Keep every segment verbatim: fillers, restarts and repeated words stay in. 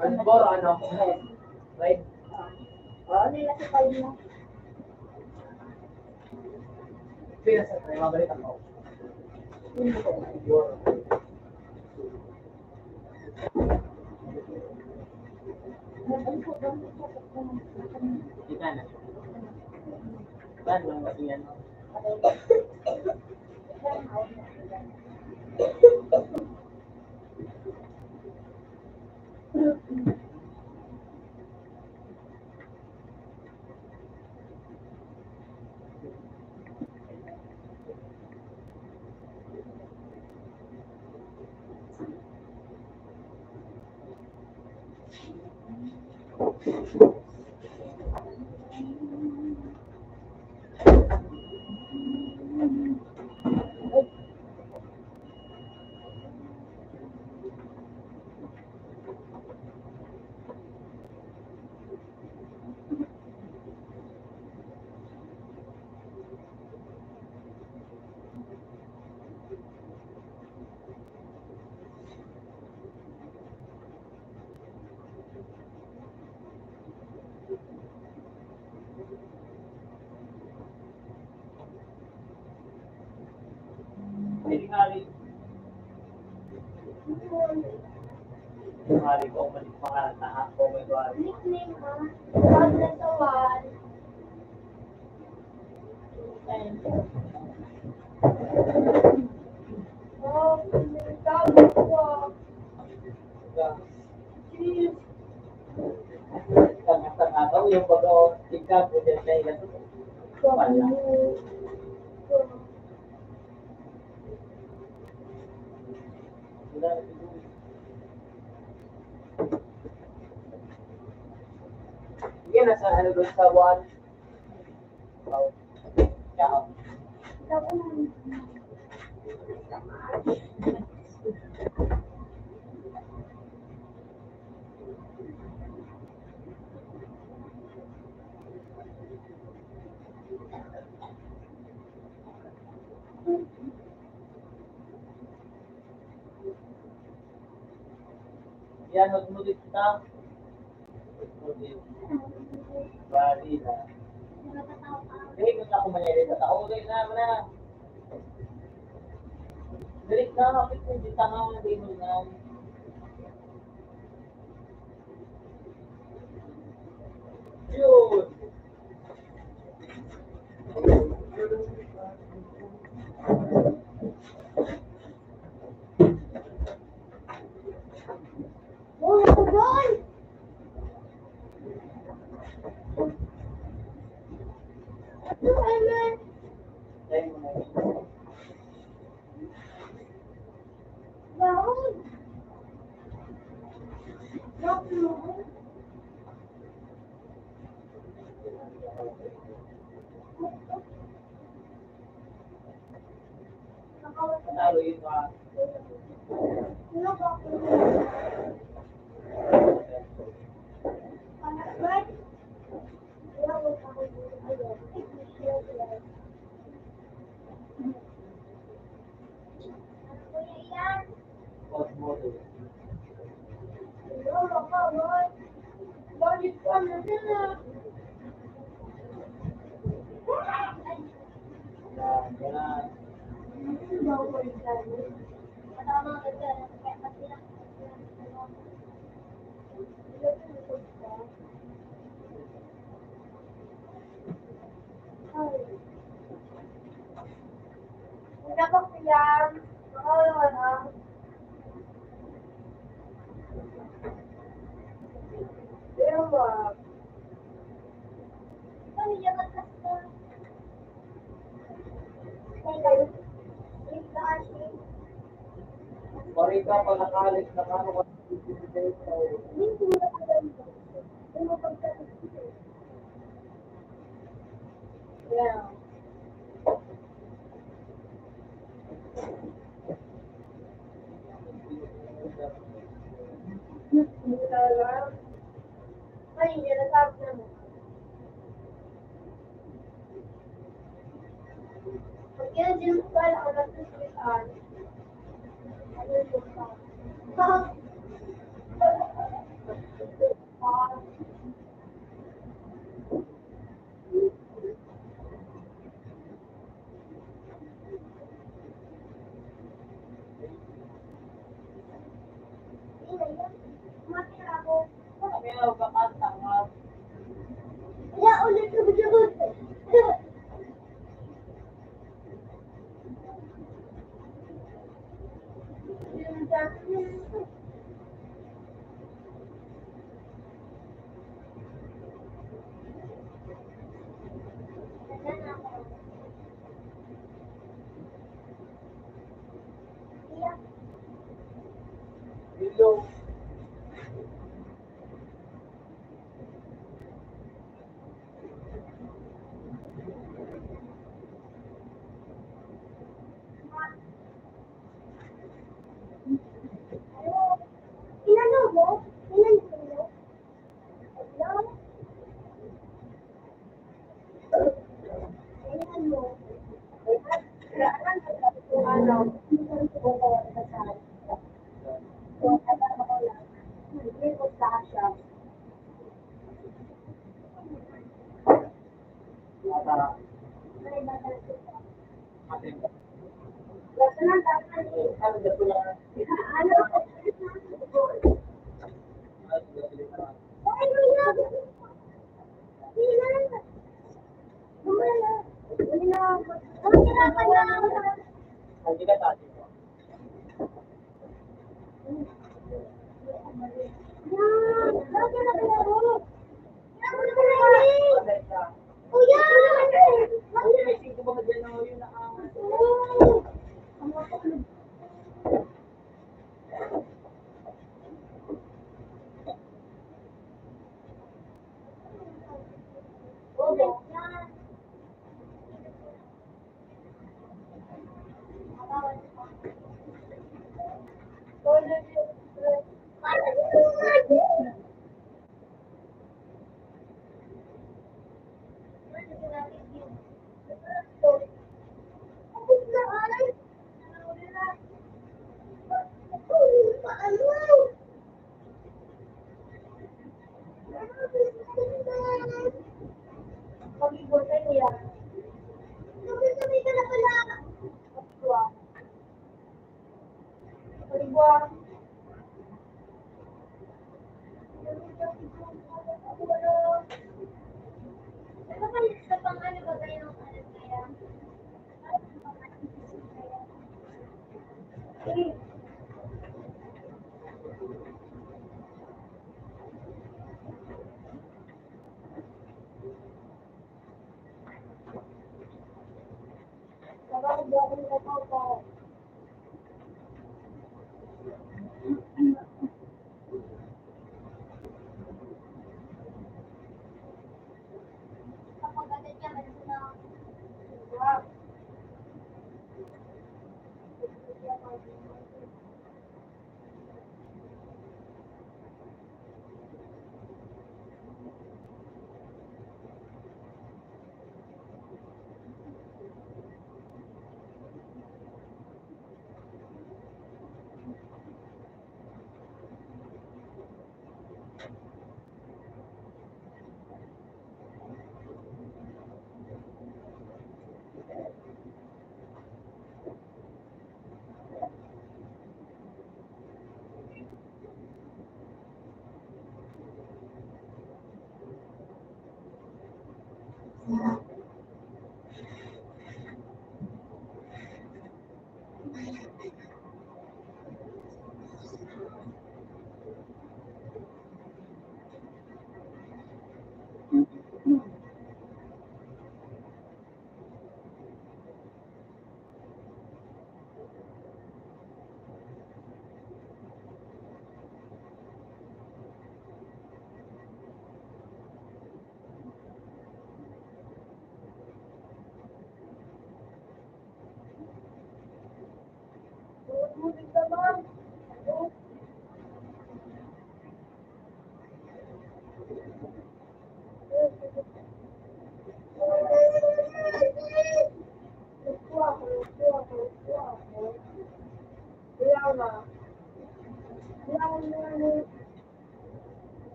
Magbor, ano? Right? Ah, ano yung nasa five mo? Kaya sa tayo, mabalik ako. Kita na. Saan lang kasi yan? Pwede nga rin. Pwede nga rin kung mali pangalan na ako, may gawin. Nickname, ah. Tawag na tawag. Oh, tawag ko. Cheese. Tanga-tanga daw yung baga, ikaw, pwede na ilan. Wala. Yan, nasa ano doon sa one. Wow. Ciao. Yan, magmulit ka. Bali na. Dali, gusto ako mangyari sa tao. Okay na, wala. Dali na, kapit mo, di tanga, di mo na. Yun. Uy, ako doon! Ito, Emma. Baon. Baon. Marita pa nakalit na kano. Yeah.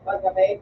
Pagkape.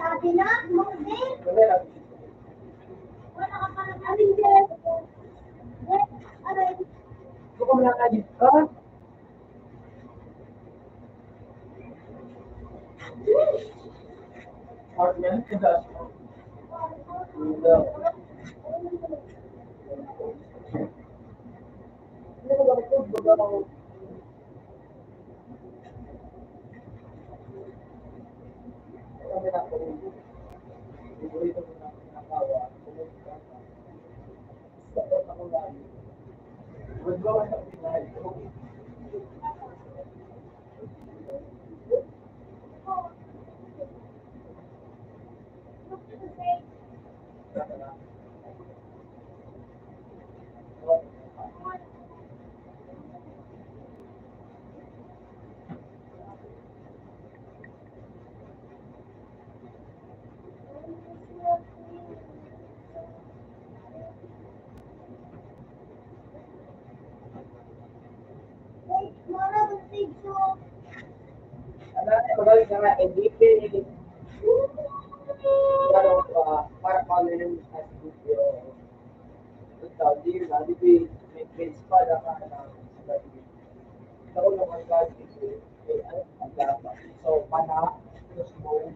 Sabi na, hindi. Wala ka pa nag-amin din. Aray. Buka mo lang lagi. Ha? Tagal ka nga, eh, di, eh, ano, ah, para pa rin ang video. Ikaw, di yun, ah, di, di, may principal na ka, na, ikaw naman, guys, eh, ano, ang dapat. So, pana, gusto mo,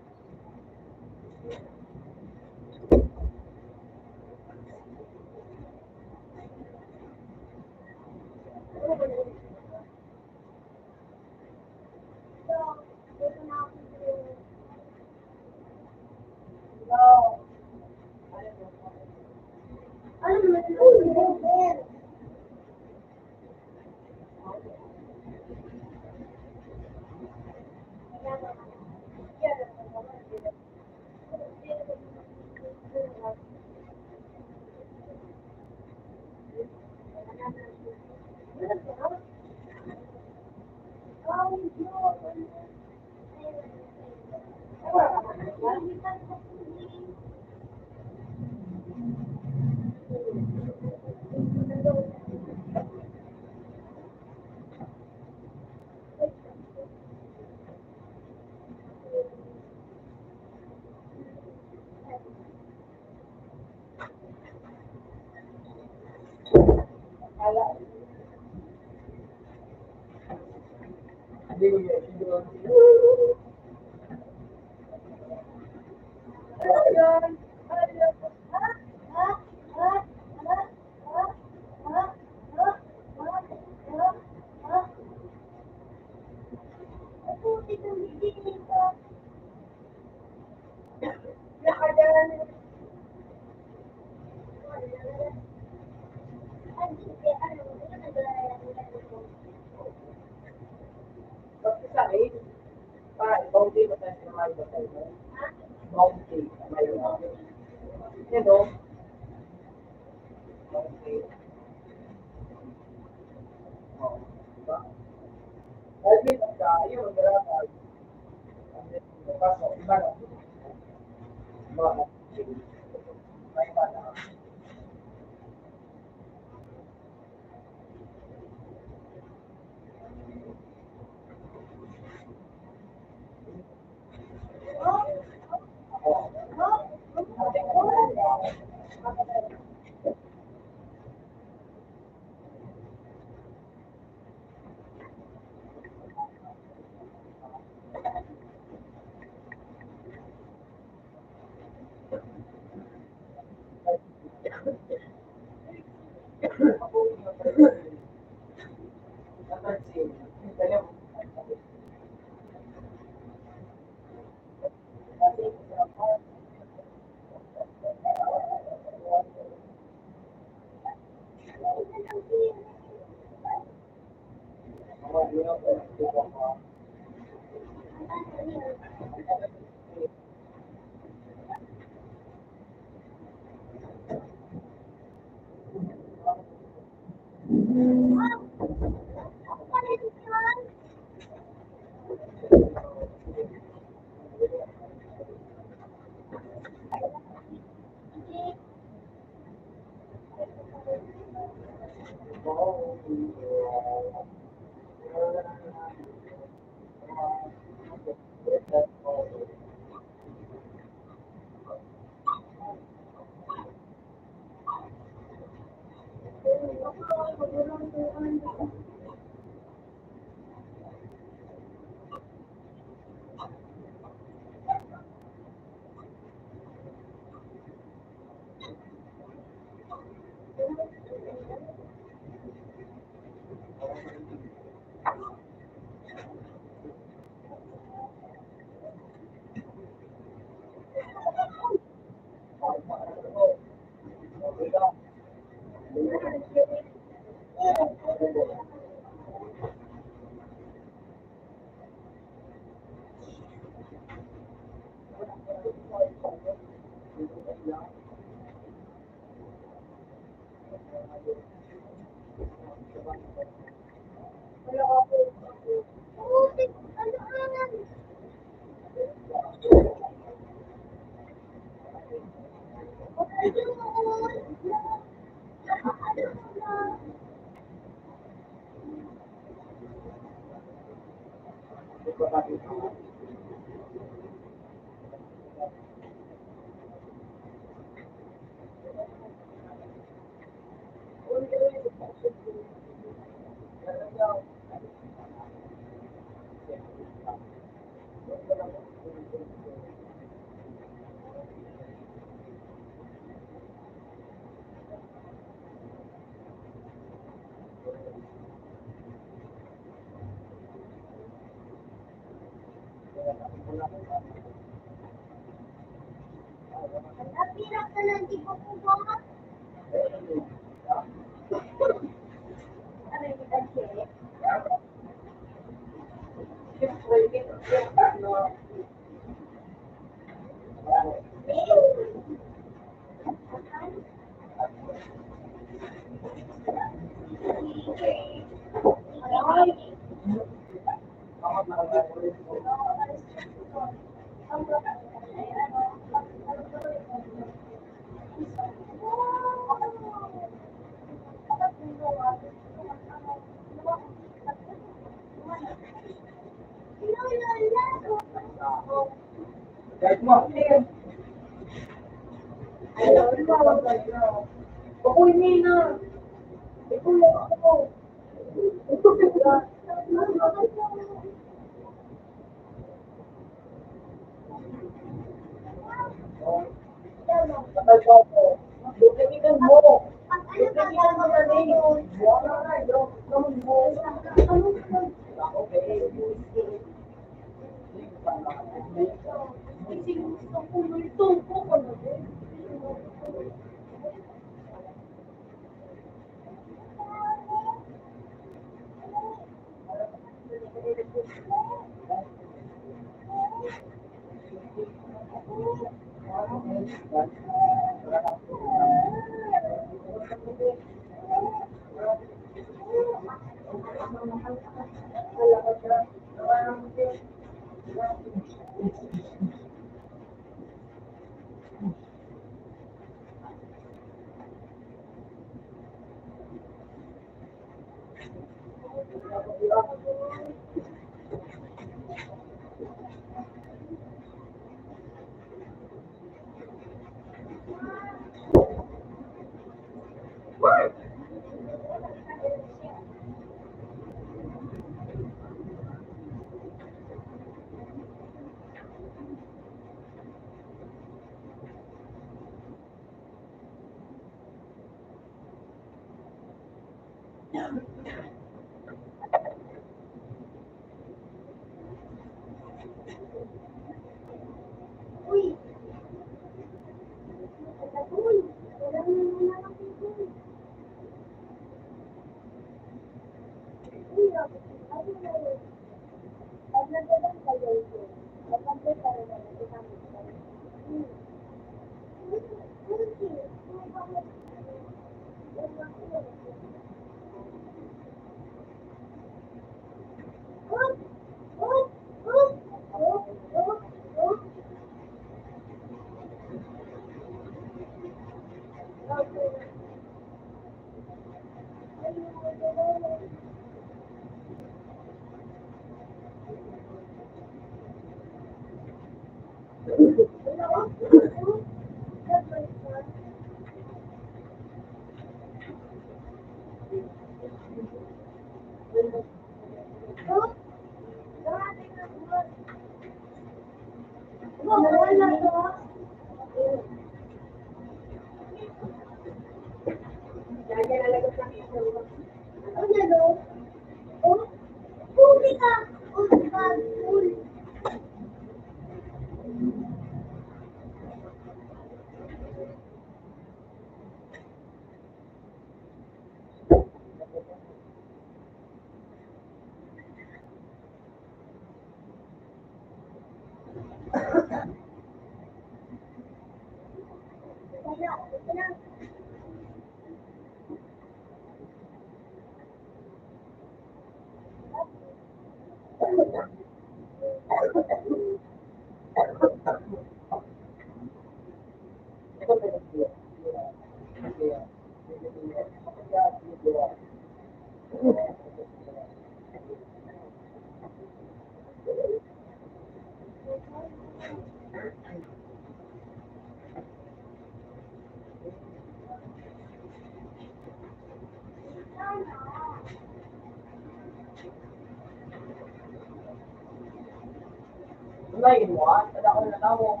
Lain mo, ah, sa dakul na tawo.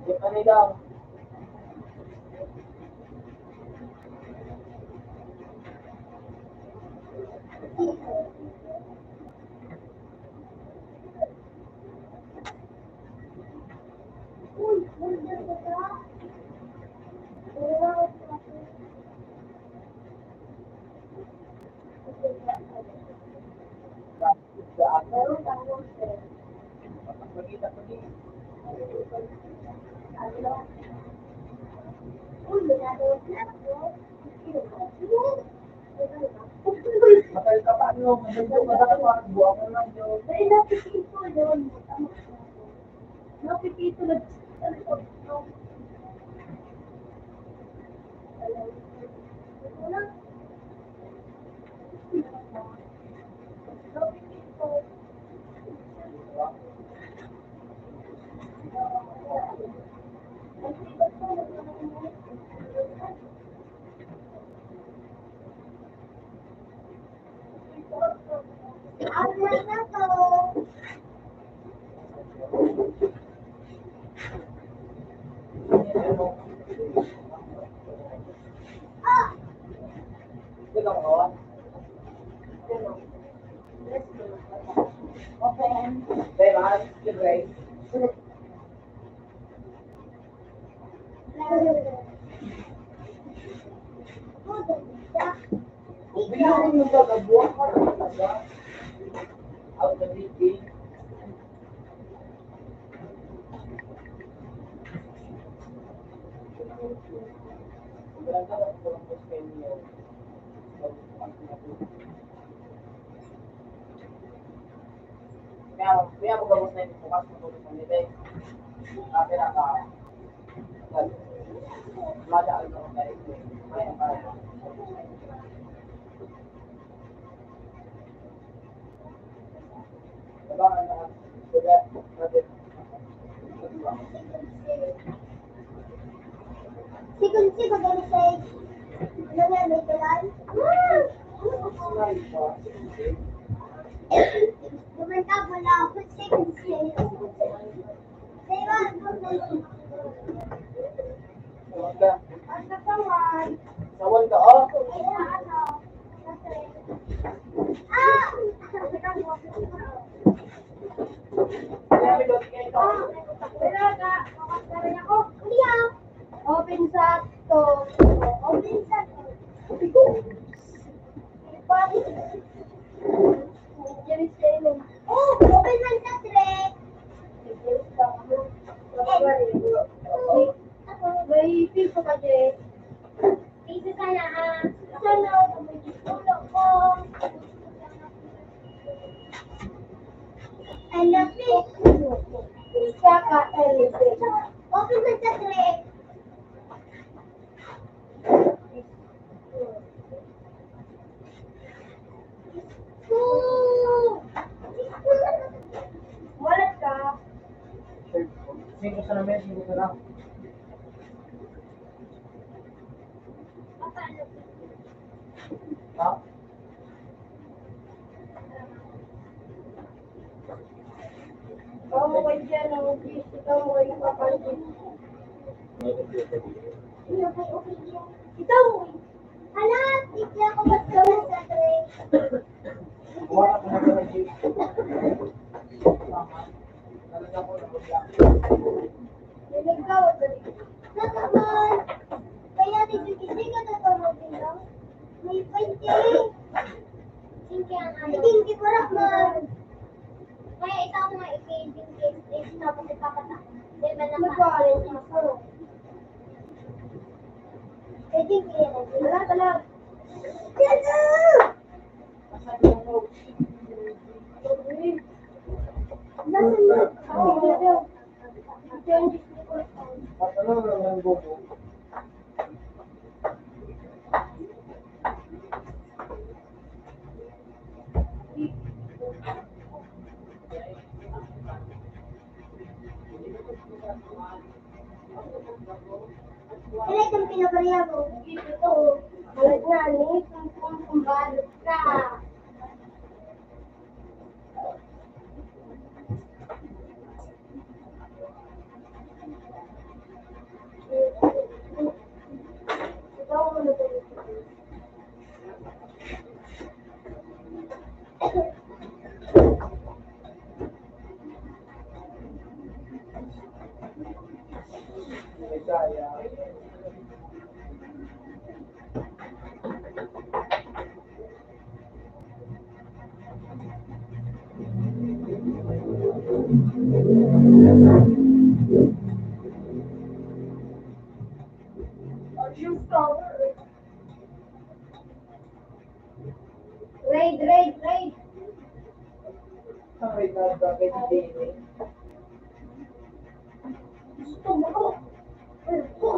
Di pa nila. Kaya, kaya magabos na yung bukas, matulog kami, guys. Kaya ka, madaal na ako, guys. Kaya, kaya. Second si Magaling sa ano nga, may talan? Duman ka, wala ako second si. Diba? Sawan ka, oh. Open sa to. Open sa to. Oh, open man sa three. May pin pa ka, Jay? Isa sana, ah, sana, ulo ko. Ano, please? Isa ka, eleven. Open man sa three. Walat ka. Singko sa namin, singko sa lang. Ha? Ikaw mo kayo dyan, ang office. Ikaw mo kayo papansin. Ikaw mo. Hala, hindi ako magkawin sa train. Nagkawin sa train. Nakaman. Kaya dito, hindi ka nagkawin, no? May twenty. Hindi, hindi ko raman. Kaya ito ang mga ikiling case, tapos ipapatay. Di ba naman? Nagkawin ako. Pwede kaya na. Wala, wala. Yan na! Kaya itong pinabarya mo, ito, balot nga, ni, kung, kung, kung balot ka. Raid, raid, raid. Ang raid na bagay ni Dini. Gusto mo ko? Gusto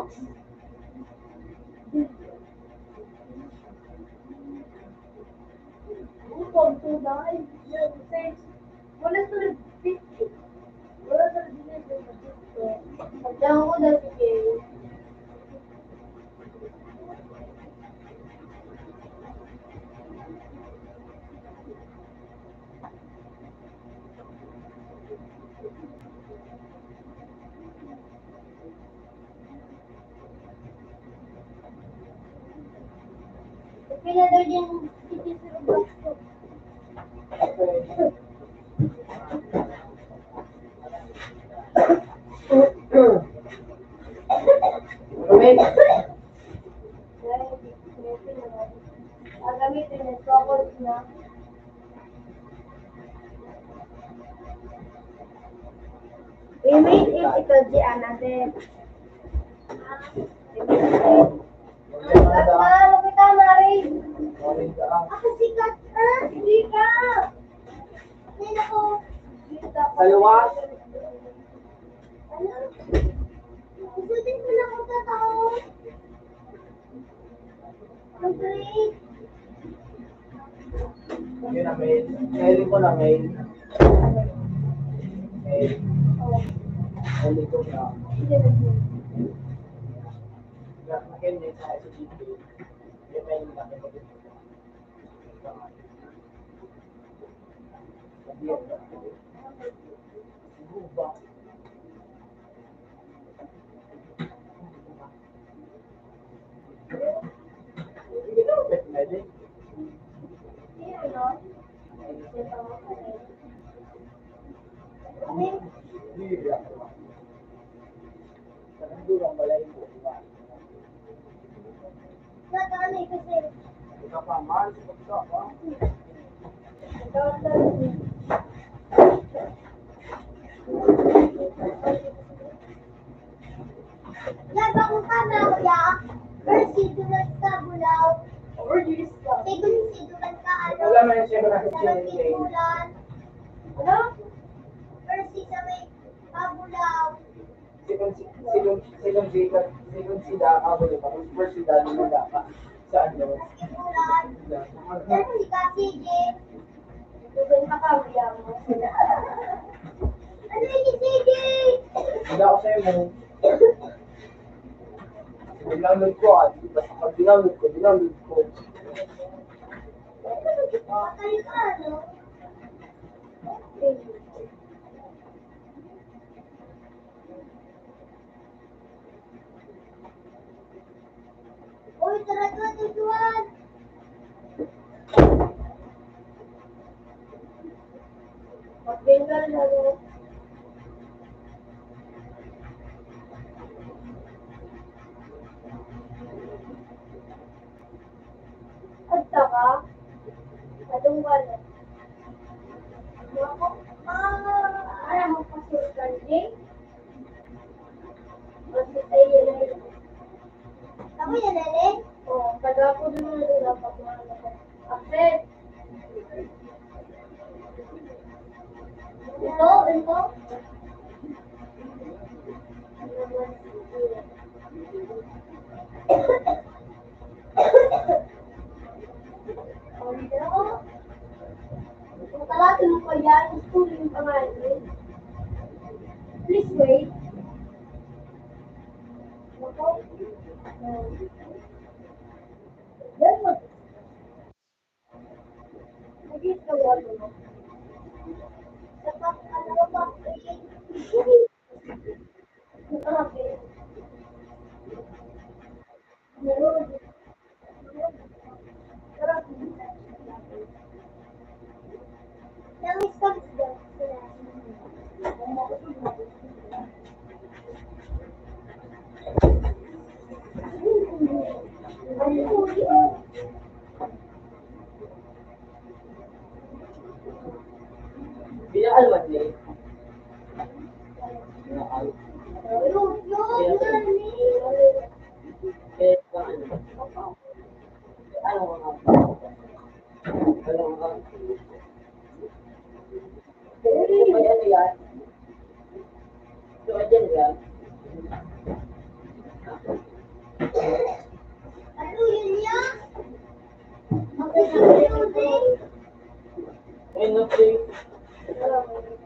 ko, dahil, yes, thanks. Wala sa nagpipit. Wala sa nagpipit. Pagdaon ko dati, eh. We made it, ito di another. Ano kita, Mari? Ako sikat, ah, sikat. Ay, naku. Sa luwas? Ano? Gusto din ko na magkataon. Yun na, mail. Mail ko na, mail. Mail. Mail ko na. Yan, bakong ka na, kuya. First, sidulan ka, bulaw. Second, sidulan ka, ano? Wala man siya, wala siya. Sa may sidulan. Ano? First, sa may pabulaw. Second, second, second, second, second, sida, ah, wala pa. First, sida, wala pa. Saan yun? Sidulan. Yan, si Kasi Jen. Doon pa kami, yan. Ano yung sige? Wala ako sa'yo, mo. Binanod ko, ah. Basta pag binanod ko, binanod ko. Patay ka, no? Uy, tara, tara, tara, tara. Mag-Bengal na, no? At saka, anong wala? Ay, ang pasok ka, Jay? Kasi sa'yo na yun. Ako yan, Ellen? Oo, taga ko doon na doon ang pagmamahal ko. Akse. Ito, ito. Kung kalati mo pa yan, gusto mo yung pangalan mo. Please wait. Ako? Yan mo. Naging tawag mo. Sa pag-ano pa, Pinaalwan niya. Pinaalwan. Kaya, kaya, ano, ano, ano, ano, ano, ano, yan? So, ayan yan. Ano yun yan? Ayun na, pre.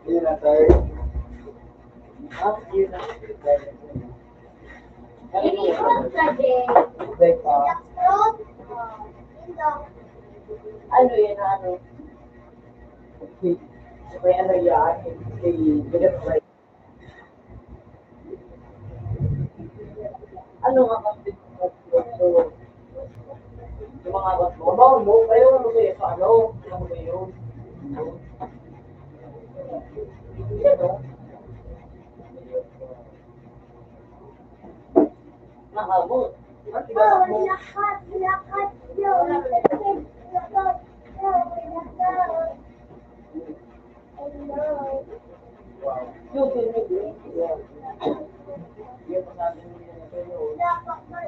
Yun na, tayo. Ah, yun na. Ano yun? Break, ah. Ano yan, ano? May ano yan? May, may, ano nga kasi yung mga bato? Baon mo, kaya mo sa'yo sa ano? Ano ba yun? Yan, no? Mahabot. Ang tiga mo.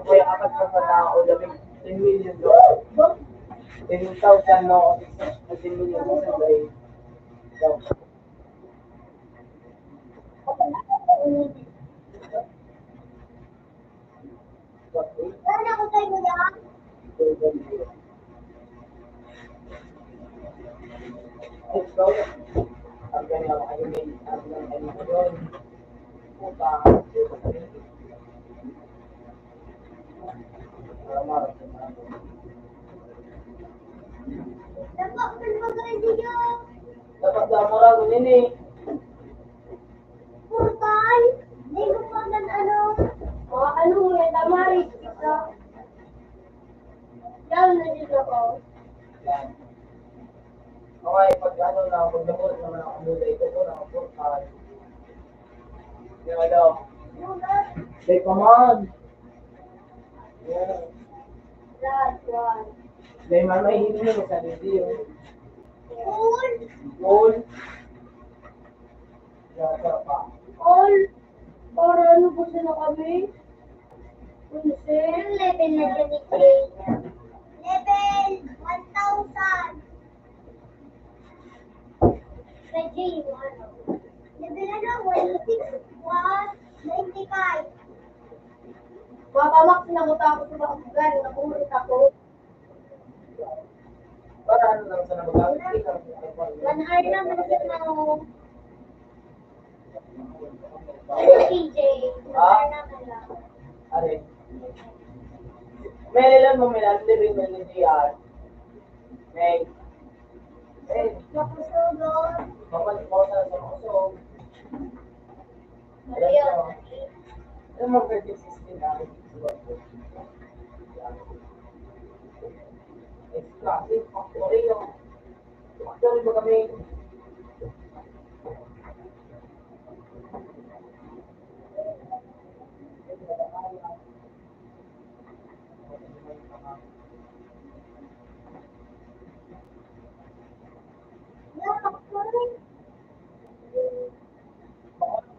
Kaya apat ka sa tao, labing ten million daw. Ten thousand, no? Ten million daw. Dapat kan mga ninyo. Dapat na mura ko nini. Purtay, di ko pa man ano. Mga ano mo yan, tamaris, isa. Yan na dito ko. Okay, pag ano na, pag nakuha naman ang kulay ko, na ang purtay. Yung ano? Say, come on. Yeah. Last one. May mama, hindi mo sa video. Goal. Goal. Yata pa. All. Para ano po sila kami? Unse. Anong level na siya ni Jay? Level one thousand. Sa J one. Level ano? One six, one ninety-five. Mapamax na mo tapos sa mga ugan, nakulit ako. Para ano lang sa nabagay? One hour na man siya na. Ano, P J? One hour na man lang. Are. May ilan mo, may ilan, living mo ni G R. May. May. Makusog, oh. Mabalik mo sa, sa kusog. Ano yun? Ano mo, pwede sixteen na? Extra. Factory yun. Factory ba kami?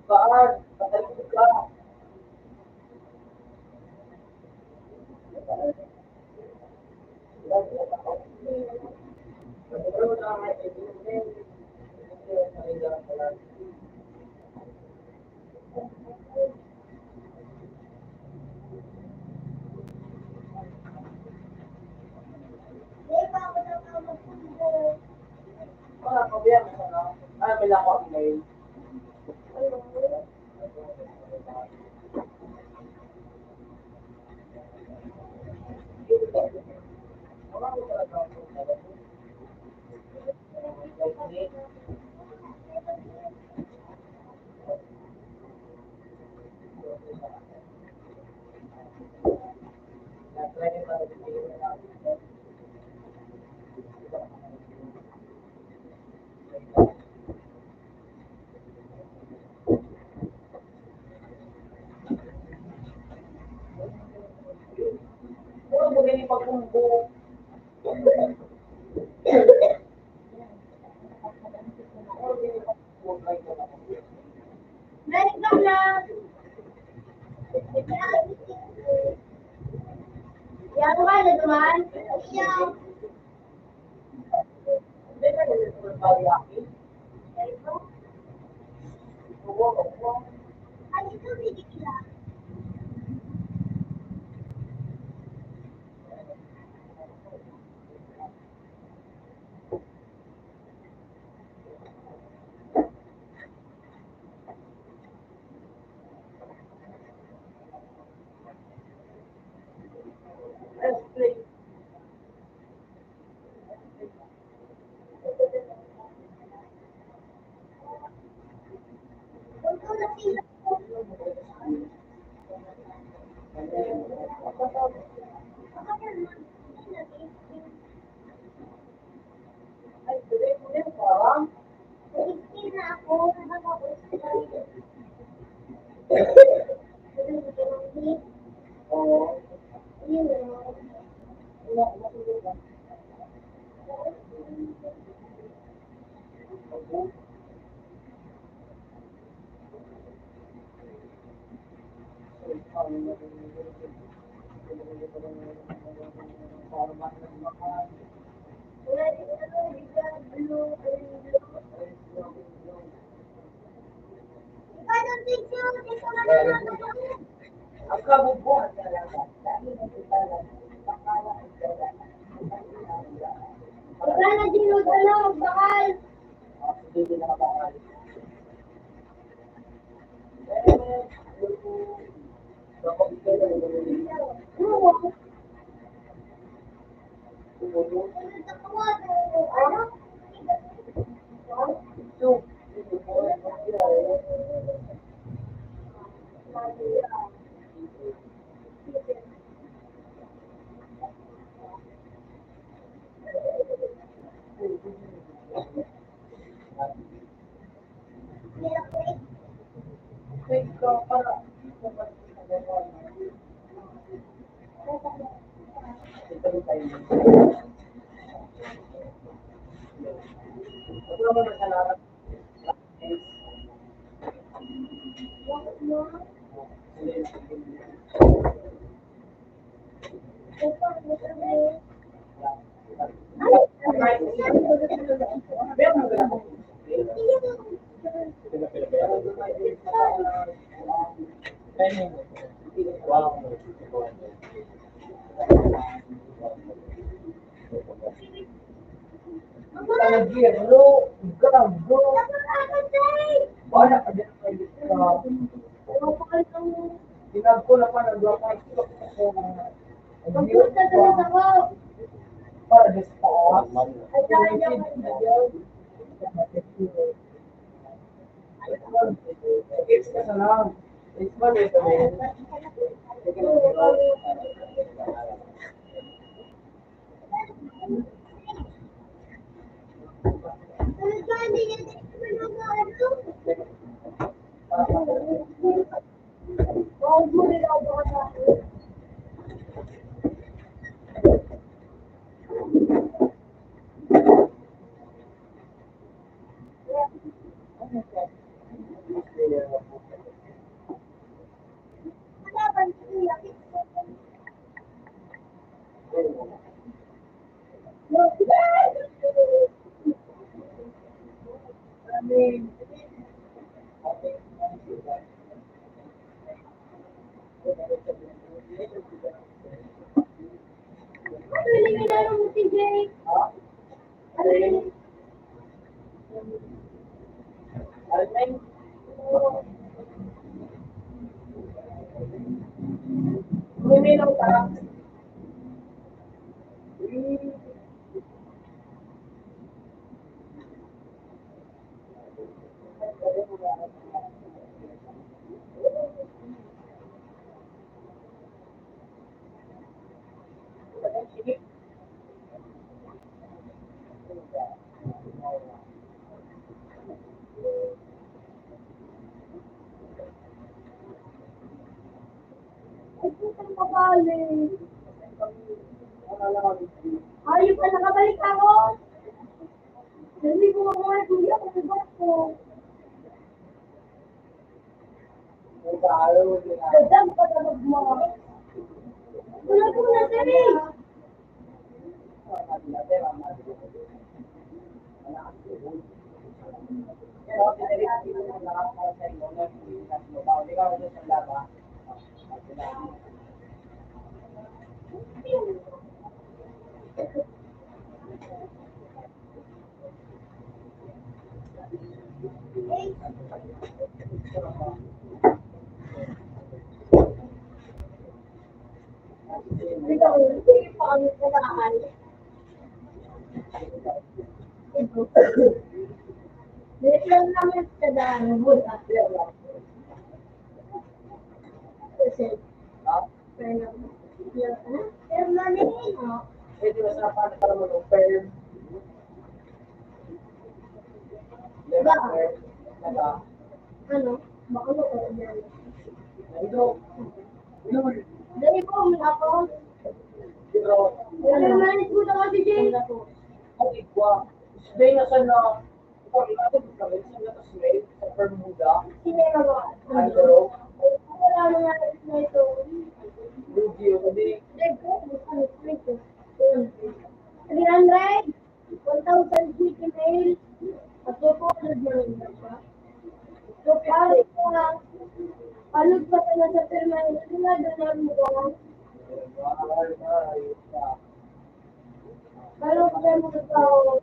Saan? Patay ka. Wala problema sa, ano? Ah, may lako ang mail. Meron ka na. Yan ba na duman? Ang kabubuhan talaga. Wala na, Gino, wala, magbakal. Sige, nakabakal. Ang giyerno, gago. Wala ka dyan, ay, ah, tinag ko na pa, nagwa pa, ang hirap ko. Para sa taas. It's ka sa lang. It's money, it's money. Ay, putang mabali. Ayun pa, nakabalik ako. Naligo ako nga, kuya, kung ba ko. Kadam ka na magmahal. Wala ko na, sir, eh. Pwede ba sa paano para mag-open? Diba? Diba? Ano? Baka mo ko yan. Ano? Ano? Dali po, muna ako. Pero, ano naman yung puto ko, D J? Ay, igwa. Dahil nasa na, Sa Bermuda. Ay, bro. Wala na nga na ito. Lugi ako, di. Three hundred, one thousand G P mail, at two hundred na rin na siya. So, pare, pa, ano pa pala sa pirma, hindi na doon ang mukha. Pero, pero, pero,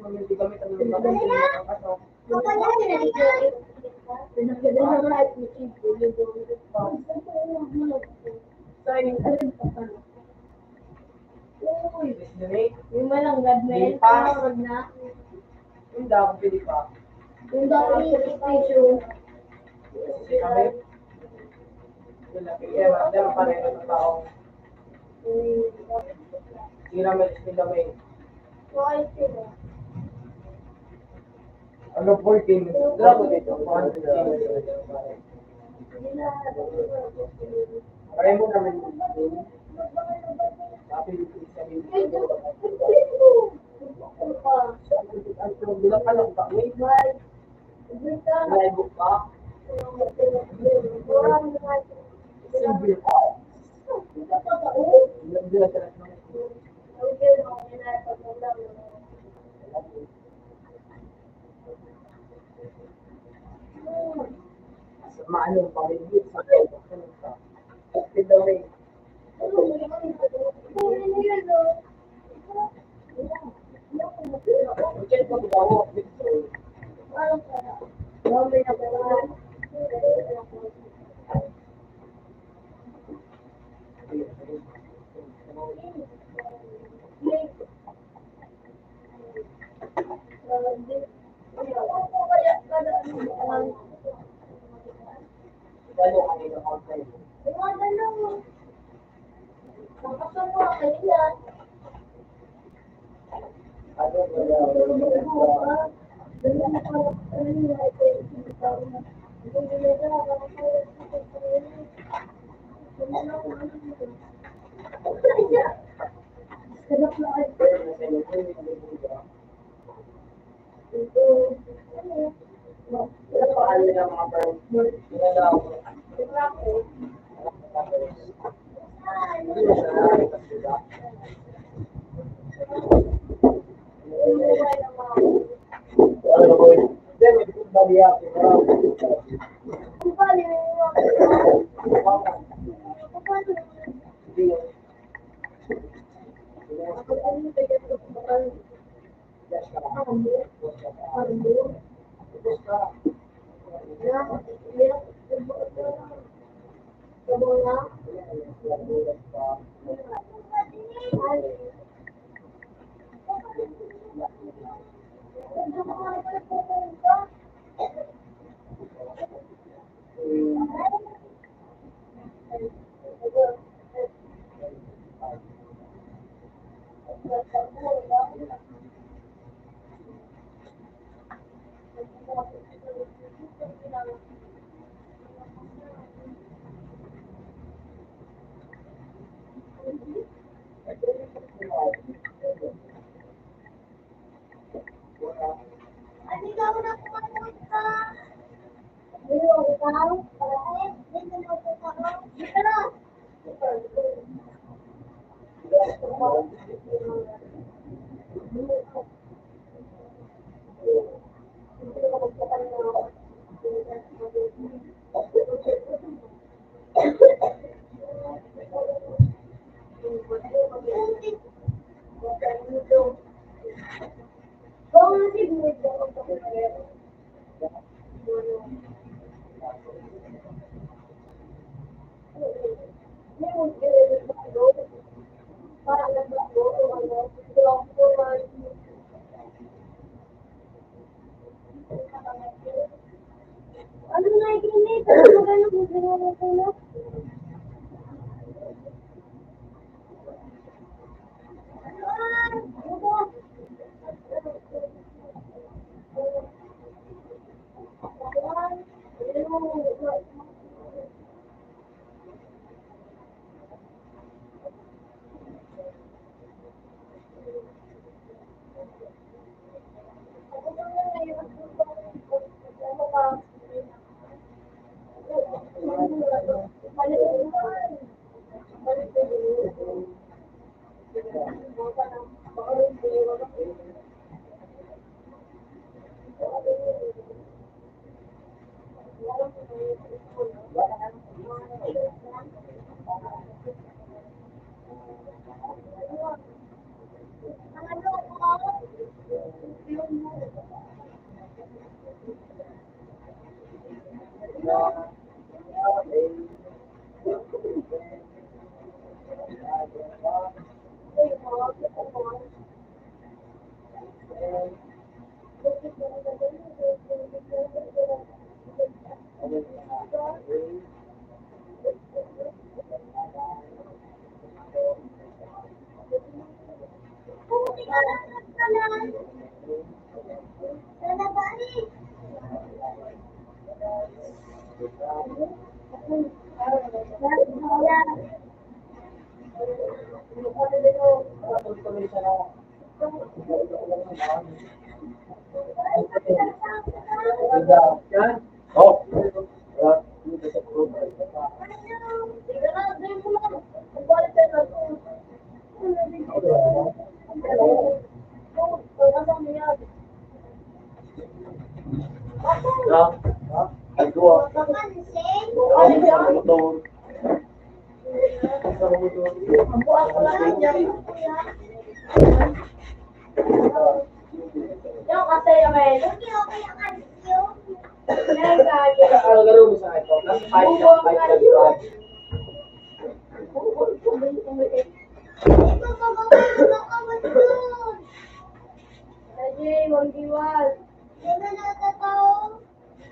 yung mga gamit ang mga gamit ang mga kaso. Sorry. Uy, yung malanggad na yun, tinawag na. Yung daw, pwede pa. Yung daw, yung picture. Kasi kami, yun lang, kaya wala pa rin ang tao. Tira mo, tira mo. Ano po yung team? Wala po dito. Paano po yung team? Pareho naman yung team. Sabi yung team sa team. Ang wala pa lang ba? Wait, wait. Live pa? Simple. Hindi na talaga. Maano ang pamilya sa pagkakas?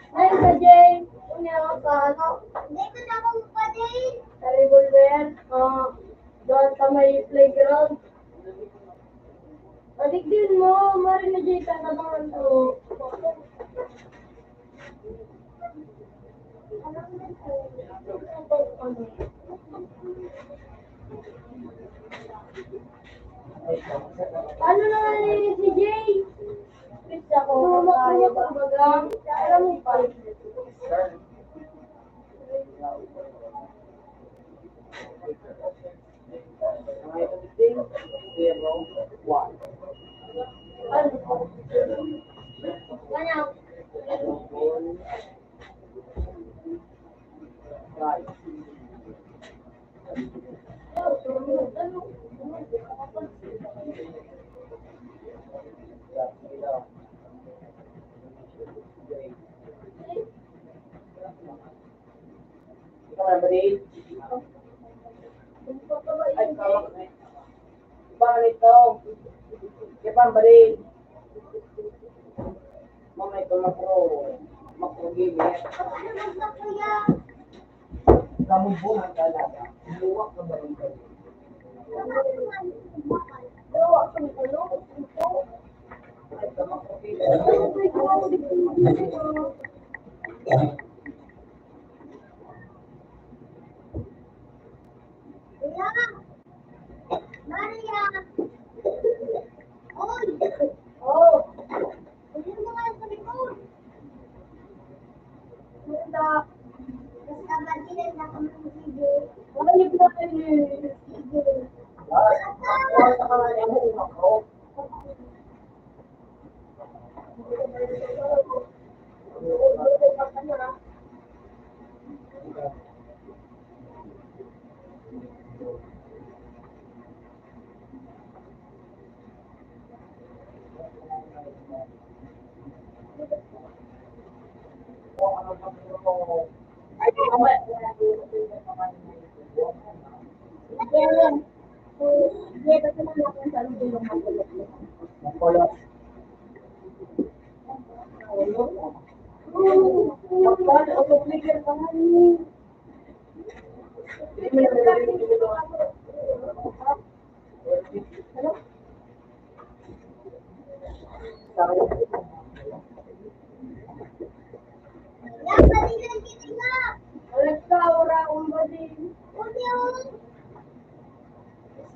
Ay, sa Jay, kunya ka sa ano? Dito na akong pa din. Sa revolver, ah, doon sa may playground. Padigdin mo, marin na Jay, tatabangan ko. Ano na nga yun si Jay? Pizza ko, tayo, kumbaga, alam mo pa. Ano? Ganyan. Pambaril. Ay, kawak na. Bakit ito? Kaya pambaril. Mamay ito makro. Makro gini. Kamubo ng talaga. Luwak na barangay. Luwak ng ulo. Ay, ito makro gini. Maria! Maria! Oy! Oh! Pwede mo nga sa likod. Punta. Basta mag-ilan na kami ng sige. Wala niyo po kayo ni sige. Wala sa kamay mo, umakrop. Restaurant,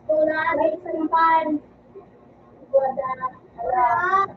Eskola, Saripan, Guadalajara.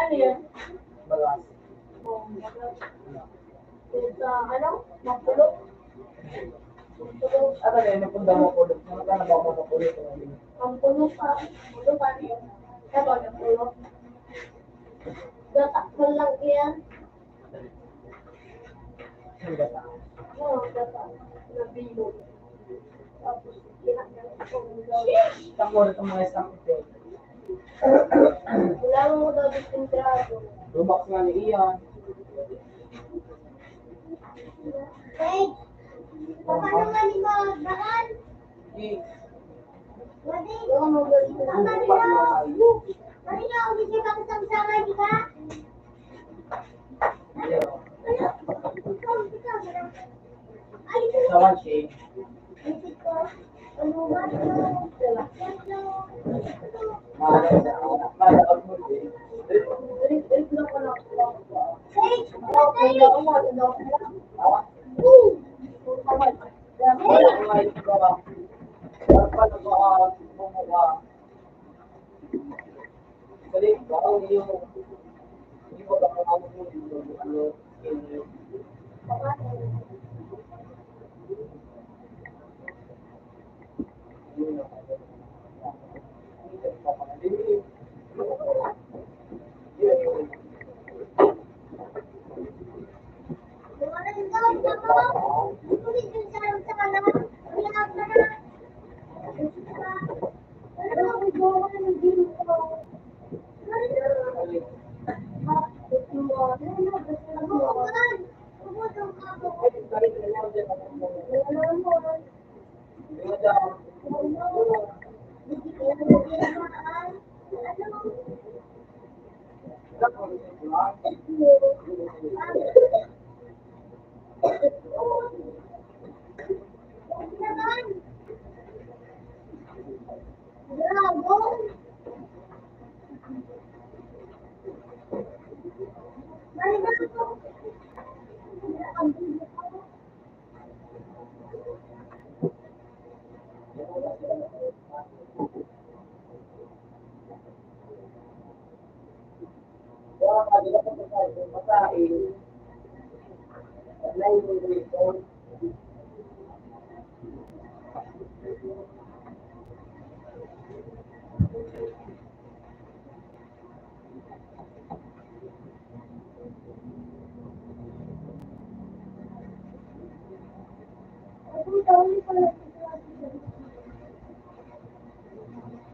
Ano yan? Balas. Sa ano? Mapulo. Ano na yun? Napunta mo pulo. Ano ka na ba mo mapulo? Ang pulo pa. Pulo pa niya. Ano, napulo? Gata pa lang yan. Ang gata. Oo, gata. Nabilog. Tapos, kinakain ko. Sheesh! Takot ang mga isang ito. Wala mo daw disintrado. Lumakas nga ni Ian. Hey! Paano nga ni Magan? Eh. Wadi? Paano nga ni Magan? Paano nga ni Magan? Paano nga ni Magan?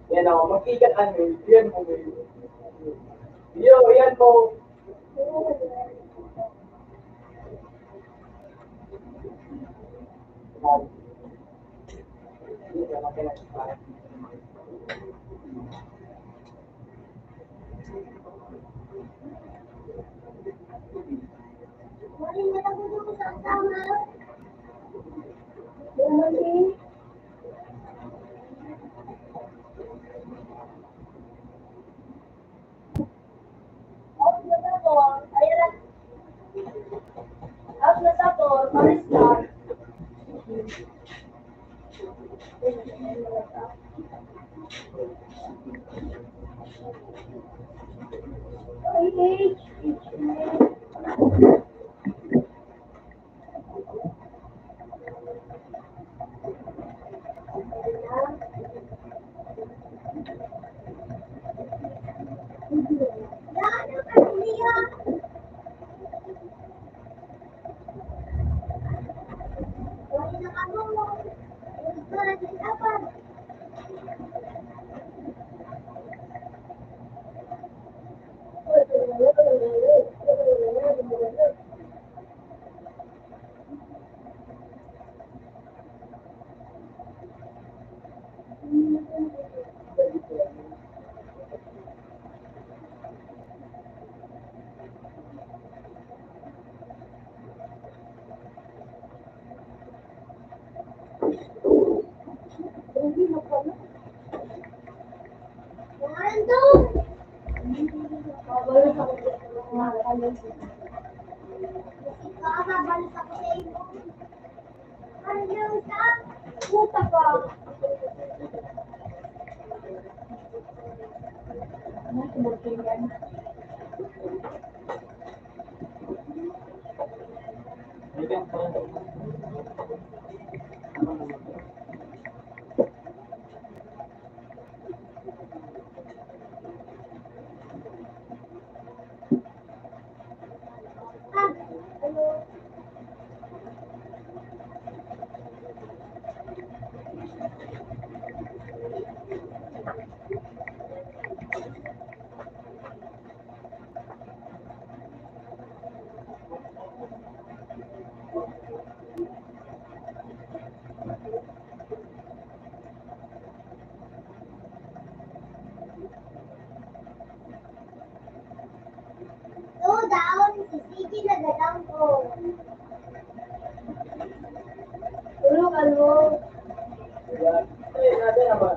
Yan ako, magkikita nyo, yan mo. Yo, yan mo. Daon, sige na gadaw ko. Tulog, ano? Ay, nada naman.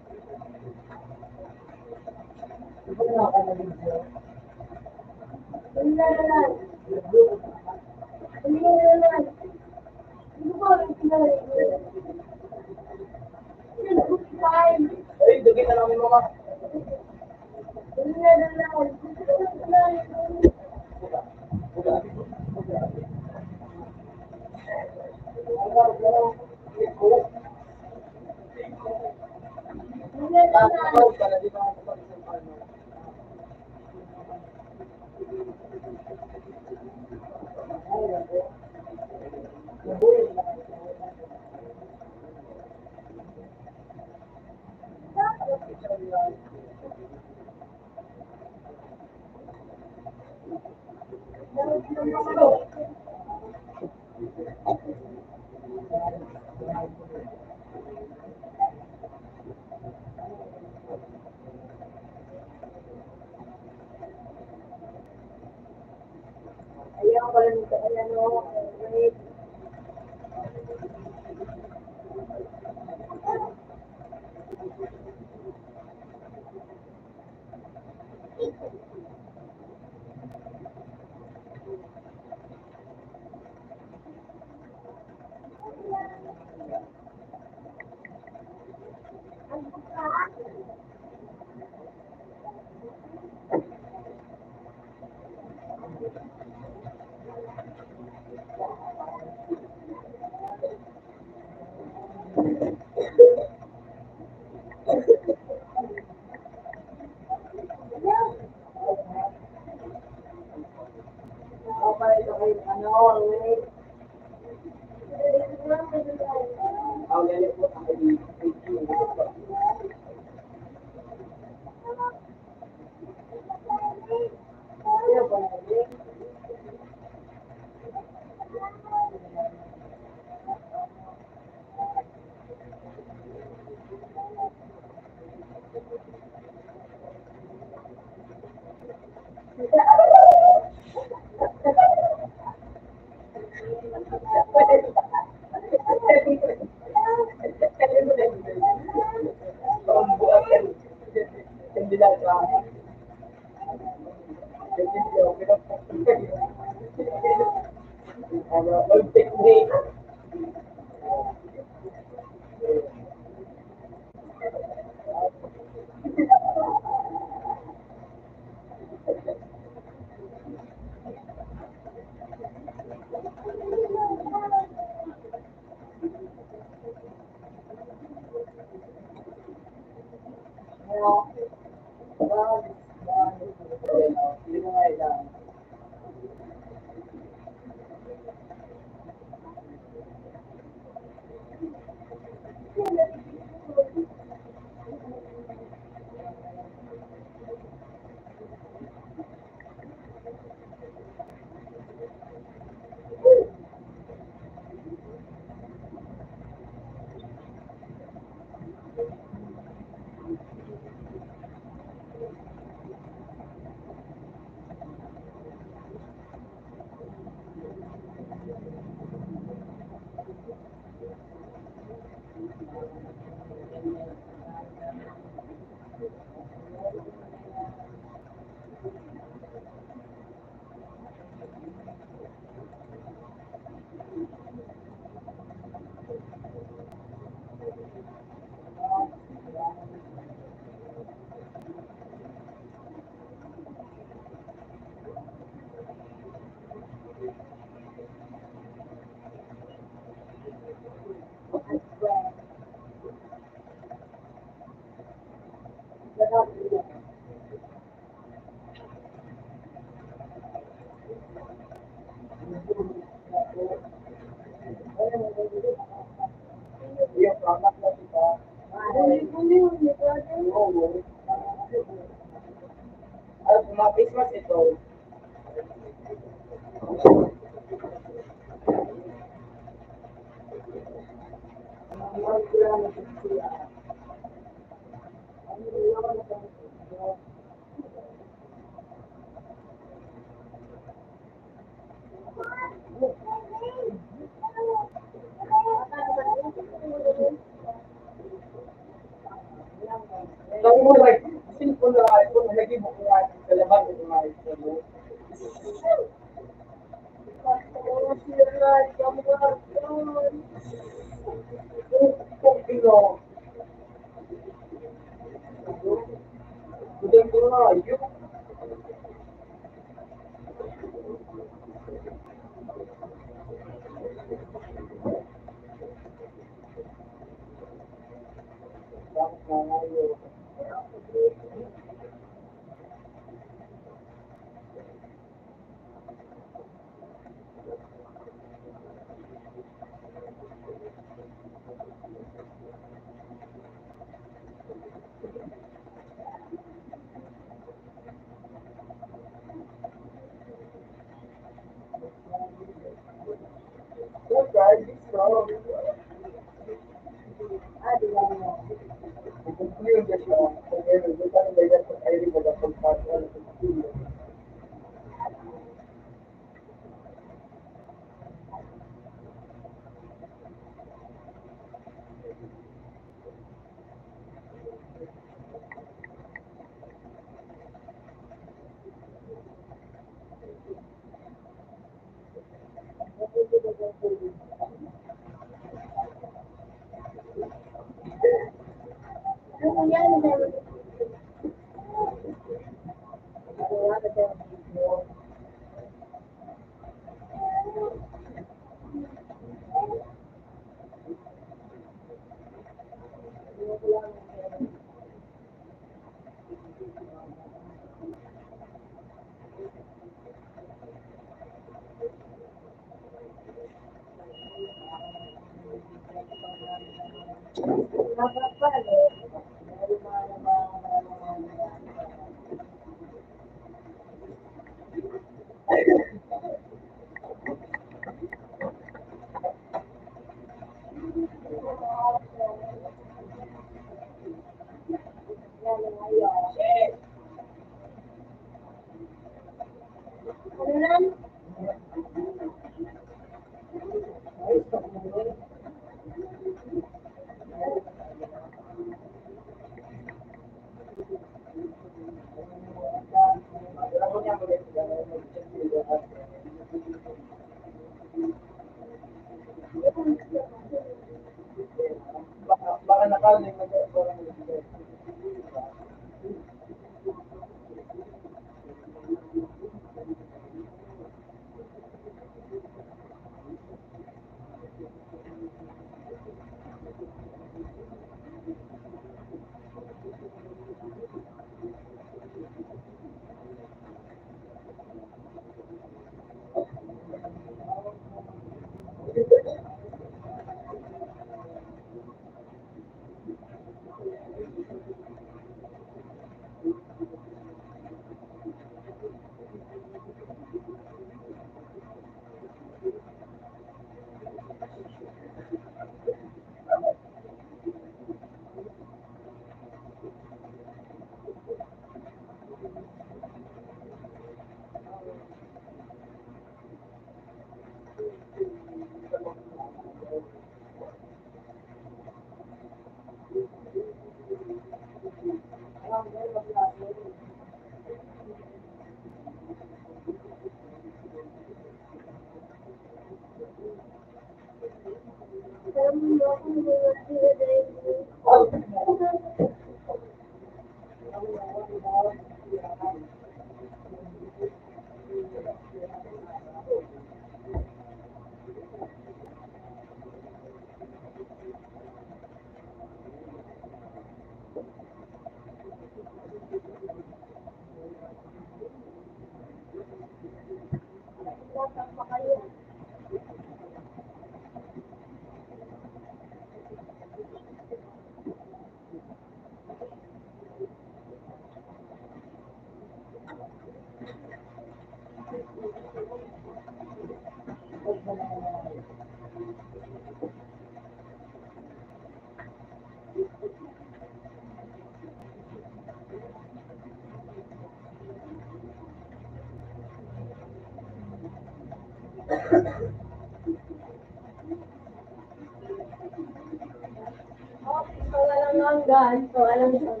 Walang hanggan, walang hanggan.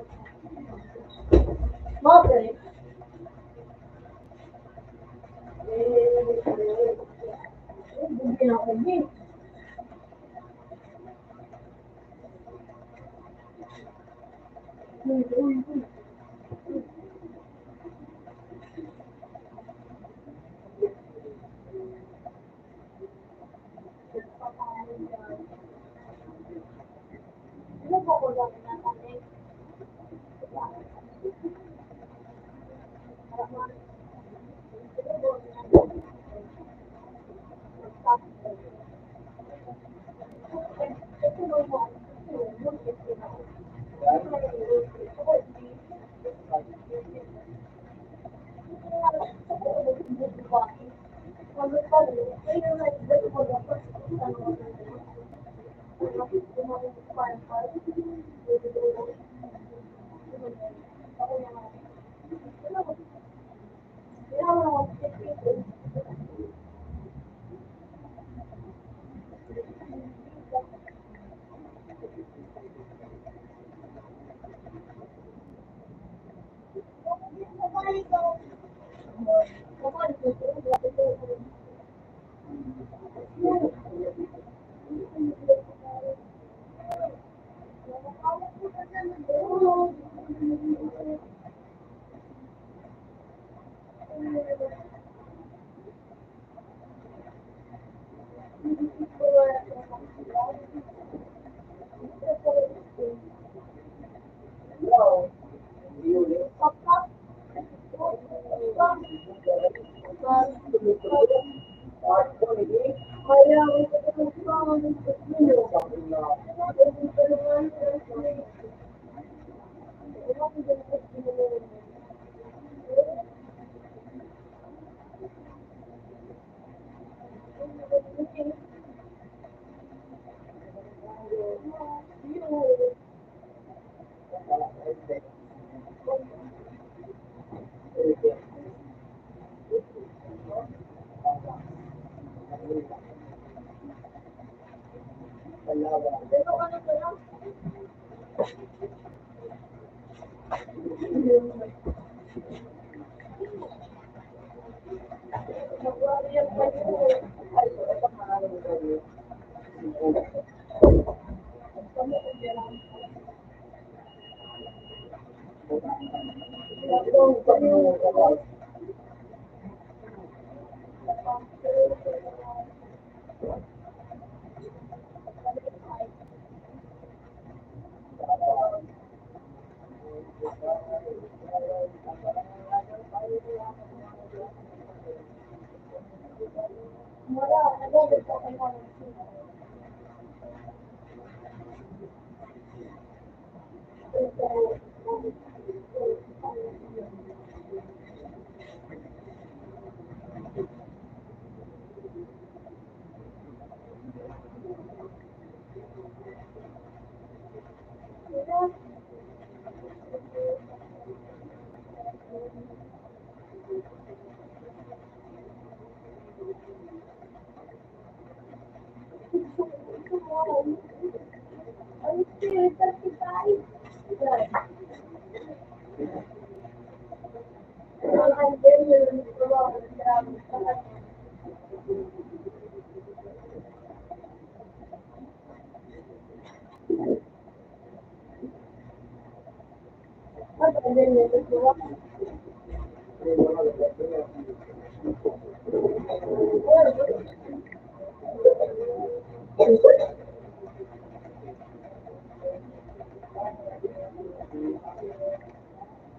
Mabait.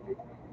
Ano?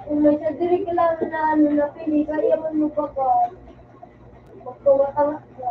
Kung may sa diri kailangan na ano, na pili, kaya man mo pa ka. Magkawatang ka.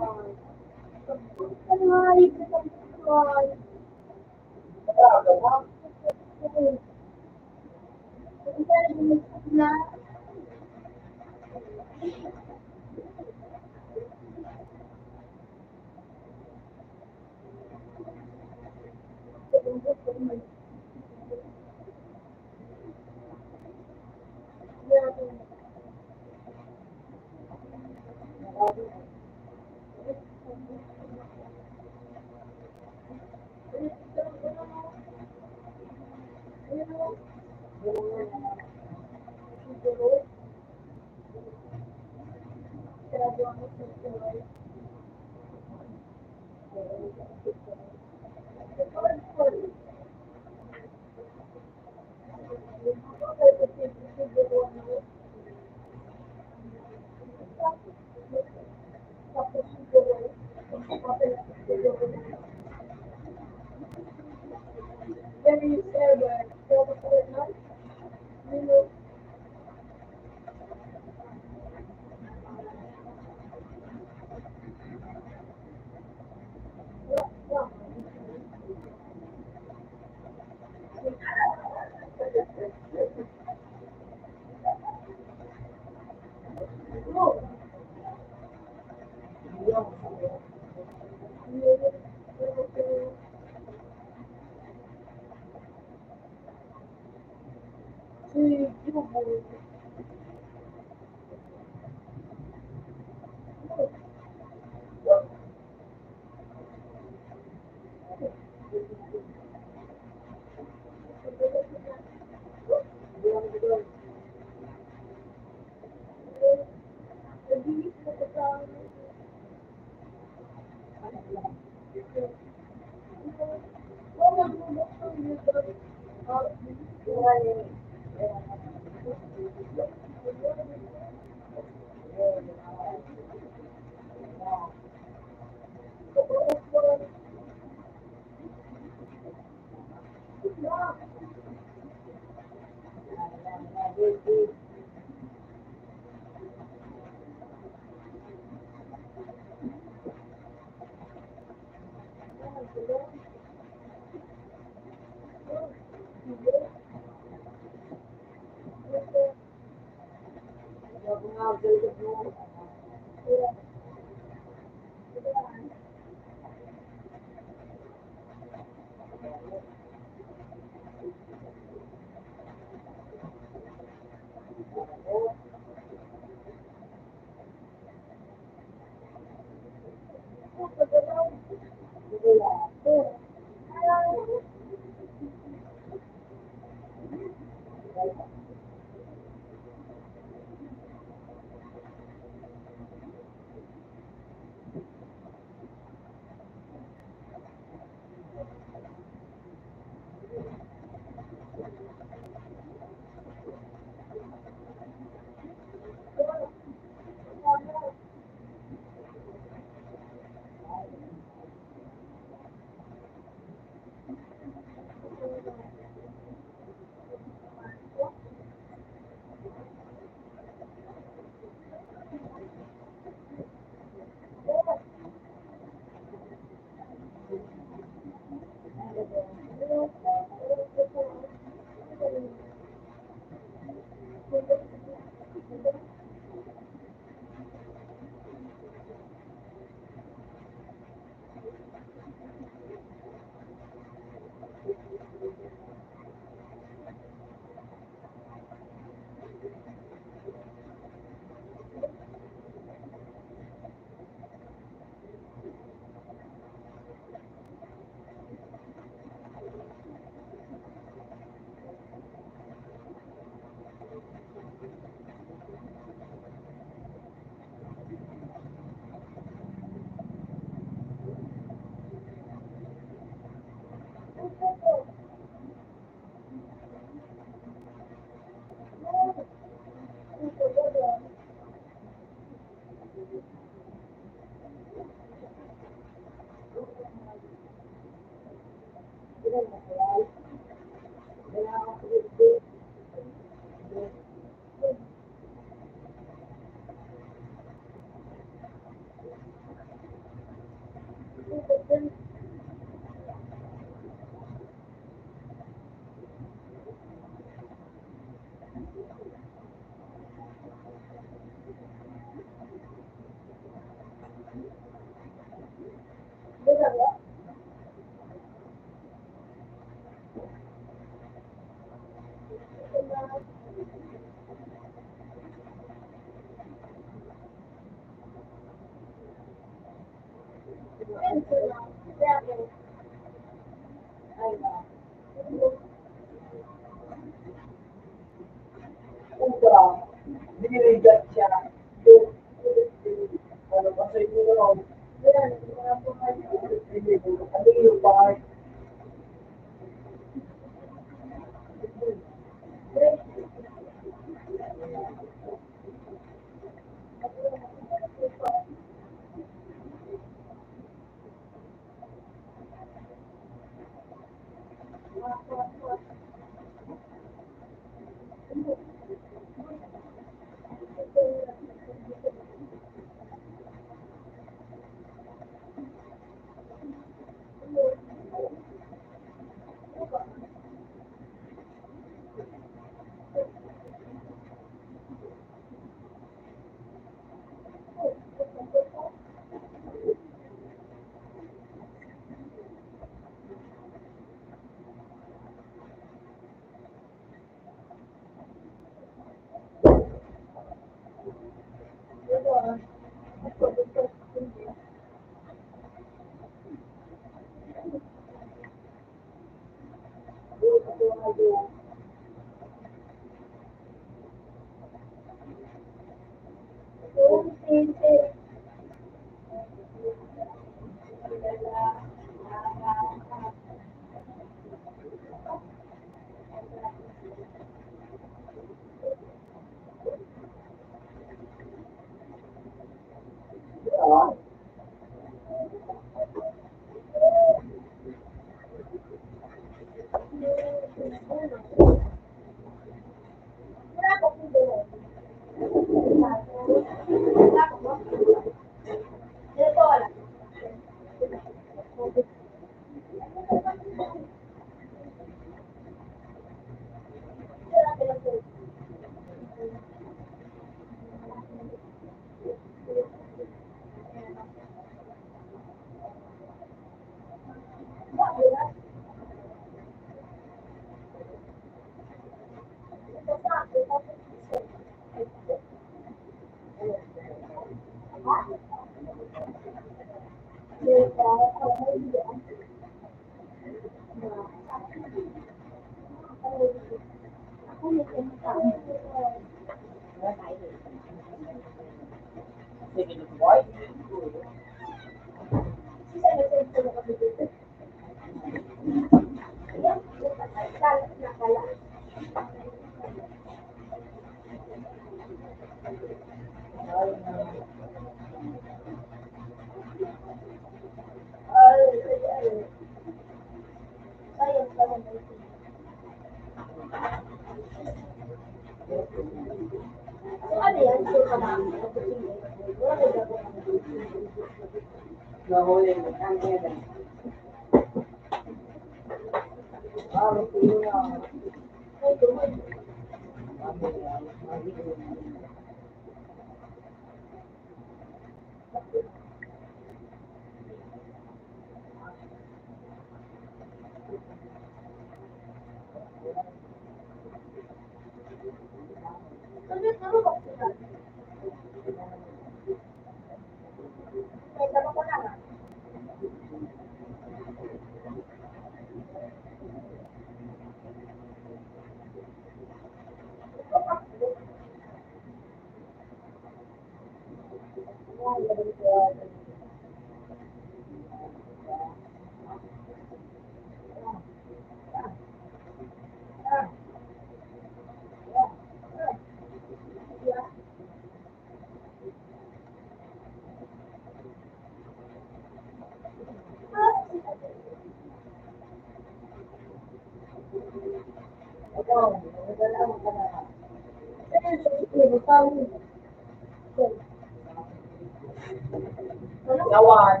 Yawan.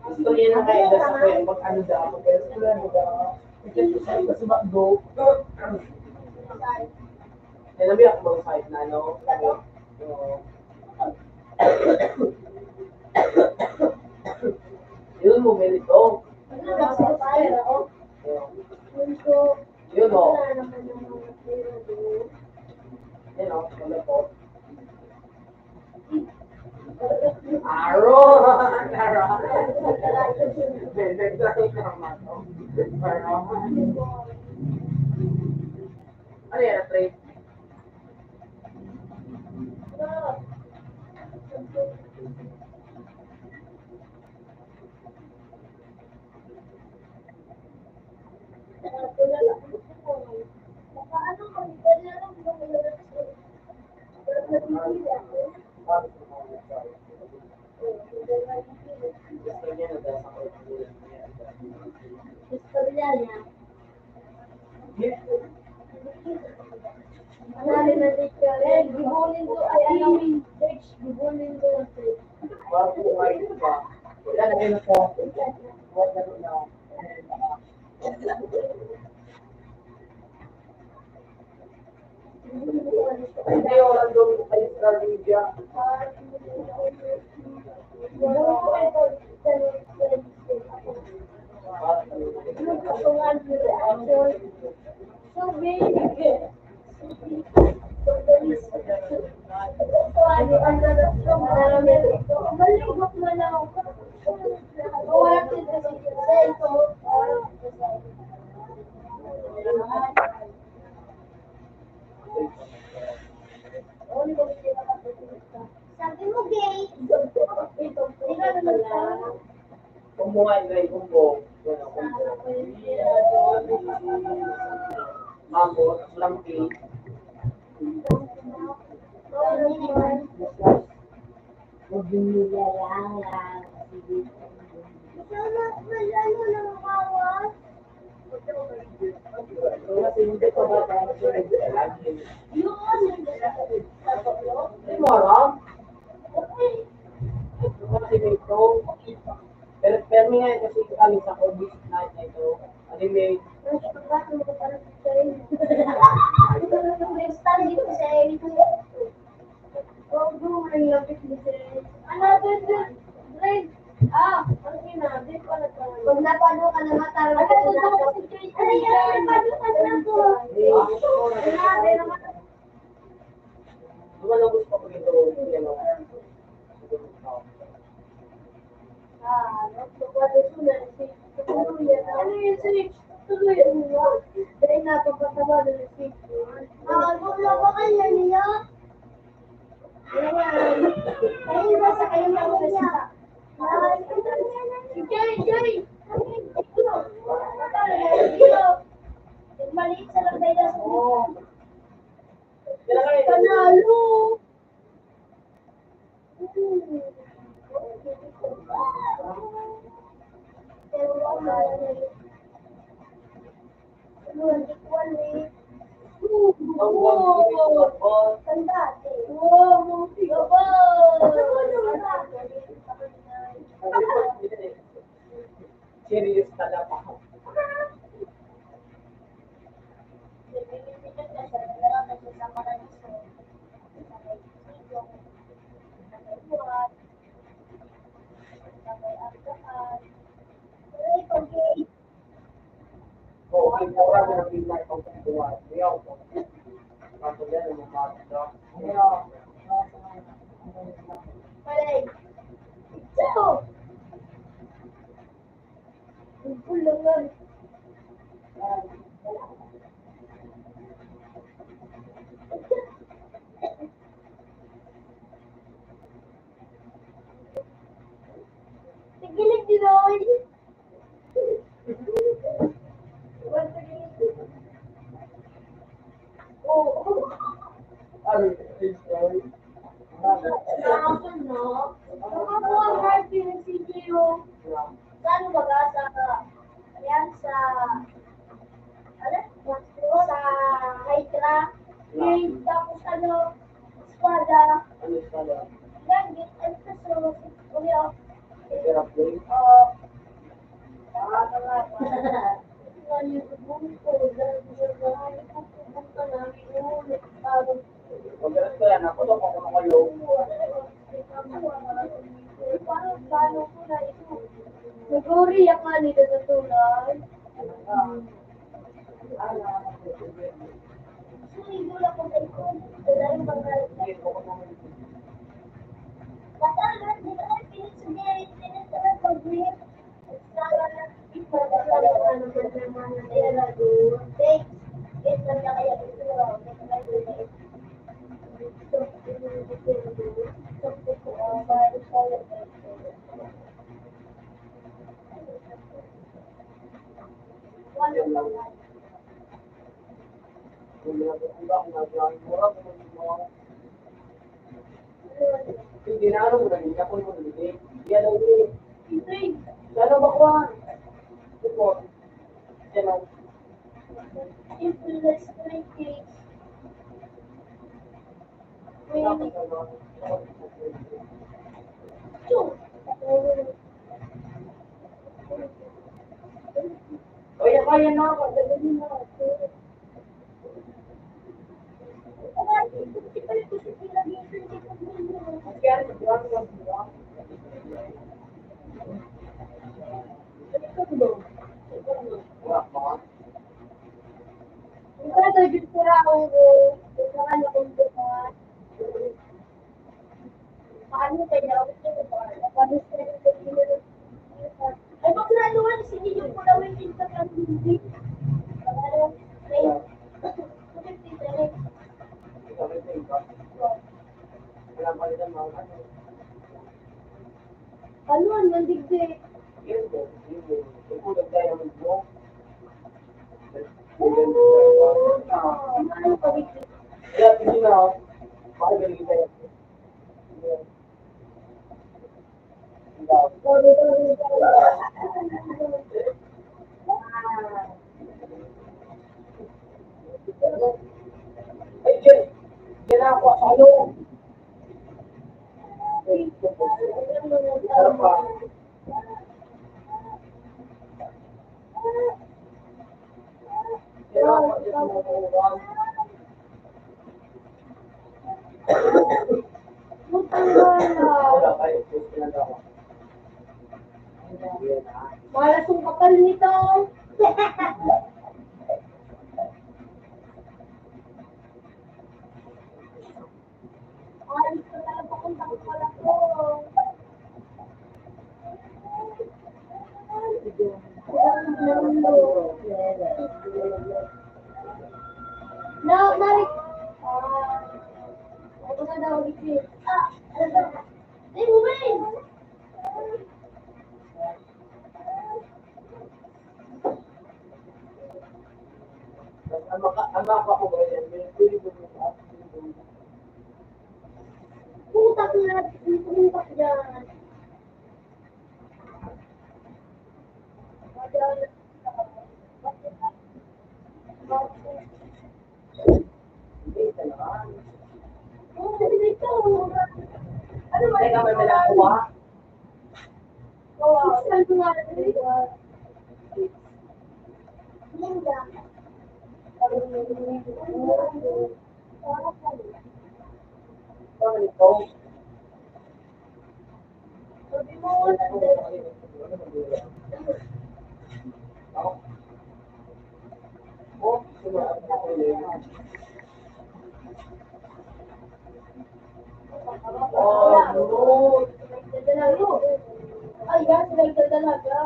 Gusto niya na kayo sa kuya, pag ano daw, pag ano daw. Kasi ba, do? Yan ang biyak mong five na, no? Oo. Yun, mo, ganito. Yun, o. Yun, o, ano po? Aro! Aro! Ano yan, trade? Istorya niya. Ano na teacher? Eh, gibuling ko, ay, ano, church, gibuling ko. Wala na yun ako. Wala na yun ako. Hindi, walang doon sa Israel, India. So big. Sabi mo, gay. Kumuha yung gray kumbo. Yan ang kumbo. Mango, lampi. Huwag yung nilalang lang. Sige. Hindi mo alam? Kasi may ito. Pero, pero may nga kasi kami sa COVID night na ito. Ano may Next time dito sa area ko. Go, go, ang lapit dito. Ano, dito, dito. Ah, ang ina, di pa nagkaroon. Pag napado ka na mata, ano, dito, dito, dito. Ano yan? Napado ka na po. Grabe naman. Lumalabas pa po ito, ano, Ah, ano, ano yun, sir? Tuloy mo. Dahil napapatawa na si Ah, ano ba kaya niya? Ano nga? Dahil ba sa kanya niya? Ah, Jerry, Jerry! Maliit sa lagay na sa Panalo! Serious ka na ba? Palay. Ito. Ang kulangan. Tigilig din ako. Oo. Ano, sorry. Sa akin, no? Baka po ang heart yung C P U. Sa ano ba ka? Sa, ayan, sa, ano? Sa hydra. Yung, tapos ano, espada. Ano espada? Yan, ano to, so, kuya. Espada play? Oo. Magaling ko yan. Ako to, ako to kayo. Nag-uuriyak nga nila sa tulay. Hindi na ano mo na, hindi ako mo na, hindi. Hindi na, hindi. Hindi. Sana ba kuha? Ito. Sana. Ito, let's try this. Wait. Two. Kaya, kaya na ako. Dadali na ako. Paano kaya? Paano kaya? Ay, bakla naman, sige, yung pulawin din sa pag-ibig. Ano? Ano? Ano? Ano? Digdi? Ano? Ano? Ano? Ano? Malas ang kapal nito. Alis ka talaga kung takot pala ko. No, Mari. Ah, ano na daw, Ricky? Ah, ano ba? Ay, Ruben! Ang maka-, ang maka ko ba yan? May pwede ko yung app. Putak na, putak yan. Ano ba? Teka, may nakakuha? Ay, yan, sila yung dalaga.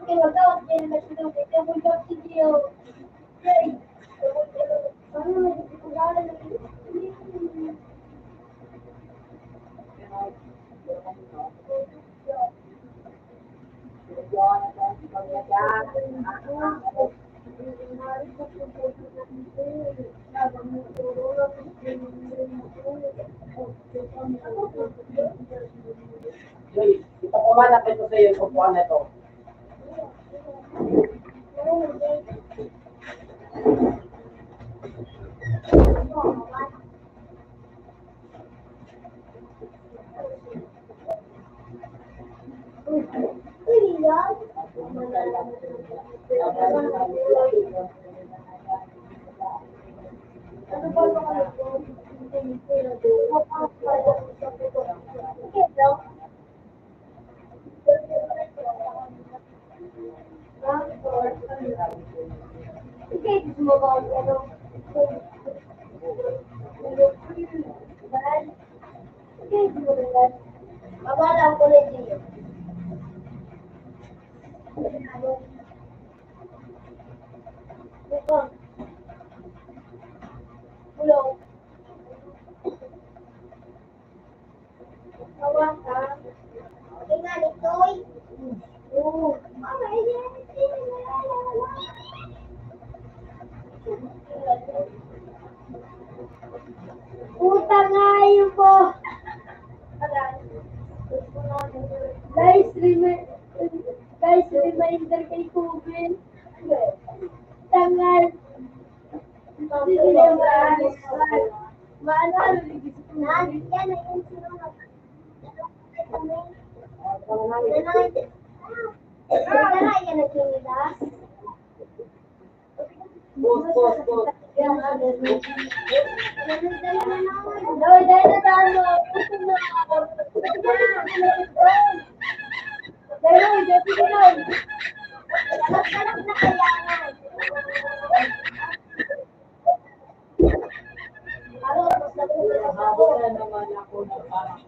Okay, wag daw, hindi naman sila. Ito, wag daw, sige, oh. Yay! Yun, ito po man ang ito sa iyo, upuan na ito. Mawala ang kulay niyo. Hello. Hawakan. Tingnan ito, eh. Oo. Puta nga, yun po. Guys, remi-, guys, reminder kay Kuben. Tangal. Hindi na yung maalis. Maano, ano, ligis ko na. Yan na yung sinunod. Yan na yung, yan na yung, Boss, boss, boss. Daway, daway na tayo. Daway, daway na tayo. Habol na naman ako ng parang sa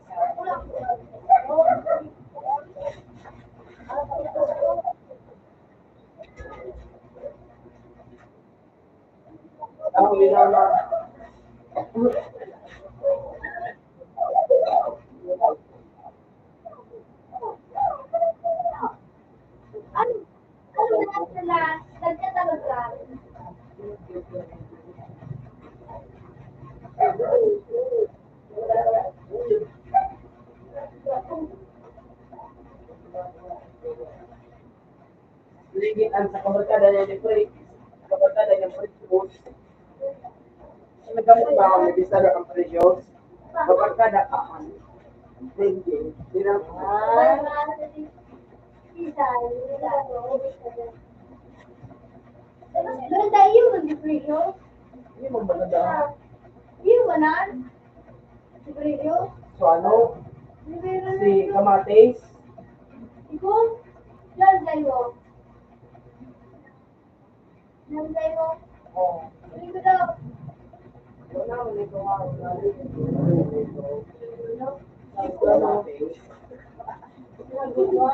Ang minama. Ano, ano na sila? Nagkatalo ka? Ligid ang sa kabarkada niya ni Pre. Sa kabarkada niya, Pre, boss. Nagkamot ba ako, may bisa na ang presyo? Kabarkada ka, ano? Hindi. Hindi na. Ah. Maganda yun, ang presyo. Hindi, maganda. Yun, manan. Sigarilyo? So ano? Sigarilyo. Si kamatis? Ikaw? Diyan, diyan mo. Diyan, diyan mo. Oo. Sigarilyo daw. Wala, wala ko nga, wala. Sigarilyo. Kamatis. Sigarilyo.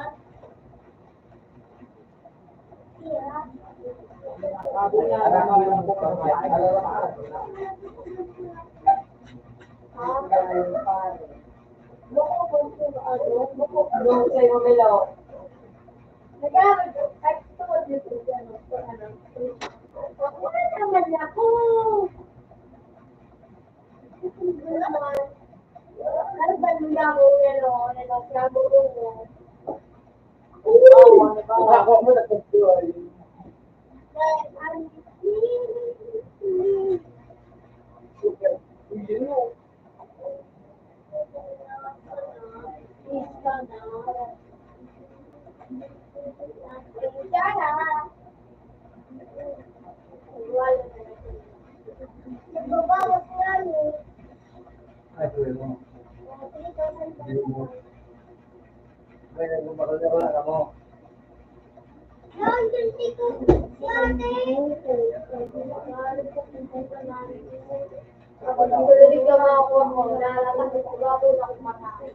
Kapag hindi ka makakuha ko, nalatak ko sa baboy na kumakain.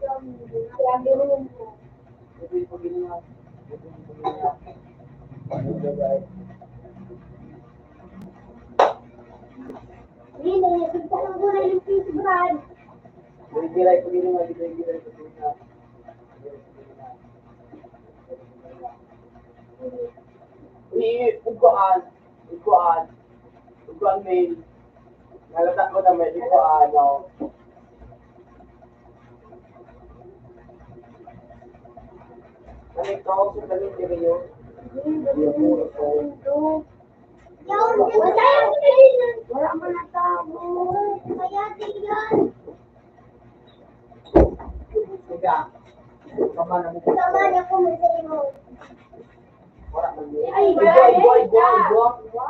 Kaya ganoon ko. Hindi, nagkita ng gulay yung piso, Brad. Ni, ugaan, ugaan, ugaan, men. Nalatak ko na may ugaan, no? Ano ito? Sa galing, di ba yun? Wala man ang tao. Kaya di yan. Sige. Tama na mo. Tama na po, may sarili mo. Wala man yun. Ay, igwa, igwa, igwa, igwa. Igwa.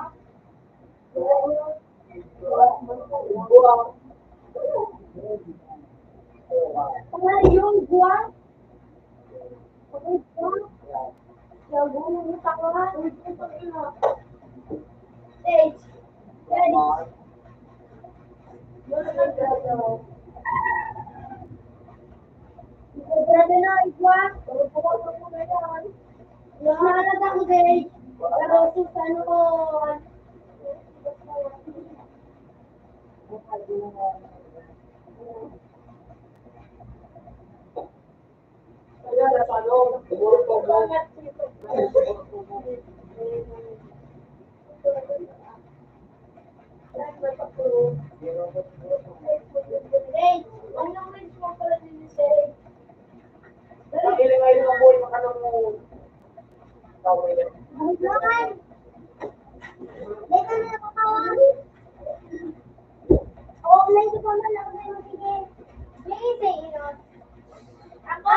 Tama yung igwa. Grabe na, igwa. Nakakalata ko, guys. Pero sa noon. Ako!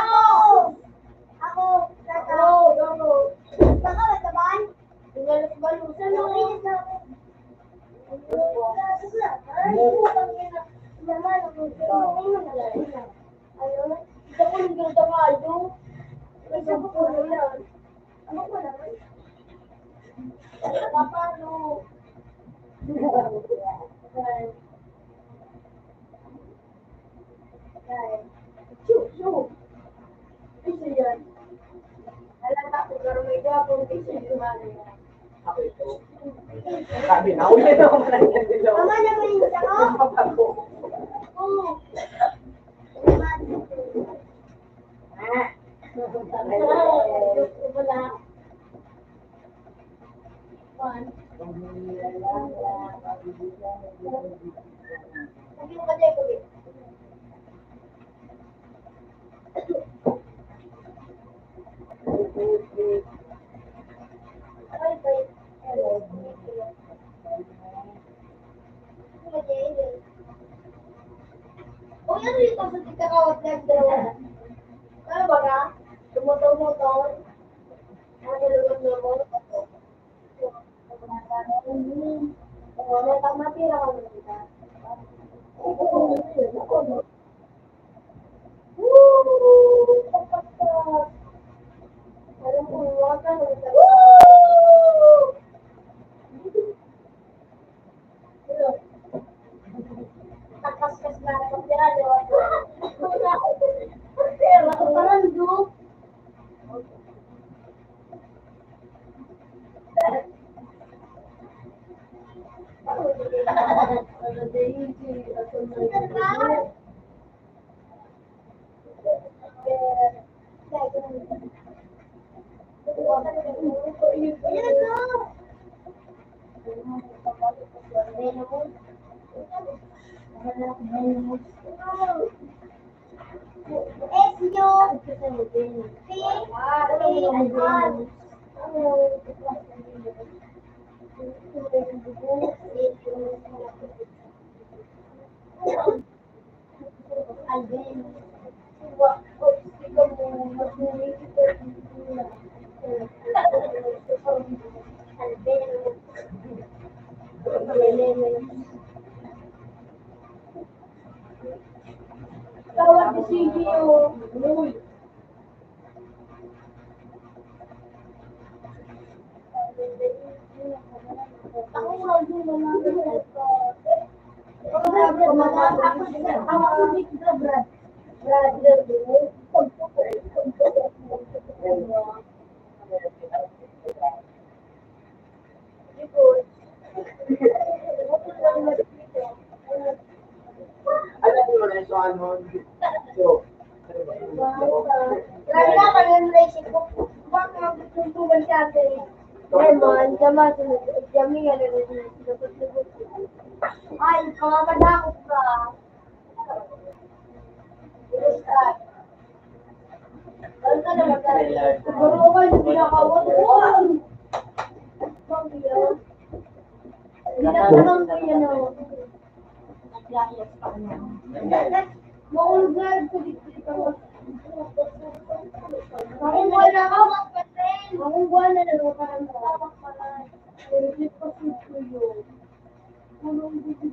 Ako! Ako! Ako! Ako! Baka mataban? Tingnan sa balusan, no? Ay, putang ina. Naman, ang gusto mo, ano na lang. Ayun. Isa ko, hindi ko tama, ito. Isa ko, ano yan. Ano ko na? Paano? Ay. Shoo, shoo. Isa yan. Halata ko, pero may gabong isa yung gumano yan. Ako ito. Sabi na, ulit ako. Mama, naman yung isa ko? Oo. Ah. Wala. Uy, ano ito sa tigkakawat na dalawa? Ano ba ka? Tumutong-mutong? Ano, lulong-lulong? Tawag ni C G O. Uy. Ako, wala din, wala. Ako, wala din, Alam mo na ito, ano? So, Grabe na, pag ano naisip ko, bakit magtutuntugan sa atin? Lemon, gamas, gamingan, ay, kakapadakot ka. Basta. Basta na magkakaroon, pinakawat. Pinakawat ko yan, oh. Mahulog na rin sa dito. Makukuha na ako. Makukuha na rin ako. Parang tawag pa na. Pero di pa sure ko yun. Kulong dito.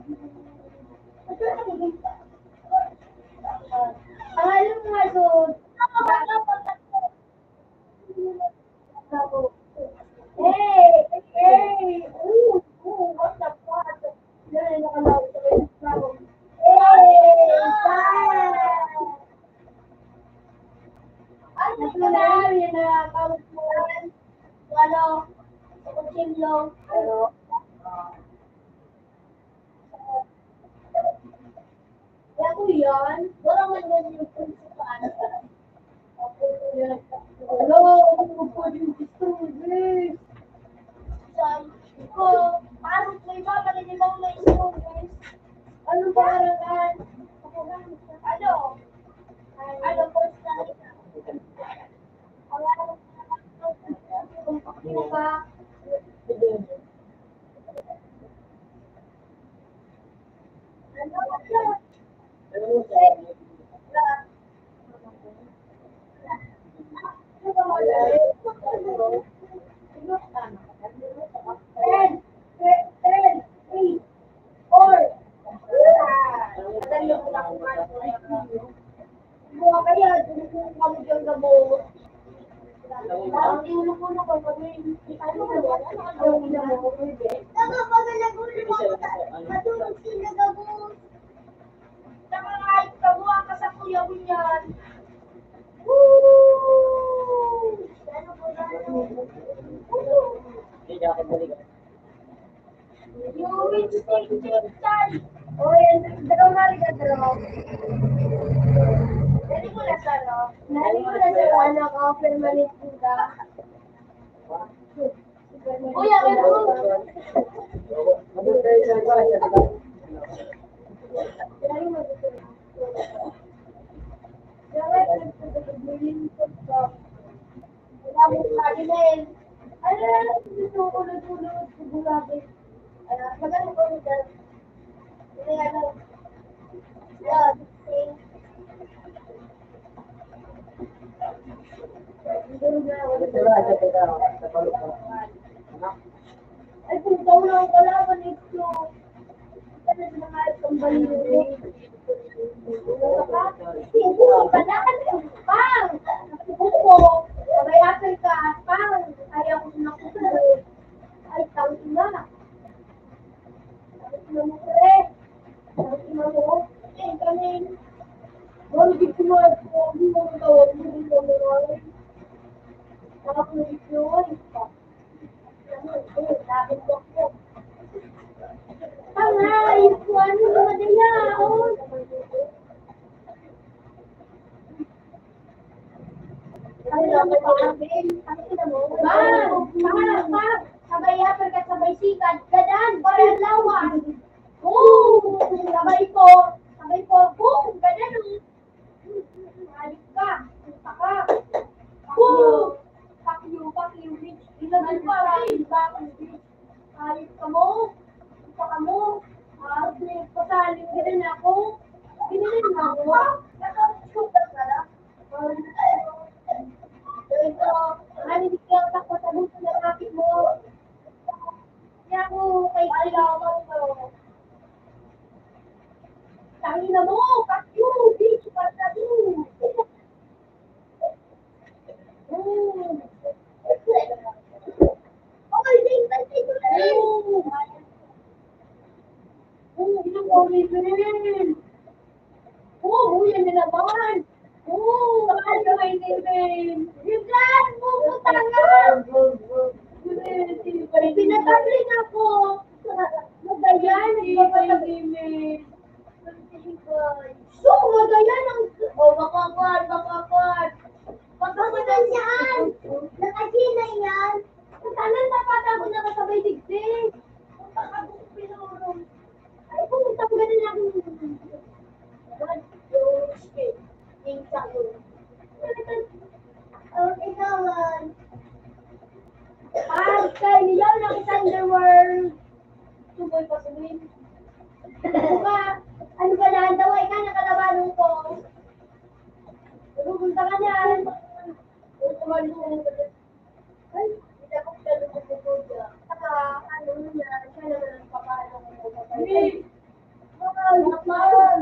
Ang alam nga doon. Hey, hey, ooh, ooh, what the fuck? Yan, nakalaw sa kayo. Hey, fire! Ano yung nangyari na kawit mo? Ano? Sa kutsilyo? Ano? Kaya ko yan, wala man yan yung principal. Wala, ano ko pwedeng disturb, eh. Sabi ko, parang may mama na di ba may disturb, eh? Ano ba, Arangan? Ano? Ano, first time? Ang ano, ang ano, Mga kaya, dumudugo kami dyan gabos. Ang ulo ko na kami. Ano na ba? Ano ang gawin na mo? Tama pa na nag-ulo ako. Matulog sila gabos. Nakangahit ka mo, ang kasakuyab niyan. Woo! Ano po ba? Hindi ako balik. Yung which teacher? O, yan. Draw na rin ka, draw. Dali mo na sa, no? Dali mo na sa, ano, ka, permanent buga. Kuya, meron. Dali mo na sa, ano, ka, Wala mo sa akin eh. Ano na lang, gusto ko ulo-ulo, gulabi. Ah, maganda po ito. Hindi, ano, yan. Hindi na ako. Ay, kung ikaw lang ang kalaban, ito. Ano na nga itong baliw? Pang! Pang! Sabay apel ka, pang! Ayaw ko na kukulo. Ay, tawag na. Tawag na mo, pre. Tawag na mo. Eh, kami. Mano di ko na, hindi mo na tawag, hindi mo na tawag. Tawag na di ko, ay, pa. Pangay, kuwan mo naman din na, oh. Bang! Bang! Bang! Sabay apel ka, sabay sikad, gadan, parang lawas. Boom! Sabay po, sabay po, boom! Gadan, oh. Ayos ka, punta ka. Boom! Pakyo, pakyo, bitch. Ilagay pa, bakit, bitch? Ayos ka mo? Punta ka mo? Ah, pasaling ka rin ako. Binili mo ako. Nakasukat ka lang. Ito, ano, hindi ka takot sa gusto ng kapit mo. Kaya ako kay kailangan ko. Tangina mo, fuck you, bitch, fuck you. Amen. Oo, yan na naman. Oo, mahal ka, my amen. Yung plan mo, puta nga. Pinatabling ako. Magayan, di ba? Amen. So, magayan ang, oh, makakuan, makakuan. Pagkakuan saan? Nakachina yan. Ang tanan, napatago na kasabay digdi. Ang pagkabong pinurong. Ay, pumunta ko ganun ako. Yung sa, oh, ikaw, ah. Ah, kay Leon, ang Thunderworld. Tuboy pa, tuboy. Ano ba? Ano ba na? Ang daway ka, nakalabanan ko. Pupunta ka na. Ay, hindi ako pinalubog ko dyan. Saka, ano na, siya naman ang papalo ko. Hindi. Ay, naman.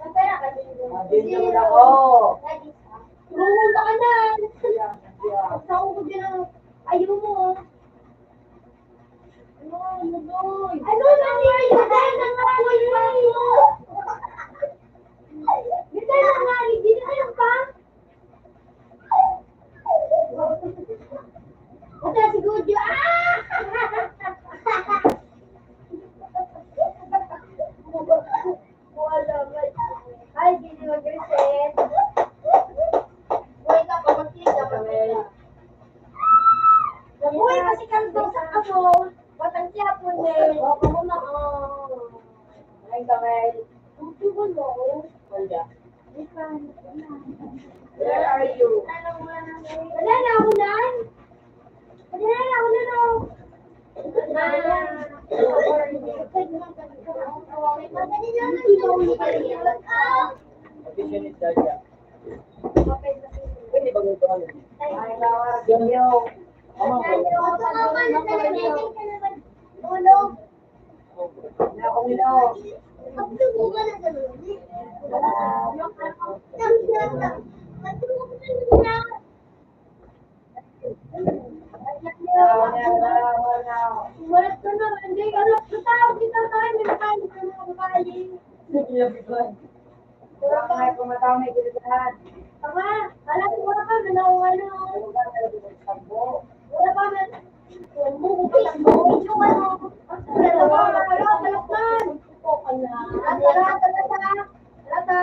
Ang pera ka din. Ah, din naman ako. Pumunta ka na. Yeah, yeah. Sa ako din ang ayaw mo. Ano, ano, ano? Ano, ano, ano, ano? Dito na nga, dito na lang pa. Wala si Gojo. Ah! Wala, wala. Ay, di na mag-reset. Buhay ka pa, mag-click ka pa. Nabuhay pa si Cardo sa ako. Batang Quiapo, eh. O, kamo na, oh. Ay, kamay. Tutugon mo ako. Wala. Where are you? Wala na ako, Nan. Wala na ako, Nan, oh. Pwede ba ganito? Pwede ba ganito? Tulog. Umalis ka na, hindi ka na, patawag kita tayo, may makain ka na, makain. Wala pa, wala pa, may kailangan. Tama, alam ko wala pa, may nakuha na, oh. Wala ka na, may tambo. Wala pa, may, wala pa, wala pa, wala pa, wala pa. Wala pa, wala pa, wala pa.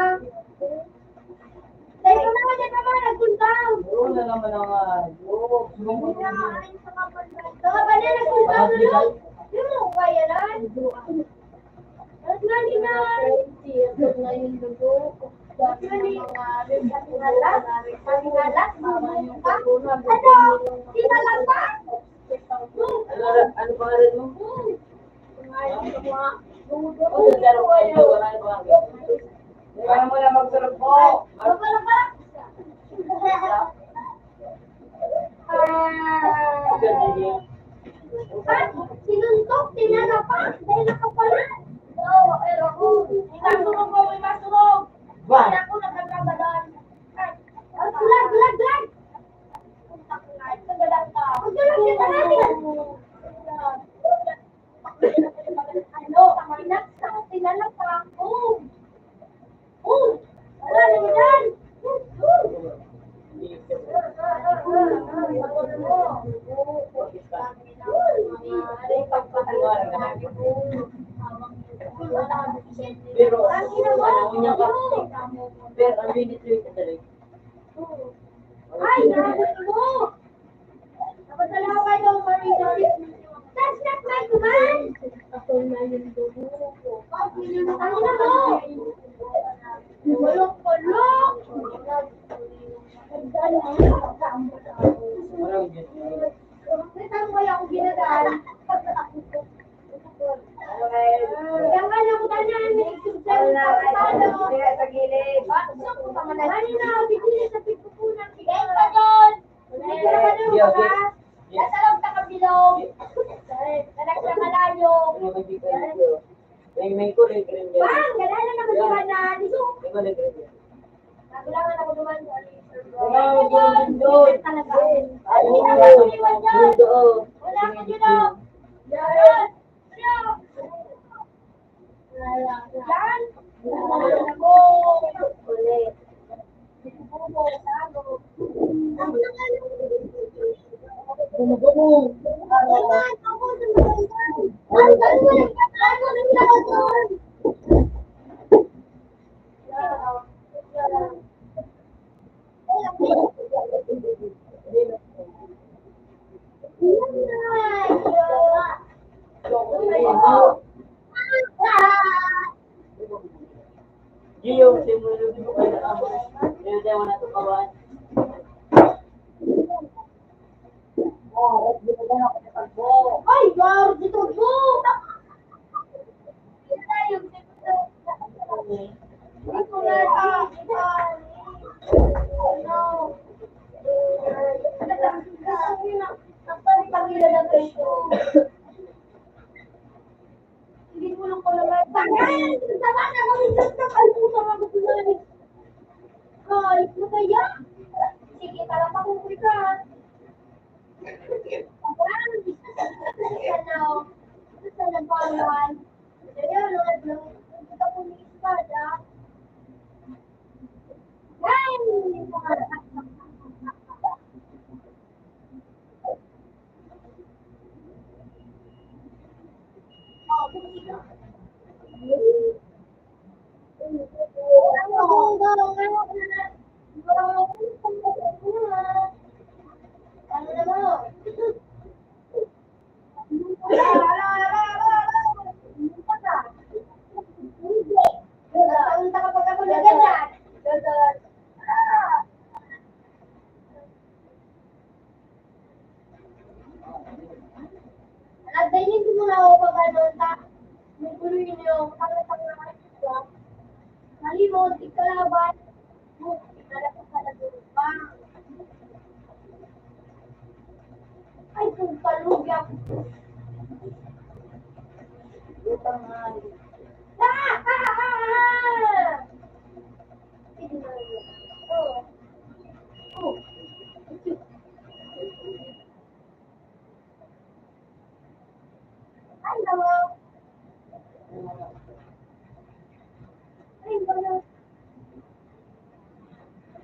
Dahil ko naman, dahil naman, nagpunta. Oo, na naman ang, ah, oo. Hindi na nga, ay, sa kapal na. Sa kapal na, nagpunta, ano, no? Yun, ang kaya na. At nga, di na. At nga, di na. Panihalas, panihalas, ano? Sinalapa? Ano, ano pangalan mo? Ano mo na magsurok mo? Ah, sinuntok, tinanapa, dahil nakapalan. Oo, pero ako, imasurog mo, imasurog. Ba? Kaya ako nagkakabalan. Ay, bulag, bulag, bulag. Ang galang ka talaga. Ano, pinagsak, pinalapa. Oh! Oh! Wala na yan! Pero, ang ina mo, pero ang minute rate ka talaga. Ay, naabot mo! Napasalamat kayo, Marino. That's not my command! Ako na yung dugo ko. Ang ina mo! Bulok-bulok! Nagdaan na yun. May tao kaya akong ginadaan. Diyan ka na, punta na, may exercise. Wala, ay, sa gilid. Ano na, bibili sa pagpupunan. Sige pa doon. Hindi, okay. Nasa loob ka, kabilog. Nasa malayo. May, may kulay green yan. Bang! Wala na naman si Banal. May kulay green yan. Kailangan ako naman. Wala, wala, wala. Talaga. Ay, wala, wala, wala. Wala, wala. Yan. Wala. Yan. Gio, simulo di mo kaya ako. Pero tayo na ito, kawan. Ay, garo dito, bro! Hindi ko na, ah, ah, ano, pamilya na presyo. Hindi ko lang pala ma-, Tangan! Tama na, kami sa kapal po sa mga gulay. Ay, ano kaya? Sige, tara pa kung ikaw. Tangan! Ano? Ano sa nagpapalawal? Kaya, Lord, Lord, punta po ni Espada. Yan! Lagay niyo muna ako pag ano, ta-, yung tuloy niyo, para sa mga, malimot, ikalaban, malapit sa nagulupang. Ay, kung kalugya. Lutang nga. Ah! Ah! Ah! Ah! Sige na yun. Oo. Oh. Ay, nawa. Ay, nawa.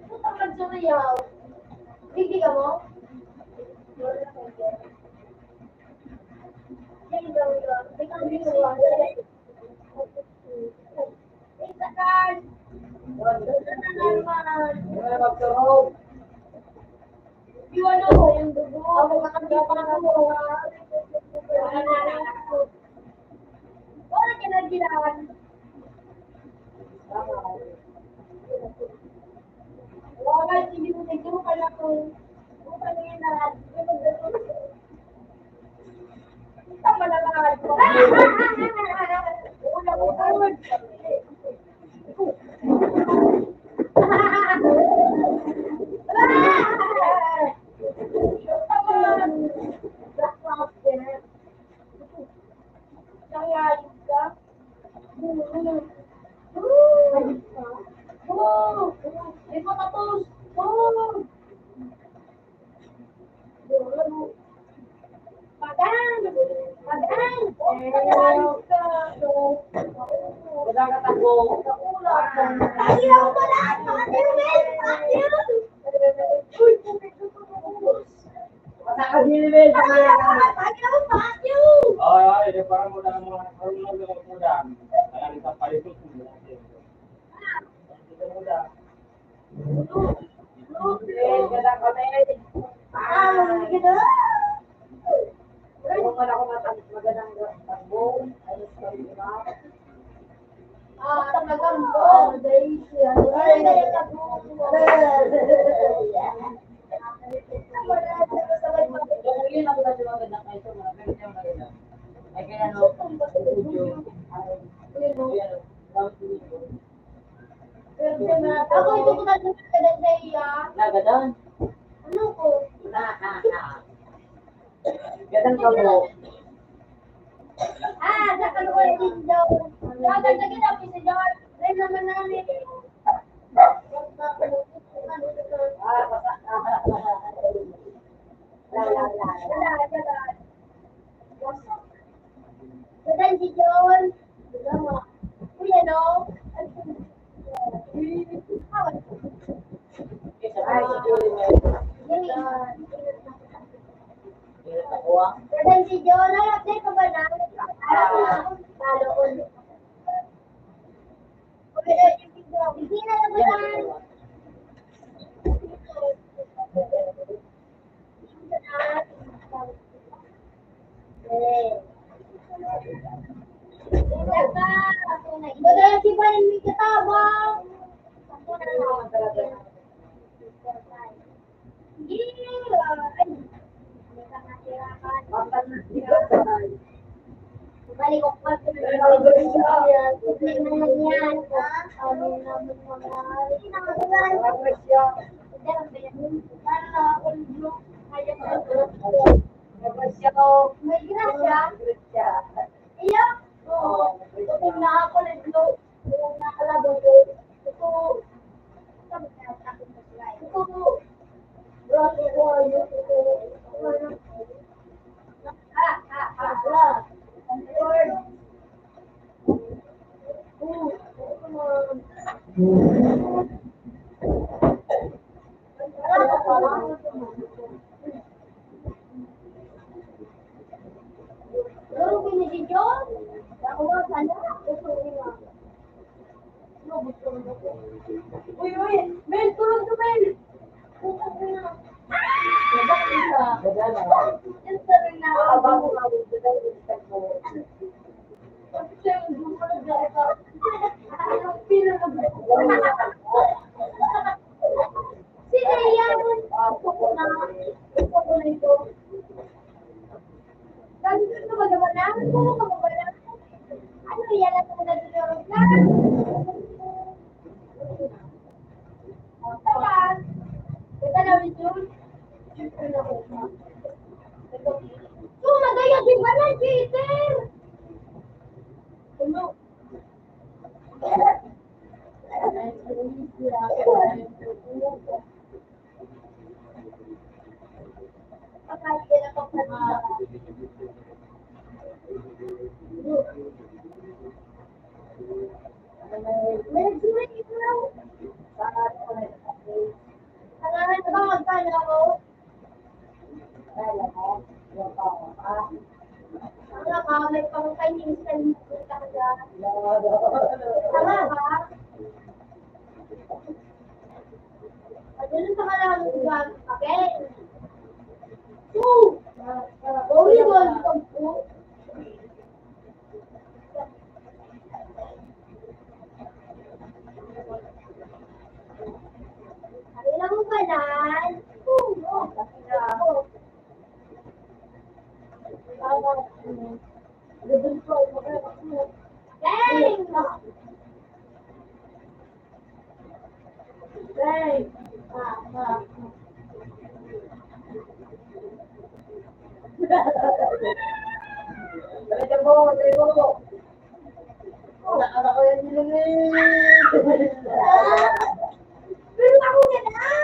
Puta ka, Juriyaw. Hindi ka mo? Hindi ka mo. Hindi ka mo. Wala ka na ginawa. Wala, hindi mo na yung pala ko. Ano yan na? Tama na nga. Una ko, Pagan! Pagan! Pagan! Ayaw mo lang! Matthew! Matthew! Uy, tubig ko po. Matthew! Matthew! Ay, ay, di, parang mo na mga, parang mo na mga kuda. Alam, isang palitos mo. Ako, ito ko talaga sa iya. Nagadan. Ano ko? Gadan ka po. Ah, sa ano ko yung daw. Dapat lagi daw, si John. Dahil naman namin. Gadan si John. Gadan mo. Hello? Jordan, si Jonah, update ko ba na? Ano na? Talo ulit. Hindi na naman. Balik ko pa sa mga problema na yan. Ano naman mga May grasya. Iya. Oo. Ito na ako naglo. Yung nakalabot ko. Ito. Ito. Uy, uy, Mel, tulog ka, Mel. Tulog ka na. Yan sa rin na. Sinayawan ako ko na. Ito ko na ito. Sabi ko, "Ano ba naman? Ano ba naman? Ano yan? Ano ba naman?" Tapos, ito na, Richard. So, madaya, di ba na, Jeter? Ano? Tama ba? May pangkay minsan yung puta ka dyan. Tama ba? Madulog ka lang, diba? Okay. Two. Volleyball, pag-, Kailan mo ba yan? Bang! Bang! Talaga po, talaga po. Wala ka na kaya nilungin. Pero ako na lang.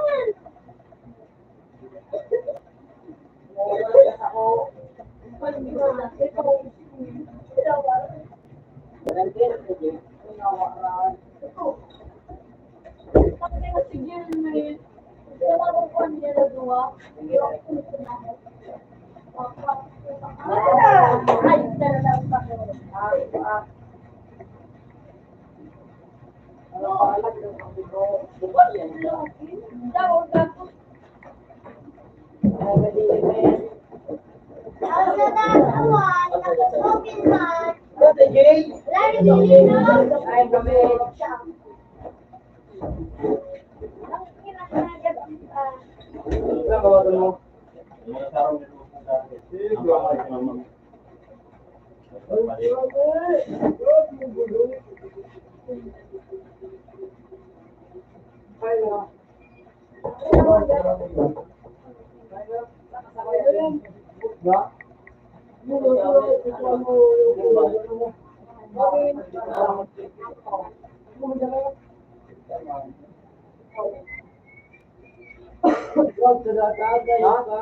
Vlog ka dati, agay ka.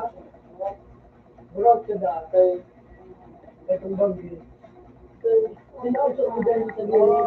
Vlog ka dati. Itong bagyo. Sinausok mo dyan sa gilid.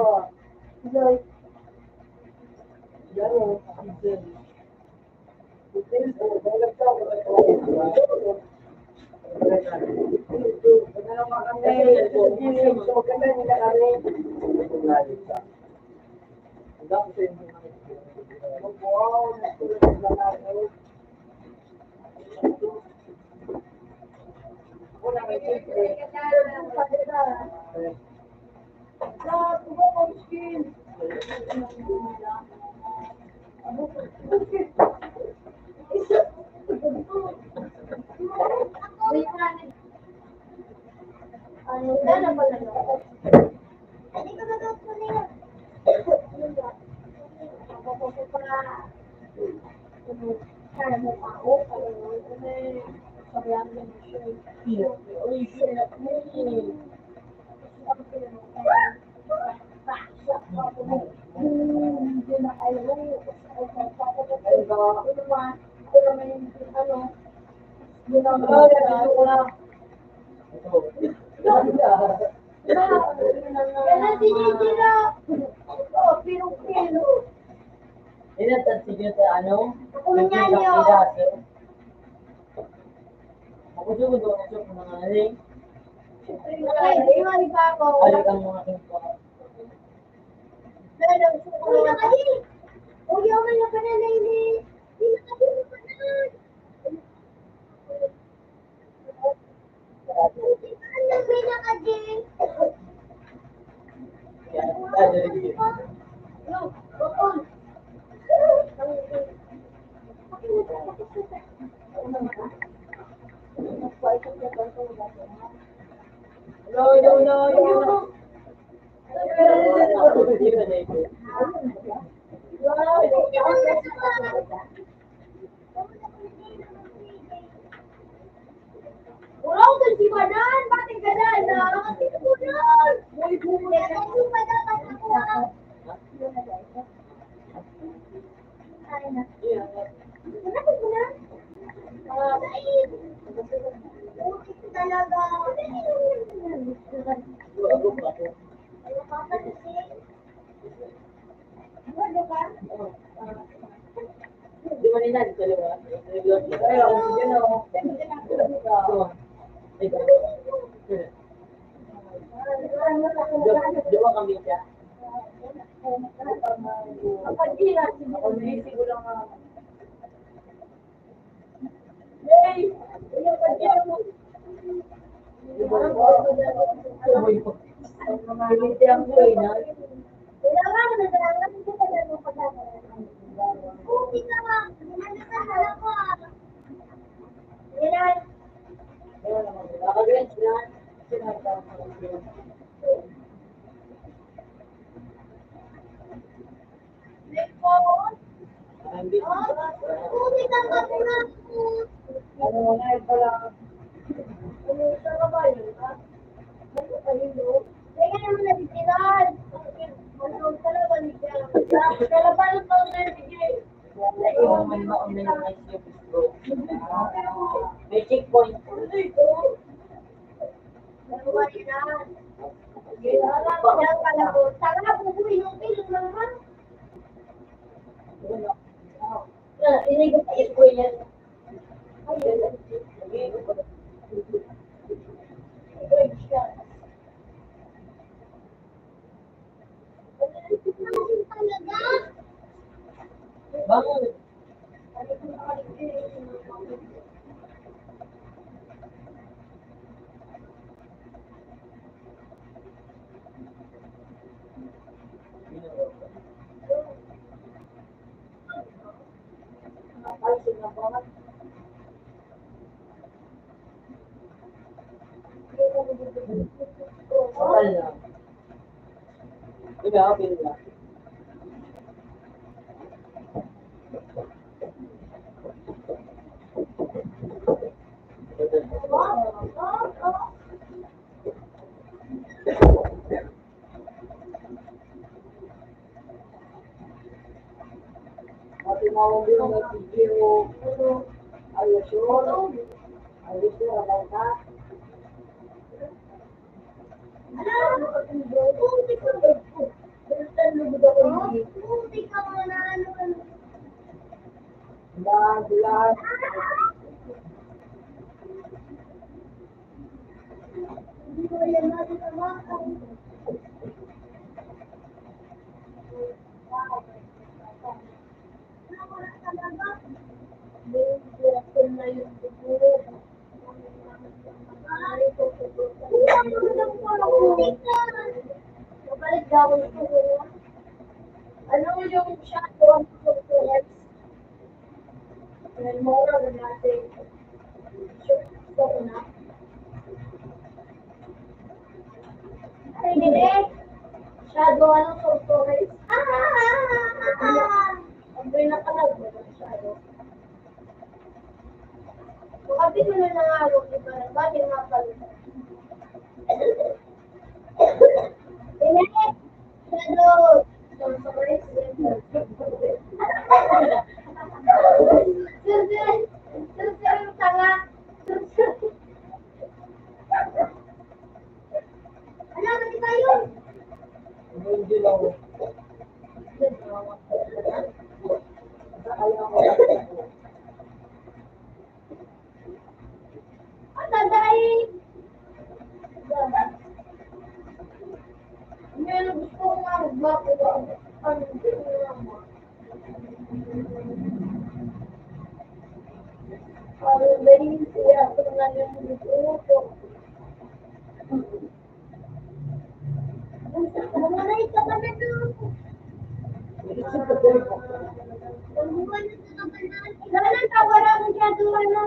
Yan ang sinidira. Ito, pirong-piro. Yan ang tagsigil sa ano? Ako nga yun. Ako doon, doon, doon, mga ano eh. Ay, di ba, di ba ako? Ay, ang mga sungko. Pero, uy, nakadi! Uy, okay na pala, Lainey. Di nakadi mo pala. No, no, no, no. Uraw kan si Manan, pati ka na, na. Uy, bumuli ka. Ay, na. Wala ko na. Ah, talaga. Ano ka pa kasi? Di ba nila, di ba? Ayun, yun, oh. Ito. Di ba kami siya? Ang pag-iras, siguro, siguro lang, ah. May checkpoint. Bangon. Kapal na. Diba? Okay na. At tinawag din na si Gio Alasyon. Alasyon, alam ka? Ano yung shadow ang pagkakas? May mura na natin. Gusto ko na. Ay, hindi. Shadow, ano, pagkakas? Ah! Ang pinakalag mo ng shadow. Makapit mo na nangawag, di ba? Bakit mapalito? Hindi. Shadow. Sorry, sorry. Sorry, sorry, tanga. Ano, ano ba yun? Ang tatay! Ngayon, gusto ko nga magbako. Ang gusto ko nga ma-, ang galing siya, ang galing siya. Wala nang tawara mo dyan, ano?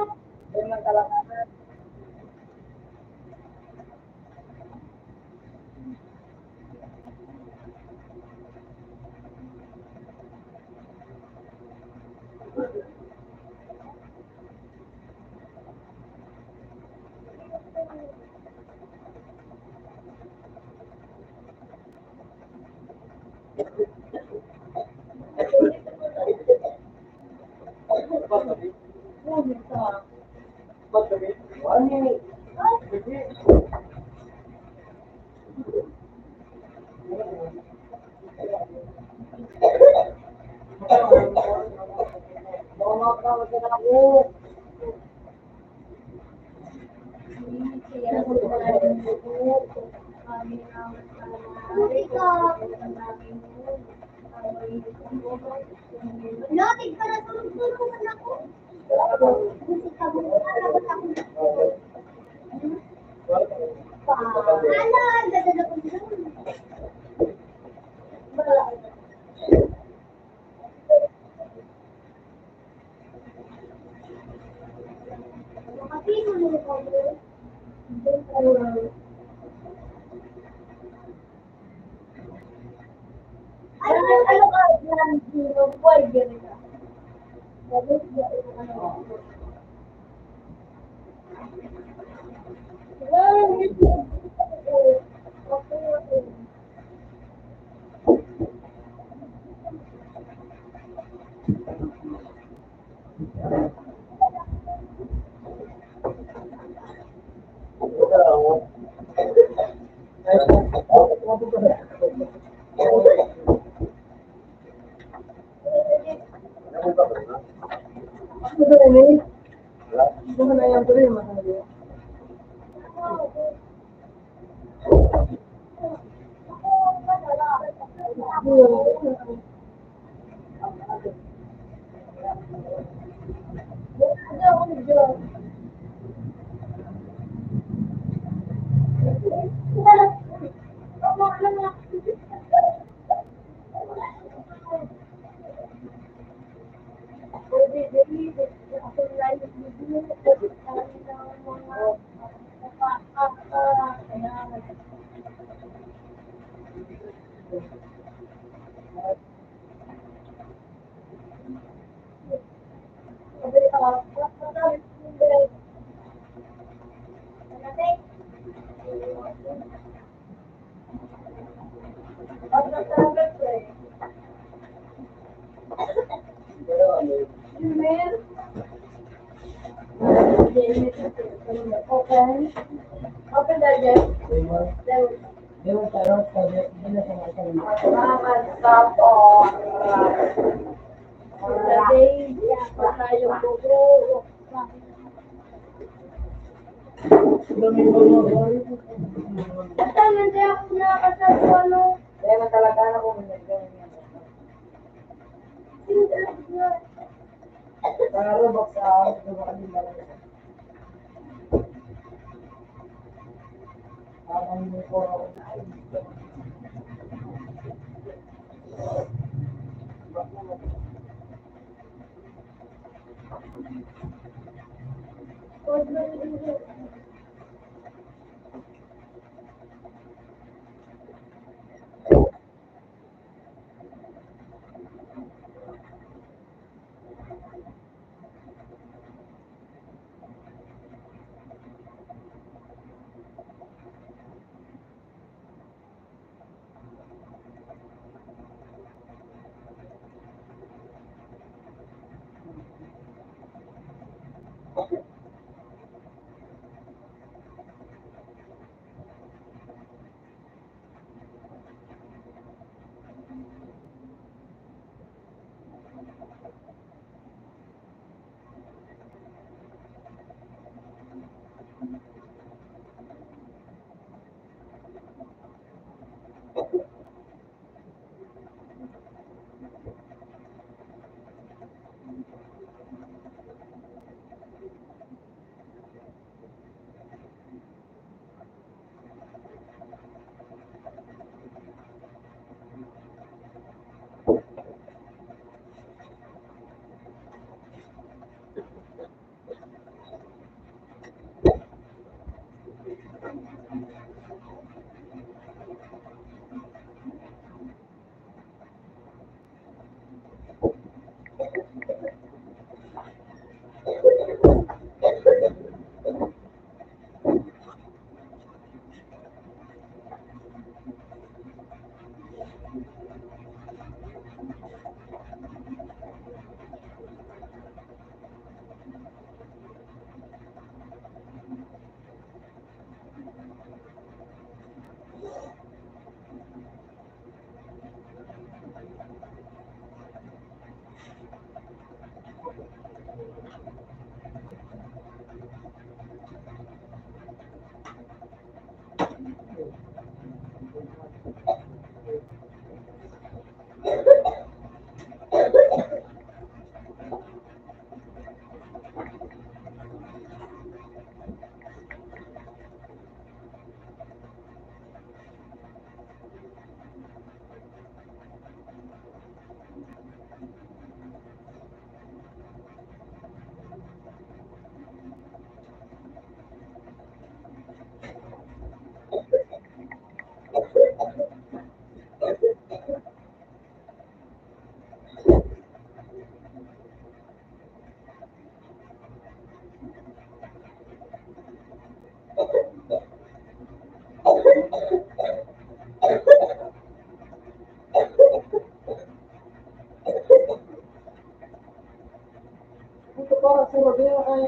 Open. Open the door. Salamat sa po. Sa day, sa tayong bubuo. Basta nandiyan ako nakakasal ko, ano? Kaya na talaga na kung nandiyan. Para buksan, buksan din talaga. Parang hindi ko Ito para sa Rodeo ay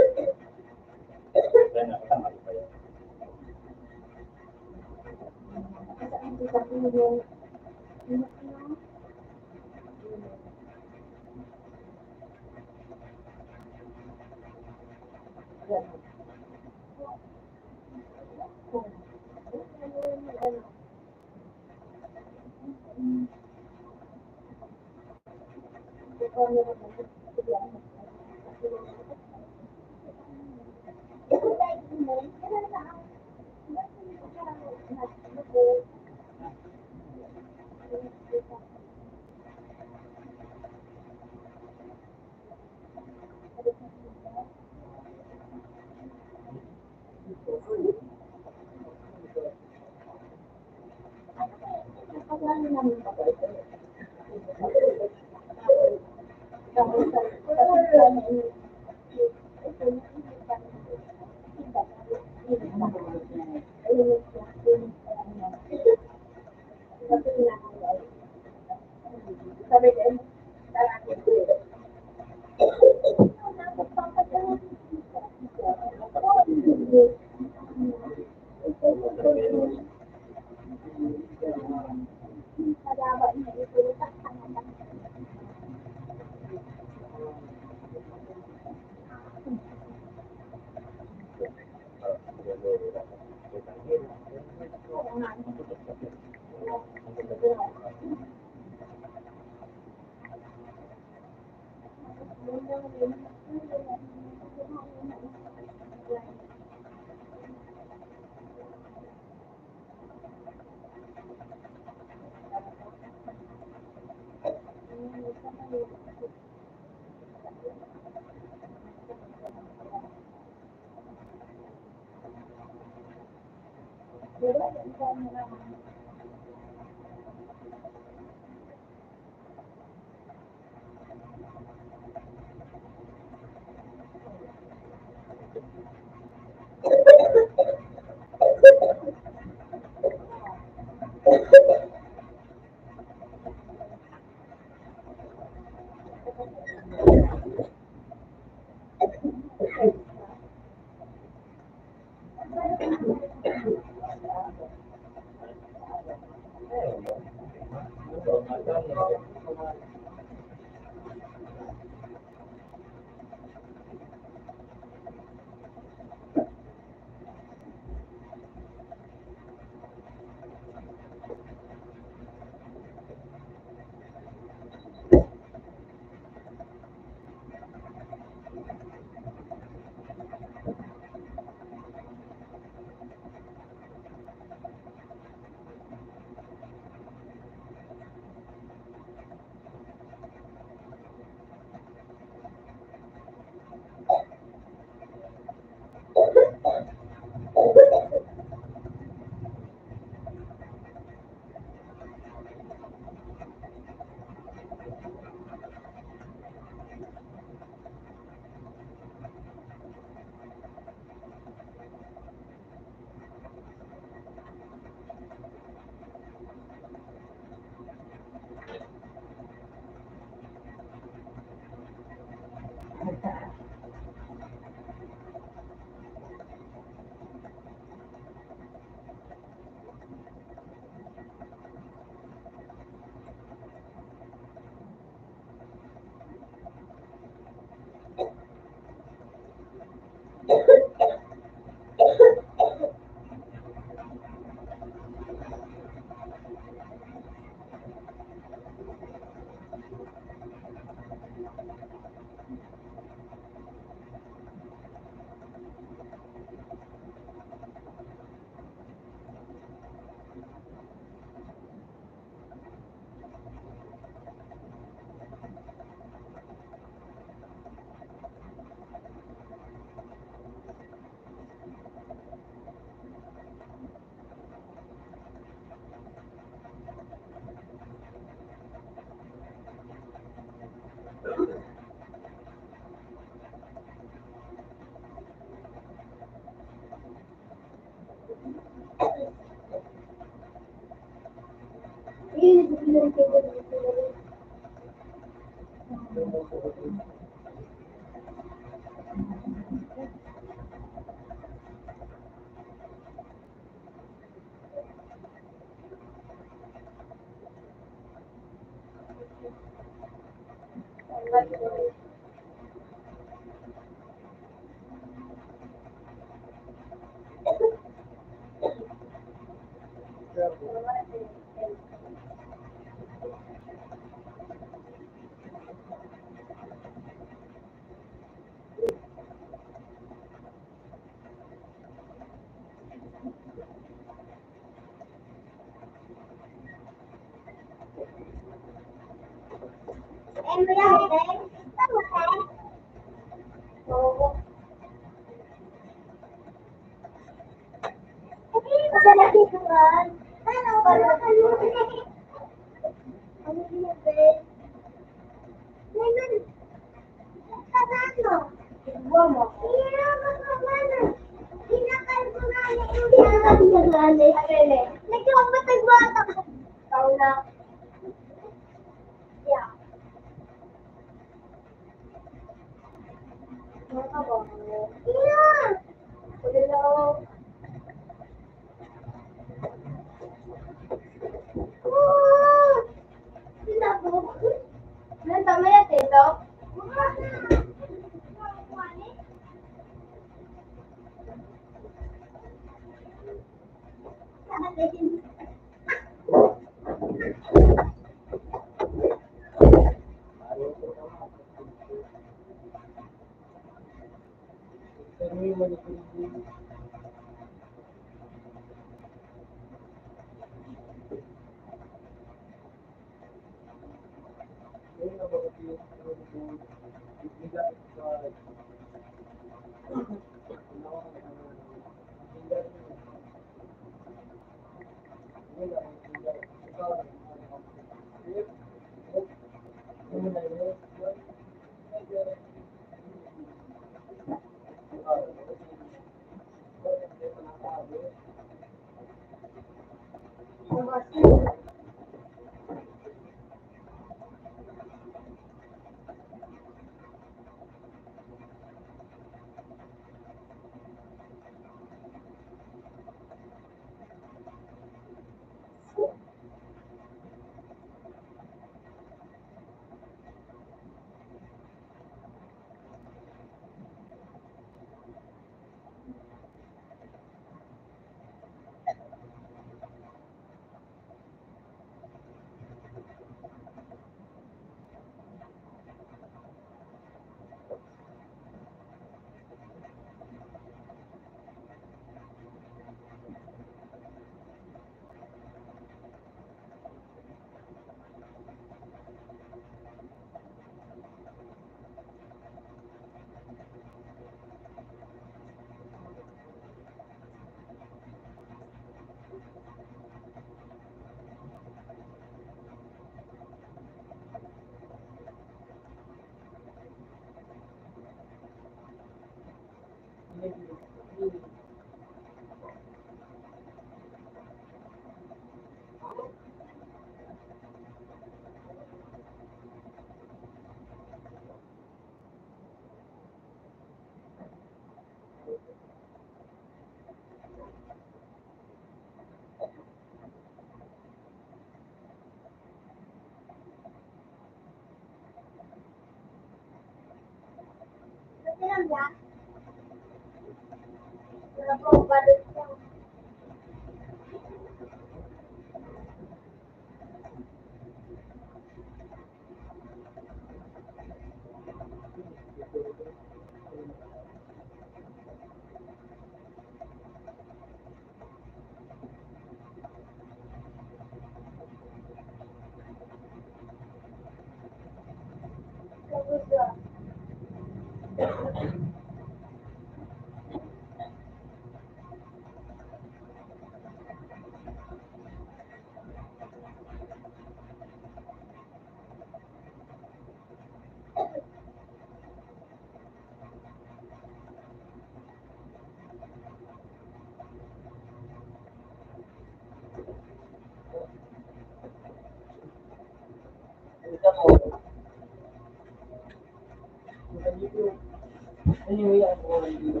Ano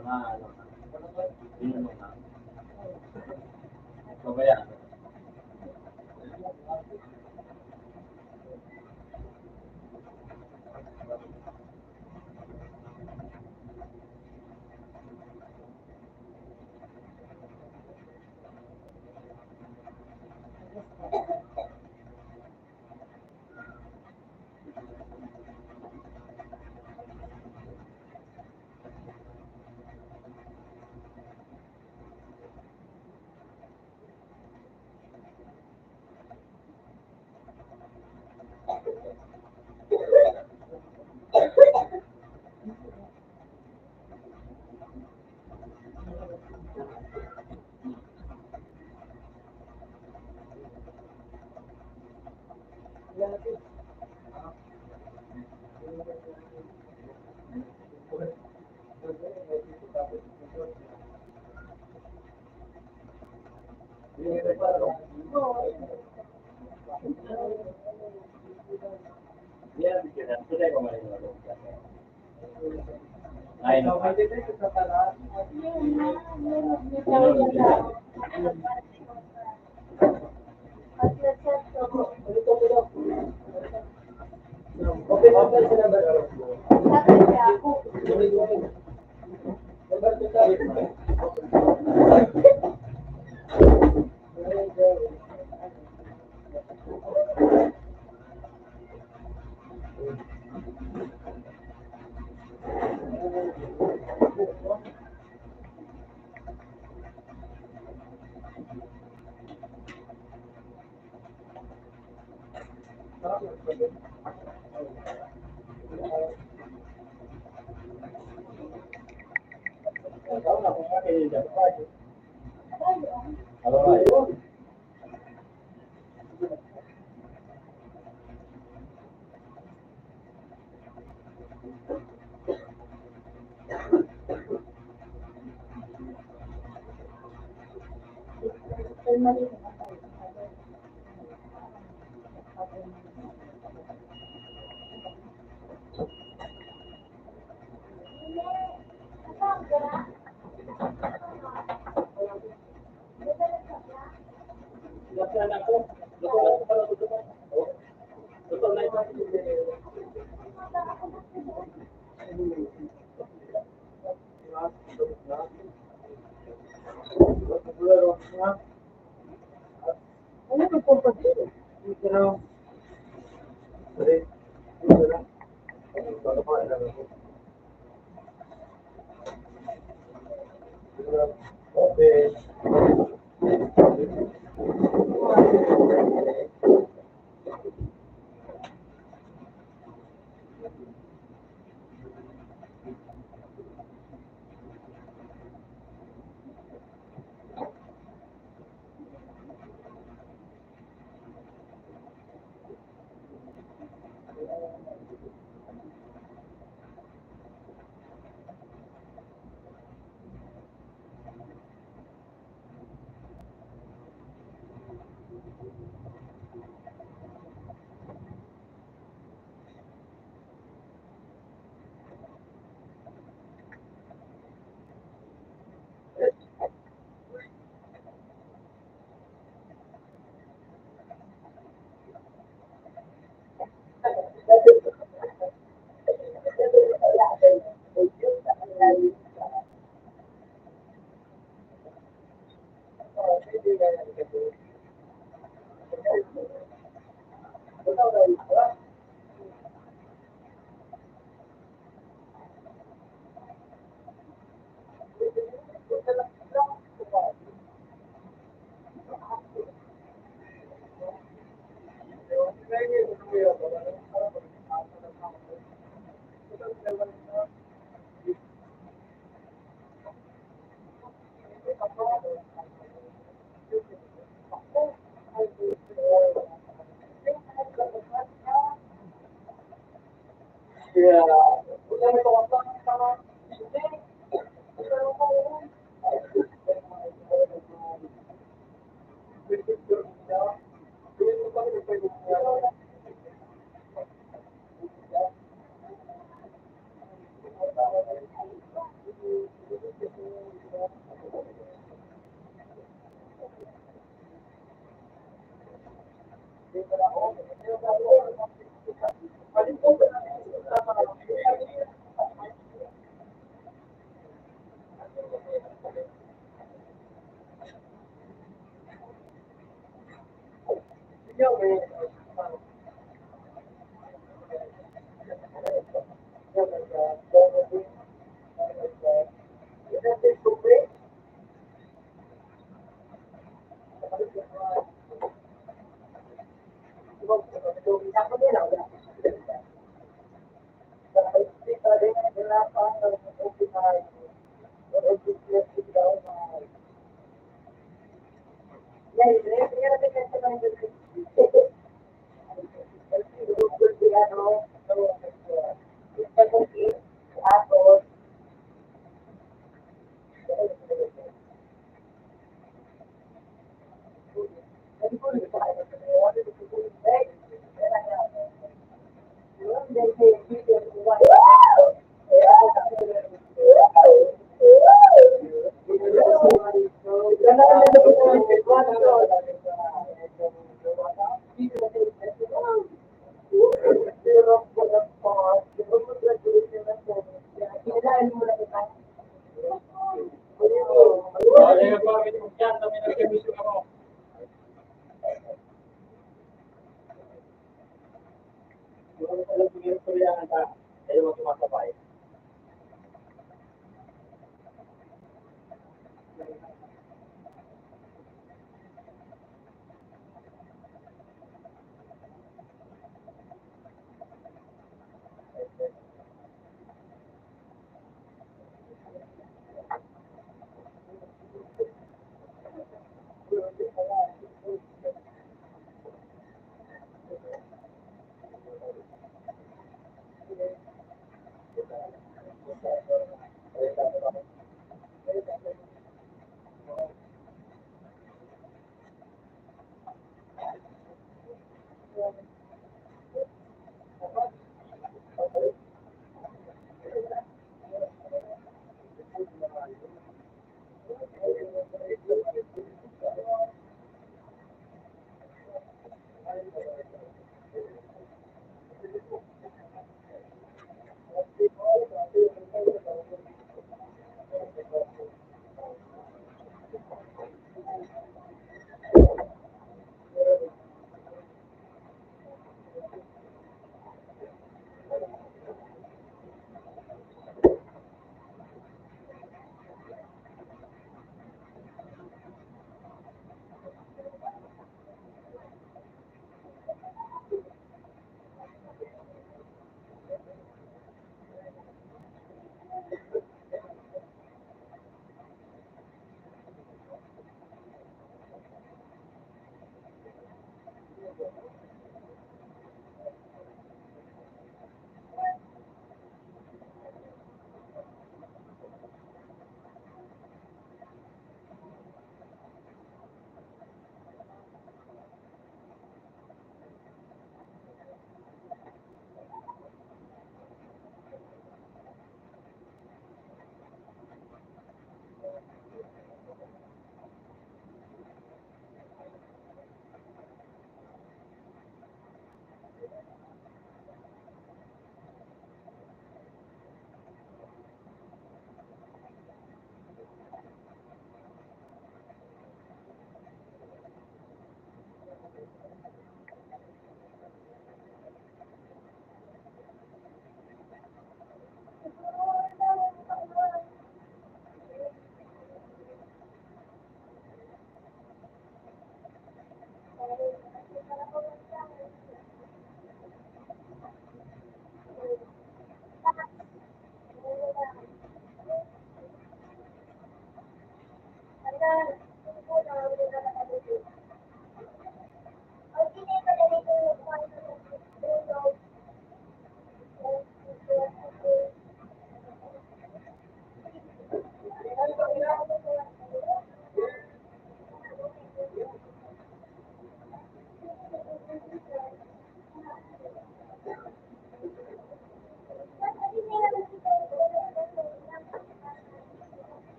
na, ano na. Yun na. Pabayaan.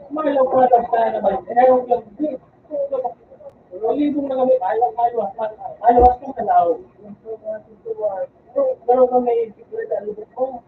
May law product tayo naman. Kaya yung yung di. Ang libong na kami, ayaw, ayaw, ayaw, ayaw, ayaw, ayaw, ayaw. Pero, pero kung may secret, ano ba po?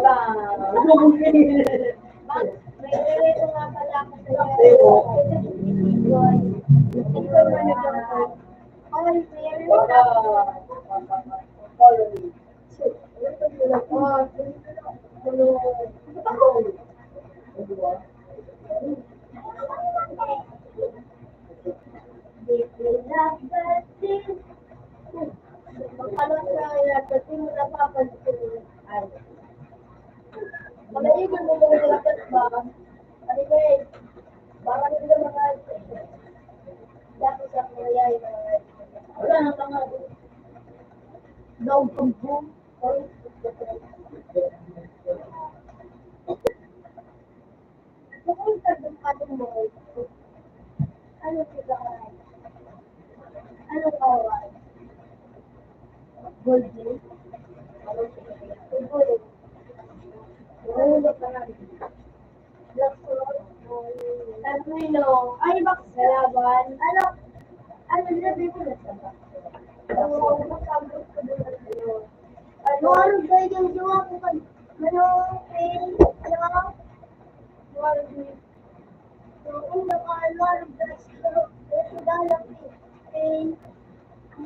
Wow! May reto nga pala ako sa iyo. Ito po yung mga nagkakataon. Ay, may reto. Magkaroon ka na, pati mo napapansin. Ay. Malaigan mo mga dapat ba? Ano ba eh? Baka nila mga dapat sa kaya yung mga wala na mga daog kang boom. Bukod sa dumating mo, ano si Bahay? Ano ka, Bahay? Gold Ring? Gold Ring. Ano ba pangalan? Black Sword? Ano yun? Ay, bak-, Kalaban. Ano? Ano, nilagay ko na sa bak-, ano, magkabot ko doon sa ano. Ano, ano ba yung jowa ko pag, ano, eh, ano? Marvin. Noong nakalaro, guys, pero ito na lang, eh. Eh,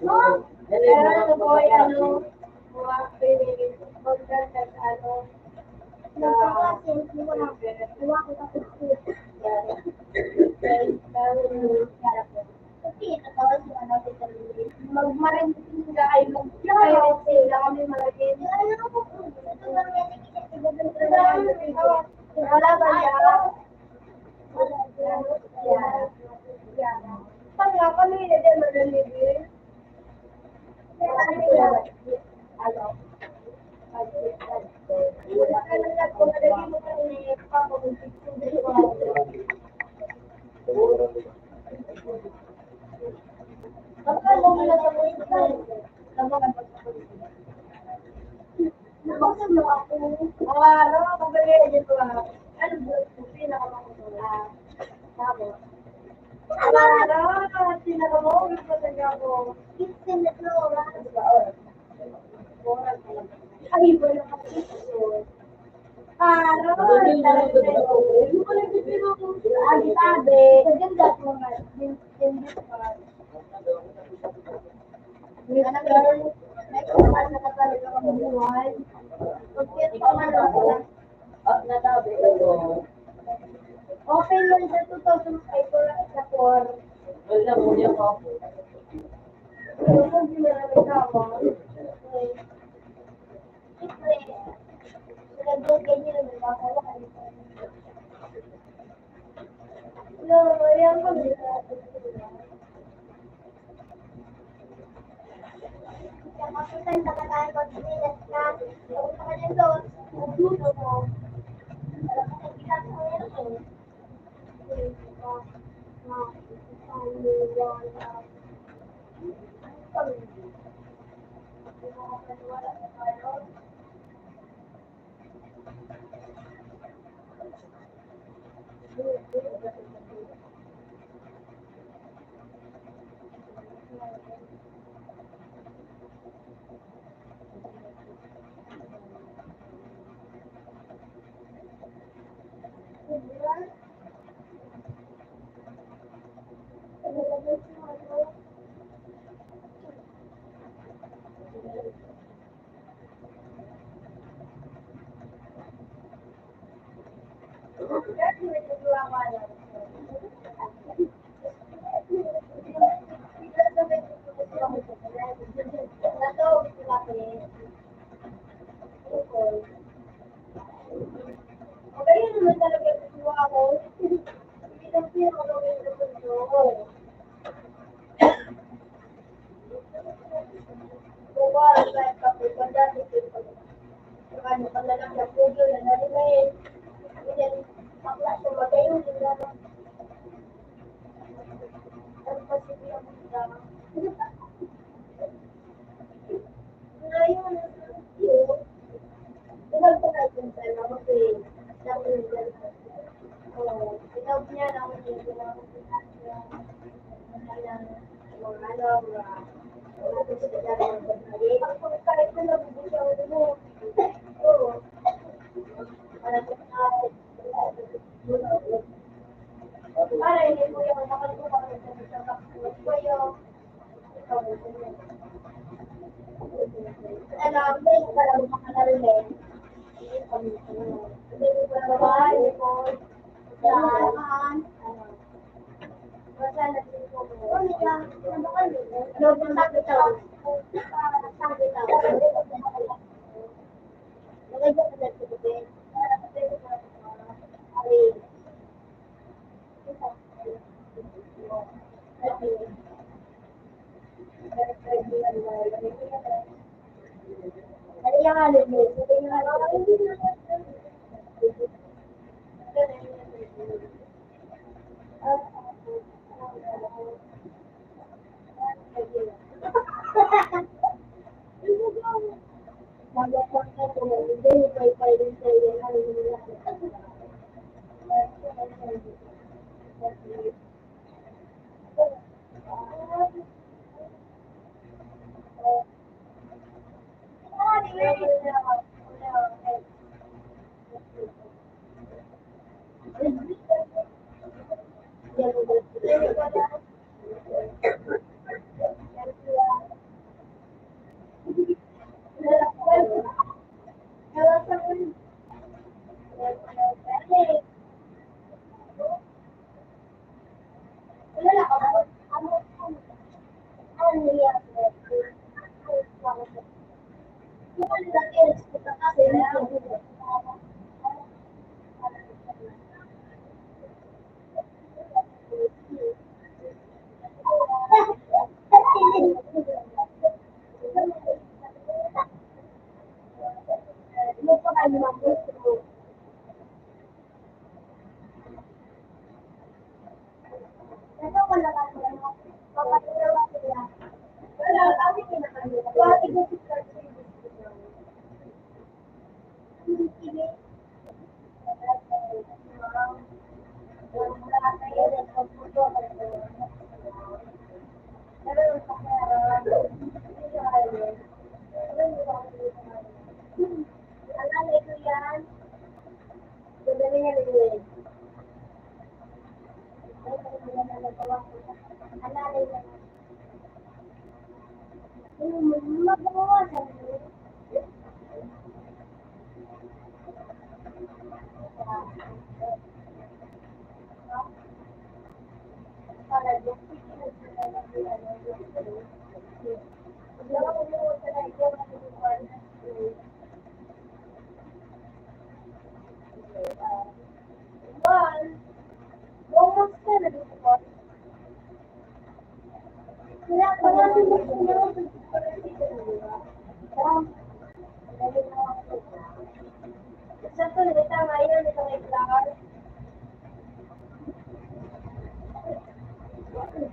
no? Kaya ano po, ano, mga pinili, magdagdag, ano, na, nagpapasensya ko lang. Kuha ko tapos ko. Yan. Kaya, kaya, kaya po. Magmarinting ka ay mag-pirate sila kami marinting. Wala ba yan? Tanga kami na din mananigil. Ano? Ay, wala ka picture. Parang, ang sabi, maganda po nga, din, din, din, pa. May pag-asa ka talaga ang buhay. Pag-, ah, natabi ko. Okay lang sa two thousand five ko lang sa four. Wala mo niya pa. Yung kung ginagawa ko, okay.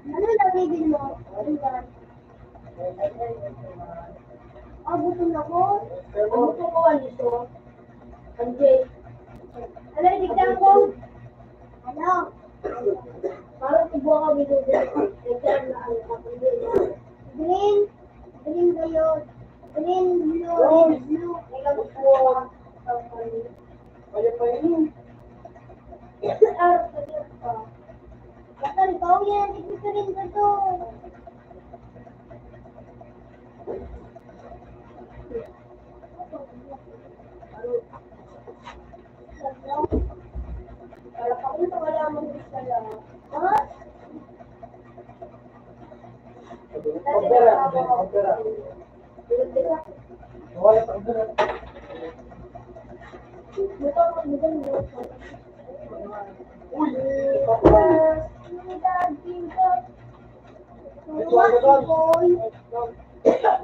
Ano na, baby mo? Ano ba? Ah, gutom na ko. Ano ko ko, ano to? Anjay. Ano, tignan ko? Ano? Parang tubo ako, binibili. Tignan na, ano, kapatid. Green. Green kayo. Green, blue, red, blue. May gamot po. Kaya pa yun. Basta ikaw yan, ito rin ba to? Pagdara, pagdara. Wala pagdara. Uy, papa. Ito ang gabag.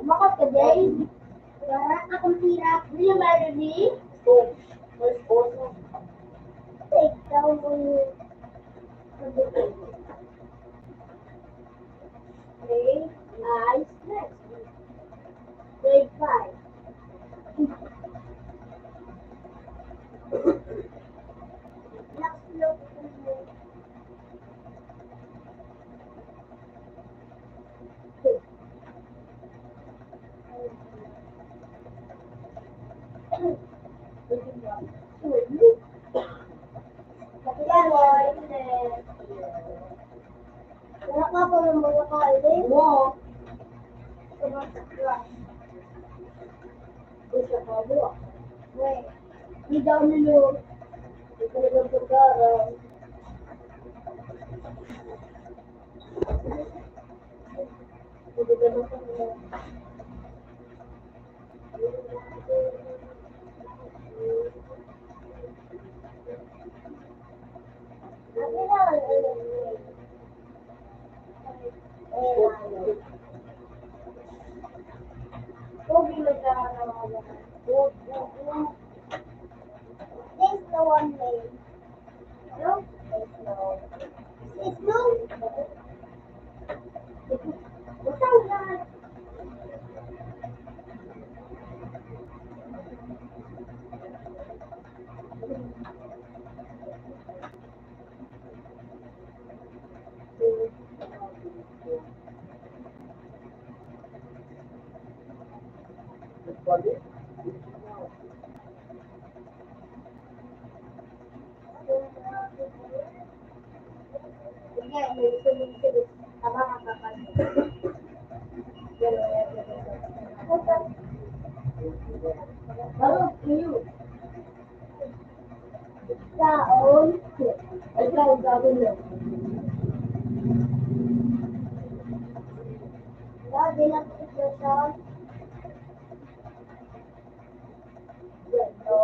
Makot ka, Jay. Wala akong pira. Will you marry me? Ito, may esposo. Ikaw ang Okay, nice. Next. Grade five. Next, look. Wala ka pa ng mga kain, eh. Wow. There's no one way. No? There's no. There's no. Basta wala. Taon. Ikaw, gawin mo. Dati na po siya. Yan, no?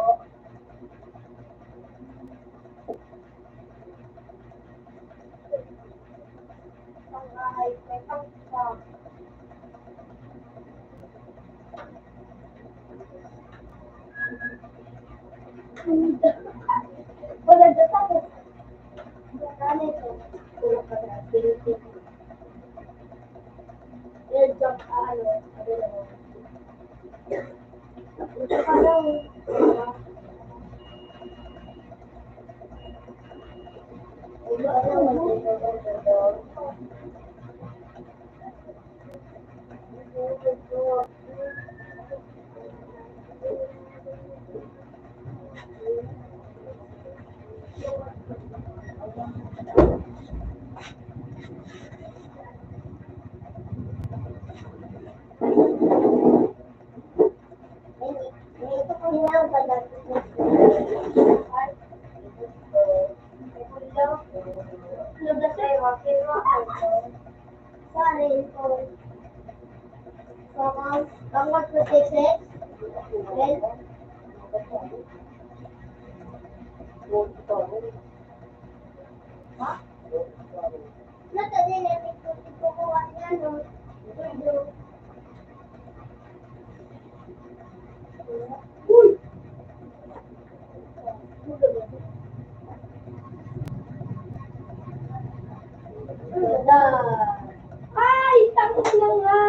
Ay, tapos na nga.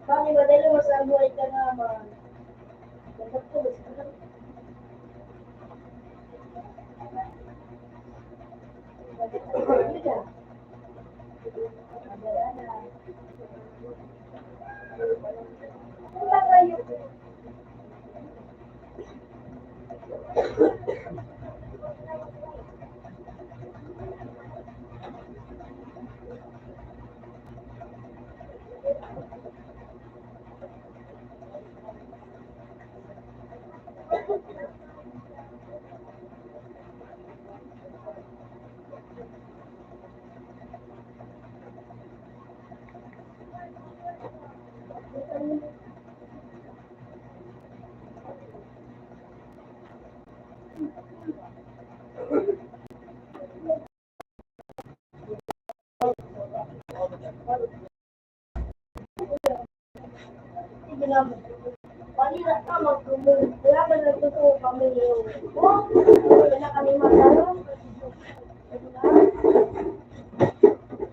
Mami, madali mo sa buhay ka naman.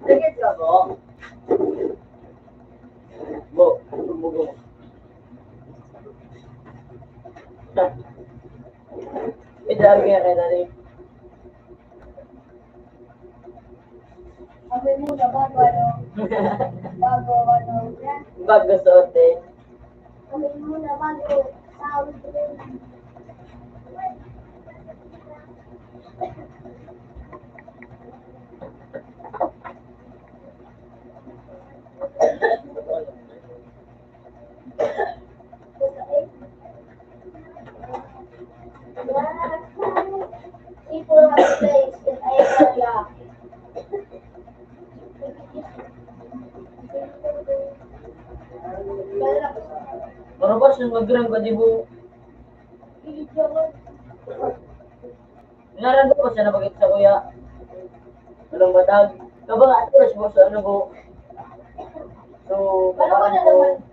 Sige ka po. Bo, sumugo. Idari ka kay Dani. Amoy muna bago ano, bago ano, yan. Bago suotin. Amoy muna bago sa awit ko. People have placed in Asia. Marabas yung mag-grand ka, di mo. Narago pa siya na bagay sa kuya. Walang matag. Kabang ato, mas mo sa ano po. So, parang po.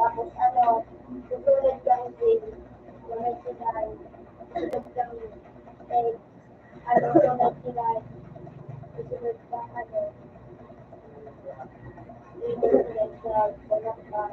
Tapos ano, tutulad kang din, mga sinay, tutulad kang, eh, ano, tutulad sinay, tutulad kang ano, tutulad sa, sa,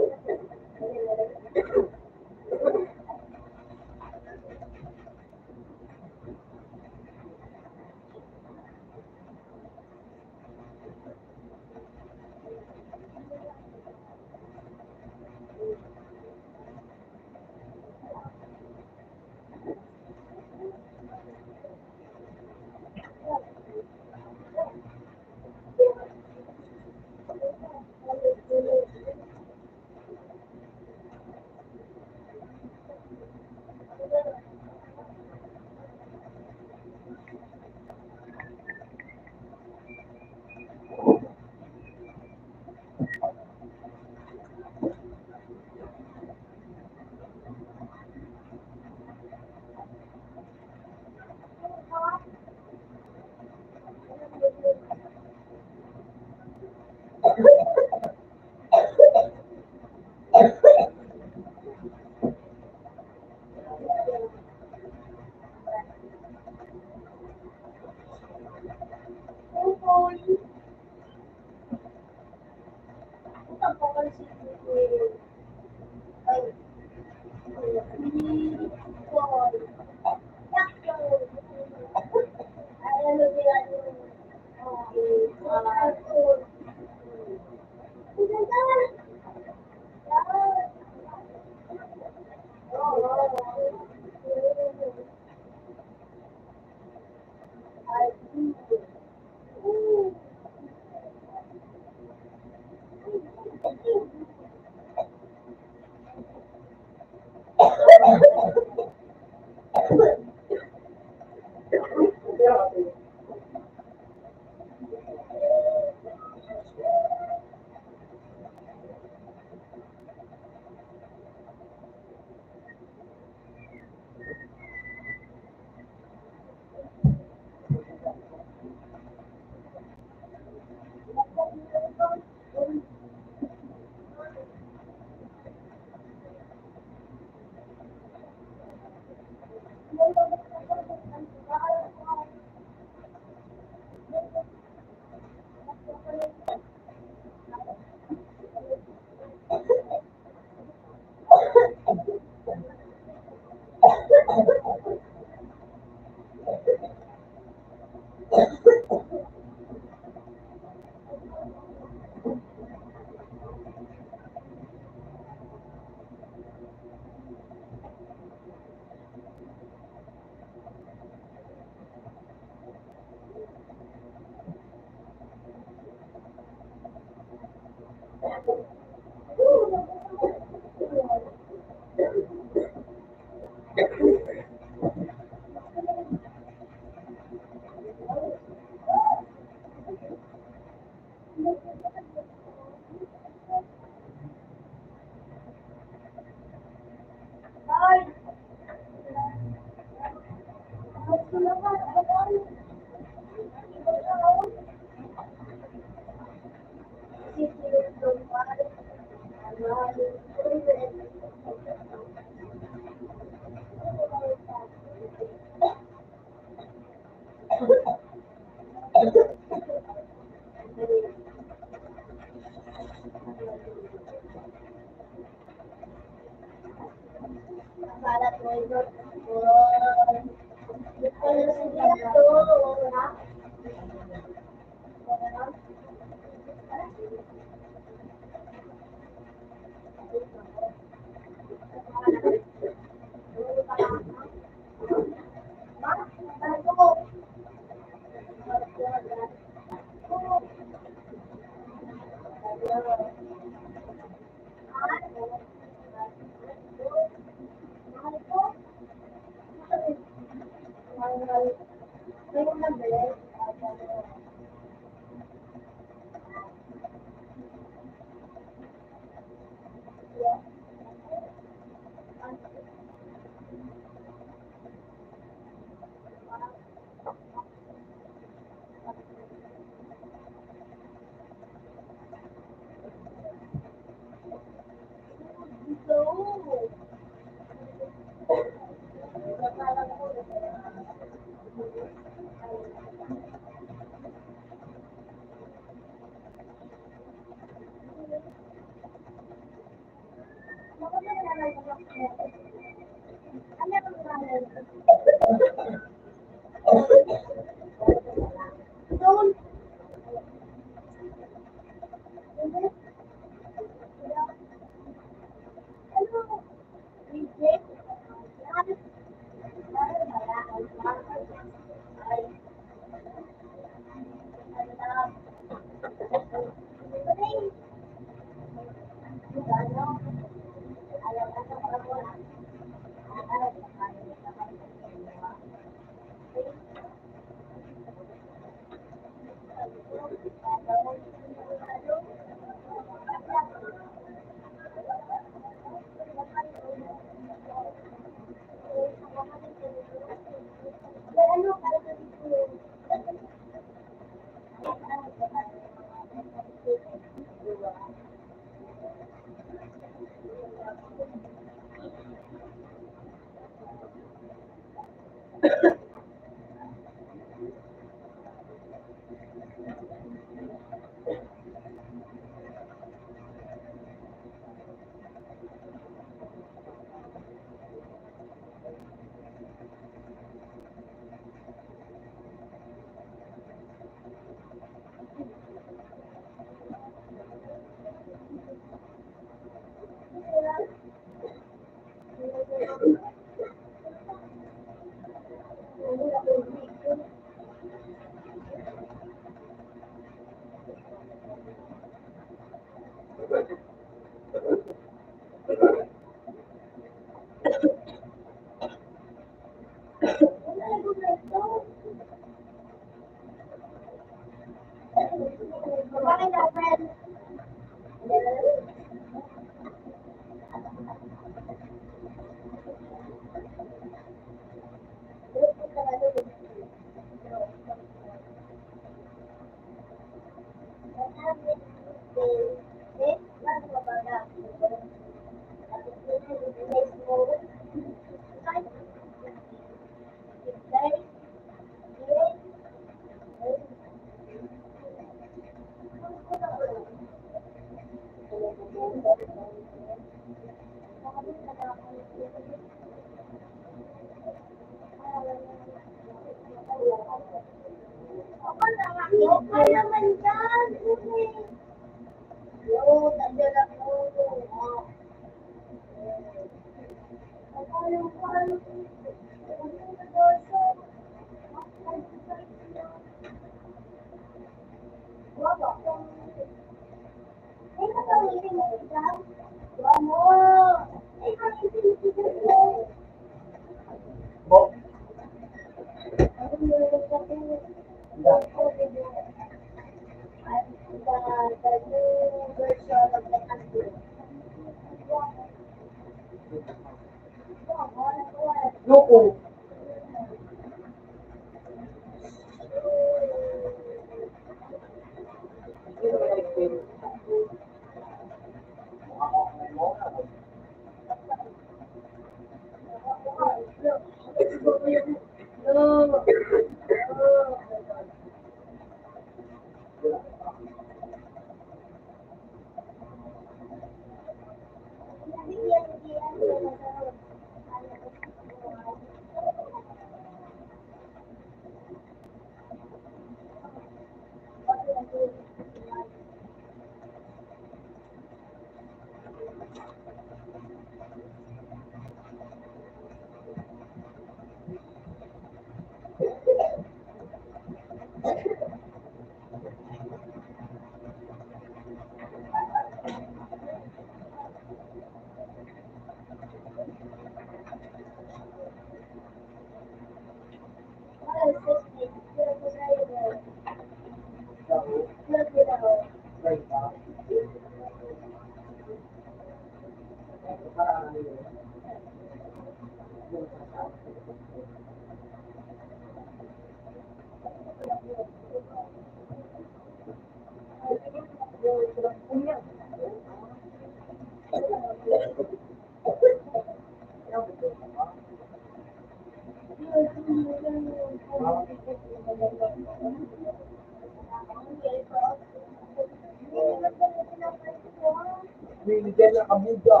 Binigyan na kami da.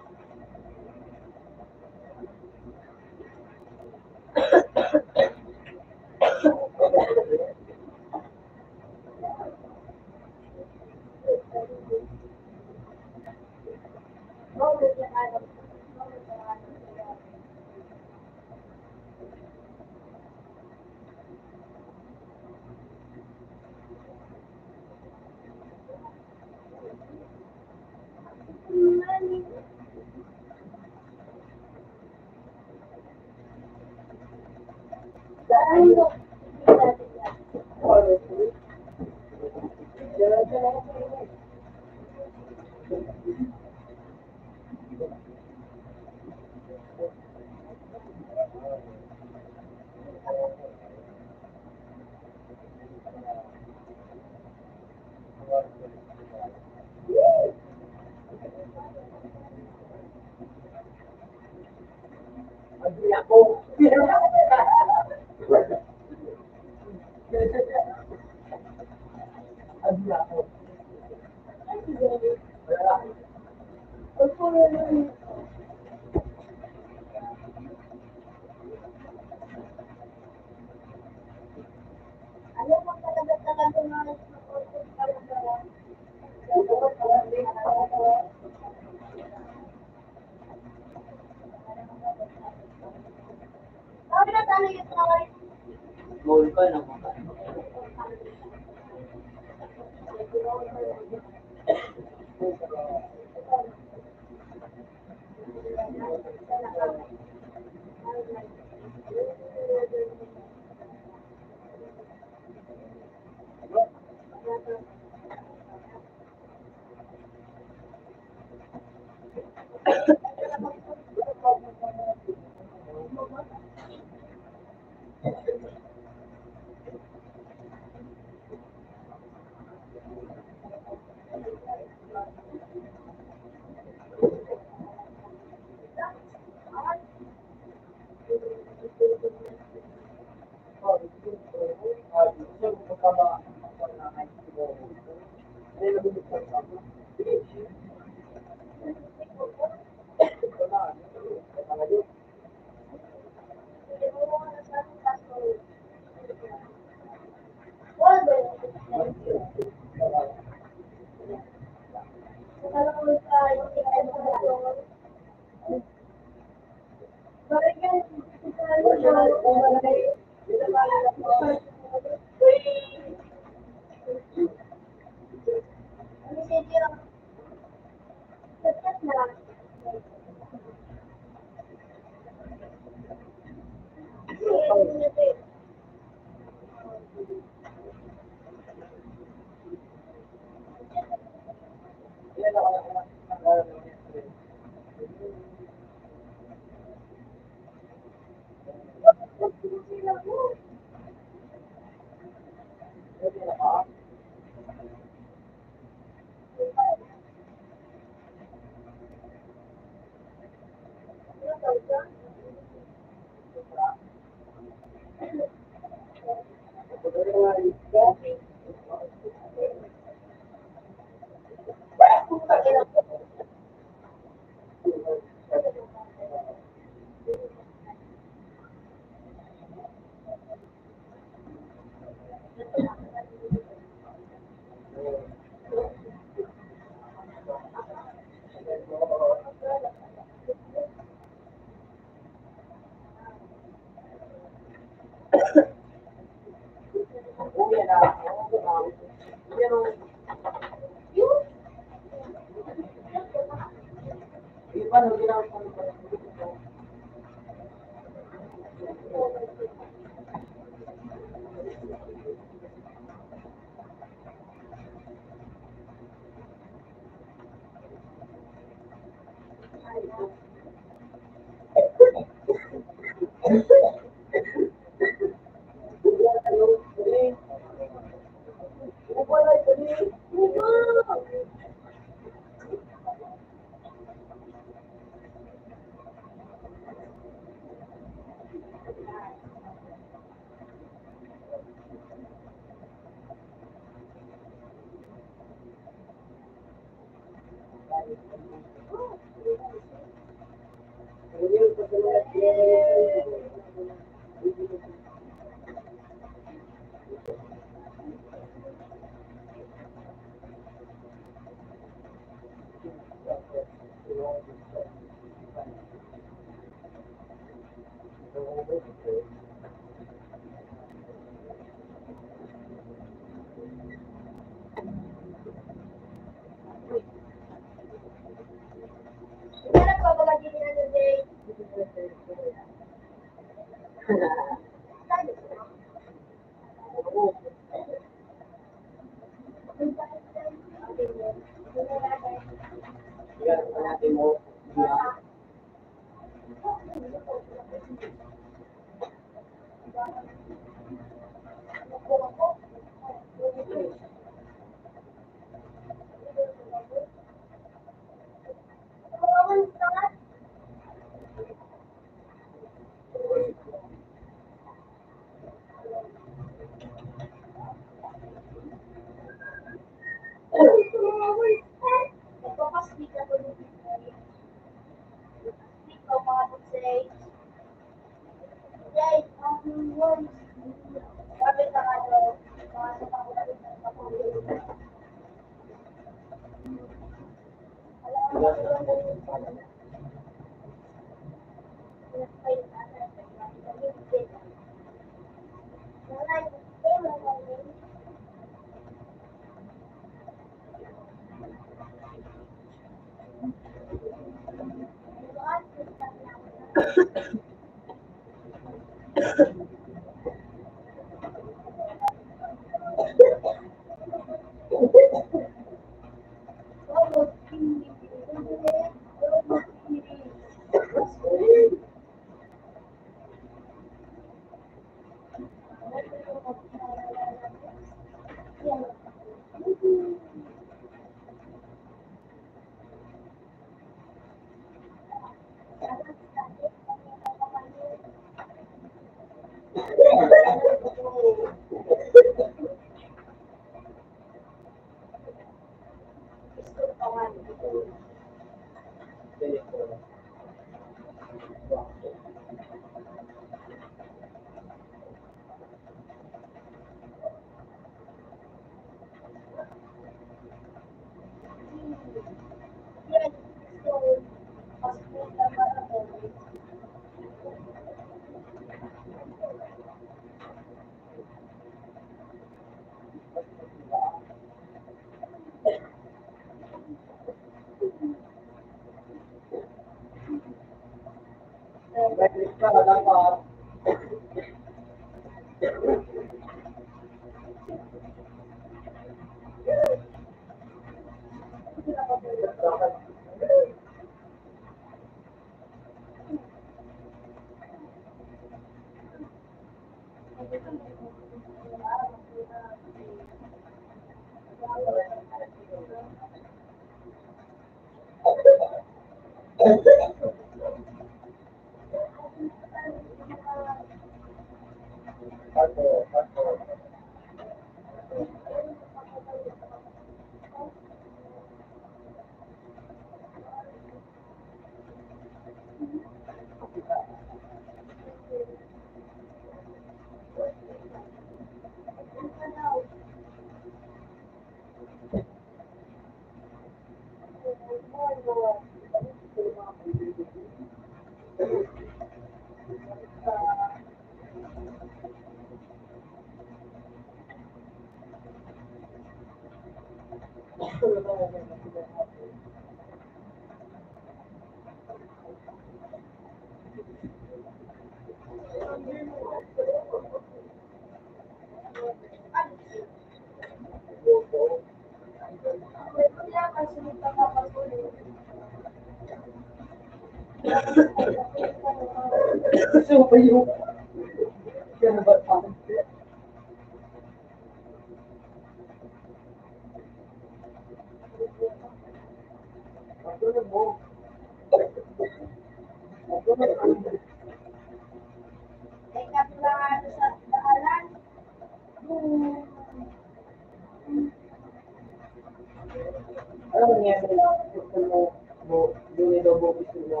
Ano nangyari? Gusto mo, bu-, bumido, bukis mo.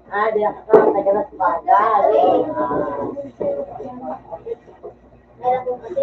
Ah, di ako nakakagalas bagay. Meron po kasi,